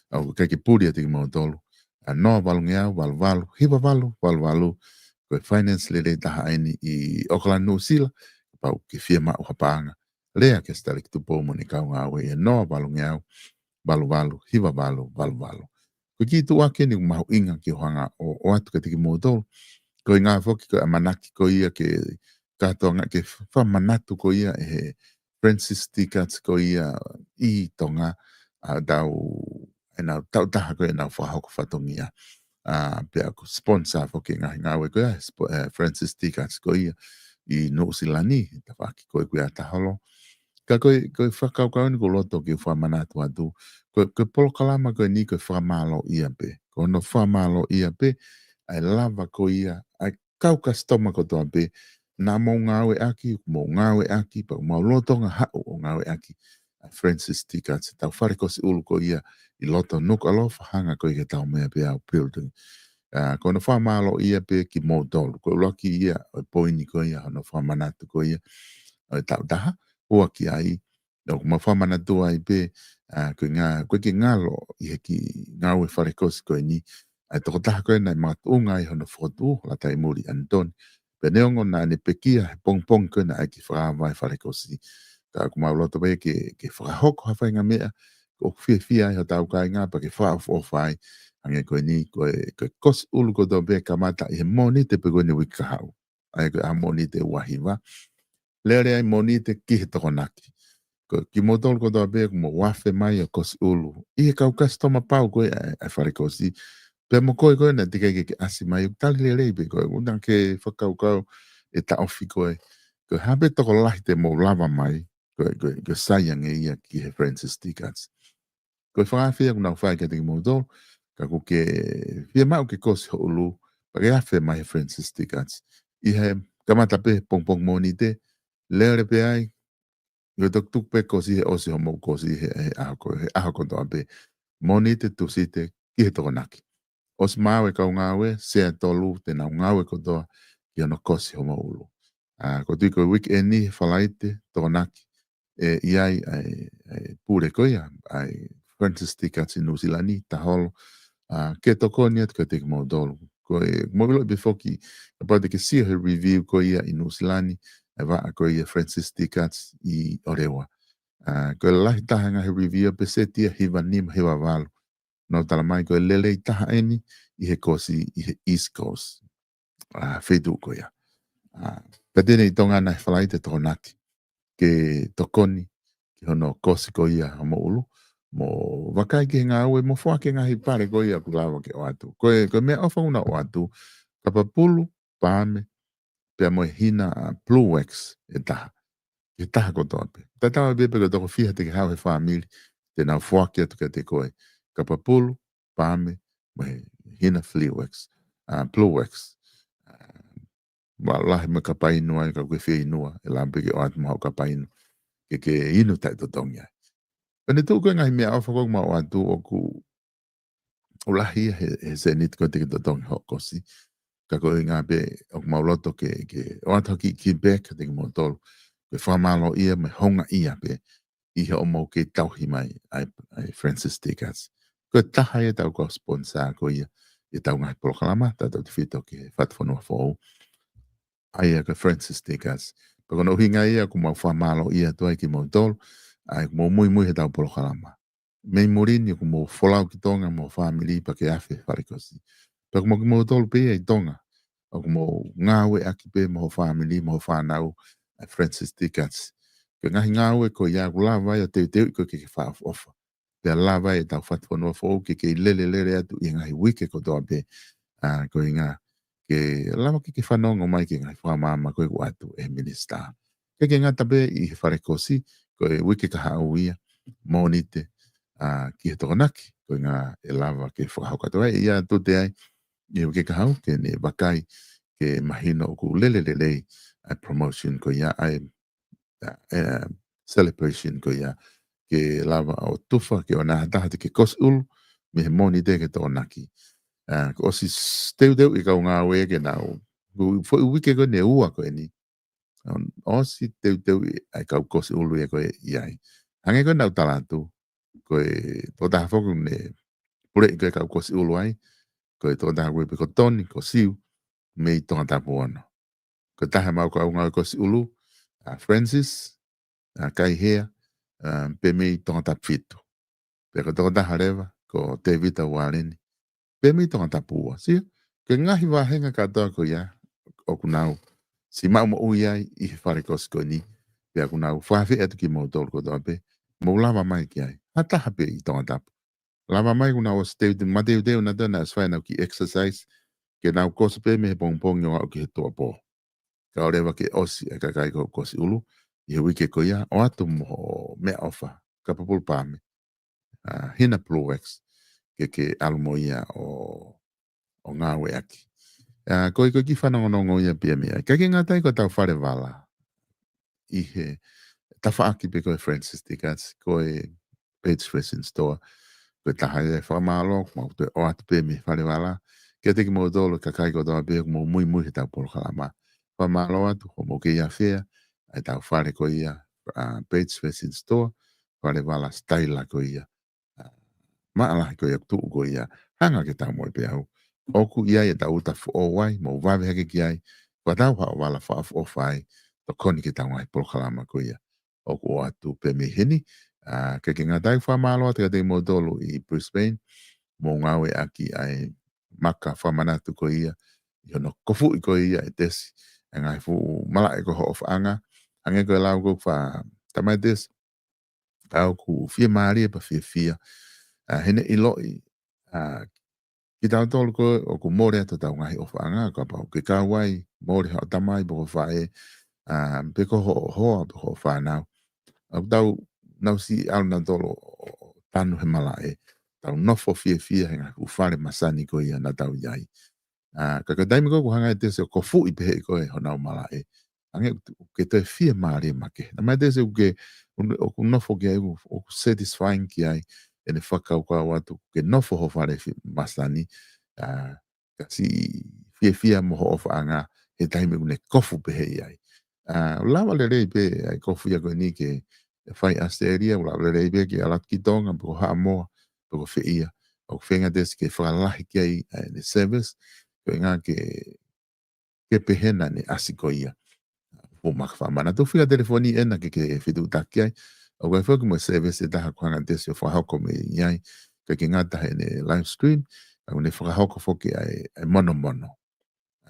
ʻoku ʻikai ke puli ʻiate kimoutolu. Ā, noa valungeau, valu valu, hiva valu, valu valu, ko e finance lelei taha ʻeni ʻi ʻAokalani, Nuʻusila, kapau ʻoku ke fiemaʻu ha paʻanga. Lea kia Sitaleki Tupou mo ʻene kau ngāue ʻi he noa valungeau, valu valu, hiva valu, valu valu. Ko e kiʻi tuʻuaki eni ʻoku mahuʻinga ke u hanga ʻo, ʻoatu kiate kimoutolu. Ko e ʻuhinga foki ko e ʻamanaki ko ia ke kātoanga ke fakamanatu ko ia ʻe he Francis T. Katz ko ia ʻi Tonga, ʻa ʻetau, ʻenau tautaha ko ia ʻenau fakahoko fatongia. Ā, pea ʻoku sponsor foki ngaahi ngāue ko ia, spo-, ē, Francis T. Katz ko ia ʻi Nuʻusila ni, tafaʻaki ko ē kuo ʻatā holo. Ka ko e, ko e fakakaukau eni ʻoku ou loto ke fakamanatu atu. Ko, ko e polokalama ko eni ko e fakamālōʻia pē. Ko hono fakamālōʻia pē, ʻa e lava ko ia, ʻa e kau kasitoma kotoa pē, naʻa mou ngāueʻaki, mou ngāueʻaki, pea mou lolotonga haʻu ʻo ngāueʻaki ʻa Francis T. Katz, ʻetau fale kosi ʻulu ko ia ʻi loto Nukuʻalofa, hanga ko ia ki he Taumeapeau Building. Ā, ko hono fakamālōʻia pē kimoutolu, ko e ʻuluaki ia ʻo e poini ko ia, hono fakamanatu ko ia ʻo e tautaha, ʻoku ʻi ai, ʻoku mau fakamanatu ai pē, ā, ko e ʻuhinga, ʻoku ʻikai ke ngalo ʻi he kiʻi ngāue fale kosi ko eni, ʻa e tokotaha ko ē naʻe makatuʻunga ai hono fokotuʻu, Lataimuli ʻAnitoni. Pea neongo naʻa ne pekia he pongipongi ko ē naʻe ʻai ke fakaava e fale kosi. Ka ʻoku mau loto pē ke, ke fakahoko ha faʻahinga meʻa, ʻoku fiefia ai hotau kāinga, pea ke fakaʻofoʻofa ai, hangē ko eni, ko e, ko e kosi ʻulu kotoa pē kamata ʻi he Mōnite pē ko eni uike kahaʻu. ʻA ia ko e ʻaho Mōnite ua hiva. Lele ai Mōnite ki he Tokonaki. Ko kimoutolu kotoa pē ʻoku mou afe mai ʻo kosi ʻulu. ʻI he kau kasitoma pau ko ē ʻa e, ʻa e fale kosi. Pea mo koe ko ē naʻe teʻeki ai ke ke ʻasi mai, ʻoku tali lelei pē koe. ʻOku ʻikai ke fakakaukau ʻe taʻofi koe. Ko e hā pē tokolahi te mou lava mai, ko e, ko e, ko e sai ange ia ki he Francis Dickatts. Ko e fakaafe ia ʻoku nau fai kiate kimoutolu, ka ʻoku ke fiemaʻu ke kosi ho ʻulu, pea ke afe mai he Francis Dickatts. ʻI he kamata pē pongipongi Mōnite, lele pē ai, ʻio, tukutuku pē kosi he ʻosi hoʻomou kosi he, he ʻaho ko, he ʻaho kotoa pē. Mōnite, Tūsite, ki he Tokonaki. ʻOsi maʻu e kau ngāue, sea ʻe tolu te nau ngāue kotoa ki hono kosi hoʻomou ʻulu. ʻA, ʻoku ou tui ko e weekend ni he Falaite, Tokonaki, ʻe ʻi ai ʻa e, ʻa e pule ko ia ʻa e Francis Dickatts ʻi Nuʻusila ni, Taholo, ʻa, ke tokoni atu kiate kimoutolu. Ko e, mou ʻilo pē foki, kapau te ke sio he review ko ia ʻi Nuʻusila ni, ʻa e vaʻa ko ia Francis Dickatts ʻi ʻOreua. ʻA, ko e lahi taha e ngaahi review pē, seti ia hiva nima, hiva valu. Nau tala mai ko e lelei taha eni ʻi he kosi ʻi he East Coast. ʻA, feituʻu ko ia. ʻA, pea te ne ʻi Tonga na he Falaite, Tokonaki, ke tokoni ki hono kosi ko ia hoʻomou ʻulu, mo vakai ki he ngāue, mo foaki e ngaahi pale ko ia ʻoku lava ke ʻoatu. Ko e, ko e meʻaʻofa ʻoku na ʻoatu, kapa pulu, paame, pea mo e hina, ʻa, Blue Wax ʻe taha. Ke taha kotoa pē. Tatau ai pē pe ko e toko fiha te ke haʻu he fāmili, te nau foaki atu kiate koe. Kapa pulu, paame, mo e hina Blue Wax, ʻa, Blue Wax. ʻA, ʻoku lahi mo e kapa inu ai, ka ʻoku ke fieinua, ʻe lava pē ke ʻoatu mo haʻo kapa inu, ke ke inu taʻetotongi ai. Pea ne tuʻu ko e ngaahi meʻaʻofa ko ē ʻoku mau ʻoatu, ʻoku ʻoku lahi ia he, he sēniti ko ē te ke totongi hoʻo kosi. Ka ko e ʻuhinga pē ʻoku mau loto ke, ke ʻoatu ha kiʻi kickback kiate kimoutolu, ke fakamālōʻia mo e houngaʻia pē ʻi hoʻomou kei tauhi mai ʻa e, ʻa e Francis Dickatts. Ko e taha ia ʻetau kau sponsor ko ia ʻi heʻetau ngaahi polokalama, tautautefito ki he Fatufonua Foʻou, ʻa ia ko e Francis Dickatts. Pea ko hono ʻuhinga ia ʻoku mau fakamālōʻia atu ai kimoutolu, ʻa ia ʻoku mou muimui heʻetau polokalama. Mei muli ni ʻoku mou folau ki Tonga mo e fāmili pea ke afe he fale kosi. Pea ʻoku mau kimoutolu pē ia ʻi Tonga ʻoku mou ngāueʻaki pē mo ho fāmili, mo ho fānau, ʻa e Francis Dickatts. Ko e ngaahi ngāue ko ia ʻoku lava ai ʻo teuteuʻi koe ke ke fakaʻofoʻofa. Pea lava ai ʻetau Fatufonua Foʻou ke kei lelelele atu ʻi he ngaahi uike kotoa pē, ʻa, ko e ʻuhinga ke lava ke ke fanongo mai ki he ngaahi fakamaama ko ē ʻoku ʻoatu ʻe he minisitā. ʻIkai ke ngata pē ʻi he fale kosi, ko e uike kahaʻu ia, Mōnite, ʻa, ki he Tokonaki, ko e ʻuhinga ʻe lava ke fakahoko atu ai, ʻe ʻi ai ʻa Tute ai ʻi he uike kahaʻu ke ne vakai ke mahino ʻoku lelelelei ʻa e promotion ko ia, ʻa e, ʻa e, celebration ko ia, ke lava ʻo tufa ke ʻoua naʻa ha taha te ke kosi ʻulu mei he Mōnite ki he Tokonaki. ʻA, kuo ʻosi s-, teuteuʻi e kau ngāue ke nau, ko e foʻi uike ko eni ʻe ua ko eni, ʻosi teuteuʻi ʻa e kau kosi ʻulu ia ko ē ʻi ai. Hangē ko ʻenau tala atu, ko e tokotaha foki ne puleʻi ko ē e kau kosi ʻulu ai, ko e tokotaha ko ē pē ko Tony, ko Siu, mei Tongatapu ono. Ko e taha ʻemau kau ngāue kosi ʻulu, ʻa Francis, ʻa Kaihea, ʻa, pē mei Tongatapu fitu. Pea ko e tokotaha leva, ko Tevita Ualeni, pē mei Tongatapu ua. Sio, ko e ngaahi vāhenga kātoa ko ia ʻoku nau siʻi maʻu moʻui ai ʻi he fale kosi ko eni, pea ʻoku nau fakaafeʻi atu kimoutolu kotoa pē, mou lava mai ki ai. Ha taha pē ʻi Tongatapu. Lava mai, ʻoku nau ʻosi teuteu, mateuteu nautolu, nau ʻosi fai ʻenau kiʻi exercise, ke nau kosi pē mei he pongipongi ʻo aʻu ki he tuʻuapō. Kae ʻoua leva ke ʻosi e kakai ko ē kosi ʻulu ʻi he uike ko ia, ʻoatu mo hoʻo meʻaʻofa, kapa pulu, paame, ʻa, hina Blue Wax, ke ke ʻalu mo ia ʻo, ʻo ngāueʻaki. ʻA, ko e, ko e kiʻi fanongonongo ia pē ia mei ai. ʻIkai ke ngata ai, ko ʻetau fale vala ʻi he tafaʻaki pē ko ē Francis Dickatts, ko e Page Fashion Store. Ko e taha ia e fakamālō ʻoku mau toe ʻoatu pē mei he fale vala kiate kimoutolu e kakai kotoa pē ʻoku mou muimui heʻetau polokalama. Fakamālō atu hoʻomou kei afea ʻa ʻetau fale ko ia, ʻa, Page Fashion Store, fale vala sitaila ko ia, ʻa, maʻalahi ko ia ʻoku tuʻu ko ia, hanga ki he tau moʻui peau. ʻOku ʻi ai ʻetau uta foʻou ai, mou vave hake ki ai, fakatau haʻo vala fakaʻofoʻofa ai, tokoni ki heʻetau ngaahi polokalama ko ia ʻoku ʻoatu pē mei heni. ʻA, ʻikai ke ngata ai, fakamālō atu kiate kimoutolu ʻi Brisbane, mou ngāueʻaki ʻa e maka fakamanatu ko ia, ʻi hono kofuʻi ko ia ʻe Tesi ʻa e ngaahi fuʻu malaʻe ko ē hoʻo ʻofaʻanga. Hangē ko e lau ko ē ʻa Tamai Tesi, ʻa, ʻoku fiemālie pea fiefia, ʻa, heʻene ʻiloʻi, ʻa, kitautolu ko ē ʻoku mole atu ʻetau ngaahi ʻofaʻanga, kapau ʻoku ke kau ai, mole haʻo tamai pe ko ho faʻē, ʻa, pe ko hoʻo hoa pe ko hoʻo fānau, Naʻa tau, nau siʻi ʻalu nautolu ʻo, ʻo tanu he malaʻe. Tau nofo fiefia he ngaahi fuʻu fale masani ko ia naʻa tau ʻi ai. ʻA, ka ko e taimi ko ē ʻoku hanga ʻe Tesi ʻo kofuʻi pehē ʻe koe honau malaʻe, hangē ʻoku ke toe fiemālie makehe. Naʻe ʻomai ʻe Tesi ʻoku ke, ʻoku nofo ki ai, ʻoku, ʻoku satisfying ki ai ʻene fakakaukau atu ke nofo ho fale fi-, masani, ʻa, ka siʻi fiefia mo hoʻo ʻofaʻanga he taimi ʻoku ne kofu pehē ʻi ai. ʻA, lava lelei pē ʻa e kofu ia ko eni ke fai ʻAositelēlia, lava lelei pē ke ʻalu atu ki Tonga, pe ko Haʻamoa, pe ko fē ia. ʻOku feinga ʻe Tesi ke fakalahi ki ai ʻa ʻene service, ko e ʻuhinga ke, ke pehē naʻa ne ʻasi ko ia. Fuʻu maka fakamana. Tau fika telefoni ʻena ke ke fetuʻutaki ai. ʻOku ʻi ai foki mo e service ʻe taha ʻoku hanga ʻe Tesi ʻo fakahoko mei ai. ʻIkai ke ngata heʻene live stream, ka ʻoku ne fakahoko foki ʻa e, ʻa e monomono.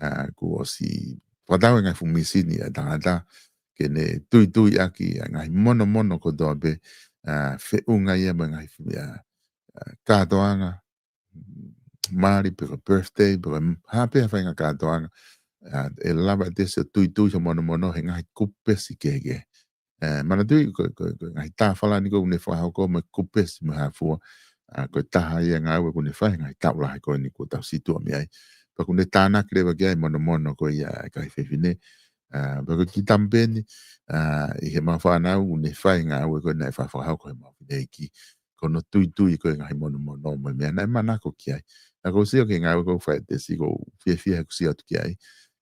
ʻA, kuo ʻosi fakatau e ngaahi fuʻu mīsini ʻa e tangata ke ne tuitui ʻaki ʻa e ngaahi monomono kotoa pē, ʻa, feʻunga ia mo e ngaahi fuʻu, ʻa, ʻa, kātoanga, mali pe ko e birthday, pe ko e hā pē ha faʻahinga kātoanga. ʻA, ʻe lava ʻe Tesi ʻo tuitui ho monomono he ngaahi kupesi kehekehe. ʻE, manatuʻi ko, ko, ko e ngaahi tā falani ko ē ʻoku ne fakahoko mo e kupesi mo e hā fua. ʻA, ko e taha ia e ngāue ʻoku ne fai he ngaahi taʻu lahi ko eni kuo tau situʻa mei ai. Pea ʻoku ne tānaki leva ki ai e monomono ko ia ʻa e kau fefine. ʻA, pea ko e kiʻi tamapeni, ʻa, ʻi heʻemau fānau ʻoku ne fai e ngāue ko ē naʻe faʻa fakahoko ʻe heʻemau fineʻeiki. Ko hono tuitui ko ē e ngaahi monomono mo e meʻa naʻe manako ki ai. Naʻa ku sio ki he ngāue ko ē ʻoku fai ʻe Tesi, ʻoku ou fiefia heʻeku sio atu ki ai.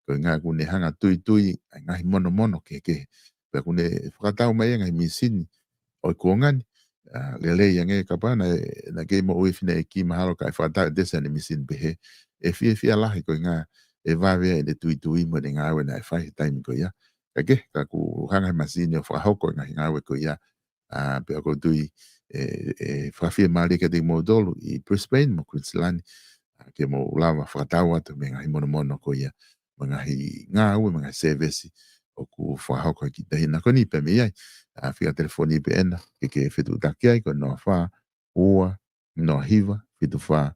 Ko e ʻuhinga ʻoku ne hanga ʻo tuitui ʻa e ngaahi monomono kehekehe. Pea ʻoku ne fakatau mai e ngaahi mīsini ʻo e kuonga ni, ʻa, lelei ange kapau naʻe, naʻe kei moʻui e fineʻeiki mahalo kae fakatau ʻe Tesi ʻene mīsini pehē. ʻE fiefia lahi ko e ʻuhinga ʻe vave ai ʻene tuitui mo ʻene ngāue naʻe fai he taimi ko ia. Ka ke, ka ʻoku hanga ʻe he mīsini ʻo fakahoko e ngaahi ngāue ko ia. ʻA, pea ʻoku ou tui ʻe, ʻe fakafiemālie kiate kimoutolu ʻi Brisbane mo Queensland, ʻa, ke mou lava fakatau atu mei he ngaahi monomono ko ia, mo e ngaahi ngāue, mo e ngaahi sēvesi ʻoku fakahoko ʻe he kiʻi taʻahine ko eni pē mei ai. ʻA, fika telefoni pē ʻena ke ke fetuʻutaki ai, ko e noa fā, ua, noa hiva, fitu fā,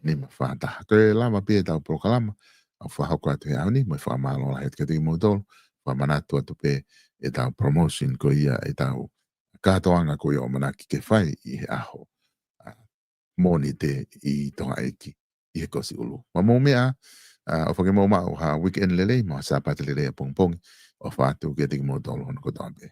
nima fā taha. Ko e lava pē ʻetau polokalama ʻoku fakahoko atu he ʻaho ni, mo e fakamālō lahi atu kiate kimoutolu, fakamanatu atu pē ʻetau promotion ko ia ʻetau kātoanga ko ia ʻoku ʻamanaki ke fai ʻi he ʻaho, ʻa, Mōnite ʻi Tonga ʻEiki ʻi he Kosi ʻUlu. Mo e meʻa, ʻa, ʻofa ke mou maʻu ha weekend lelei, mo ha Sāpate lelei ʻapongipongi, ʻofa atu kiate kimoutolu hono kotoa pē.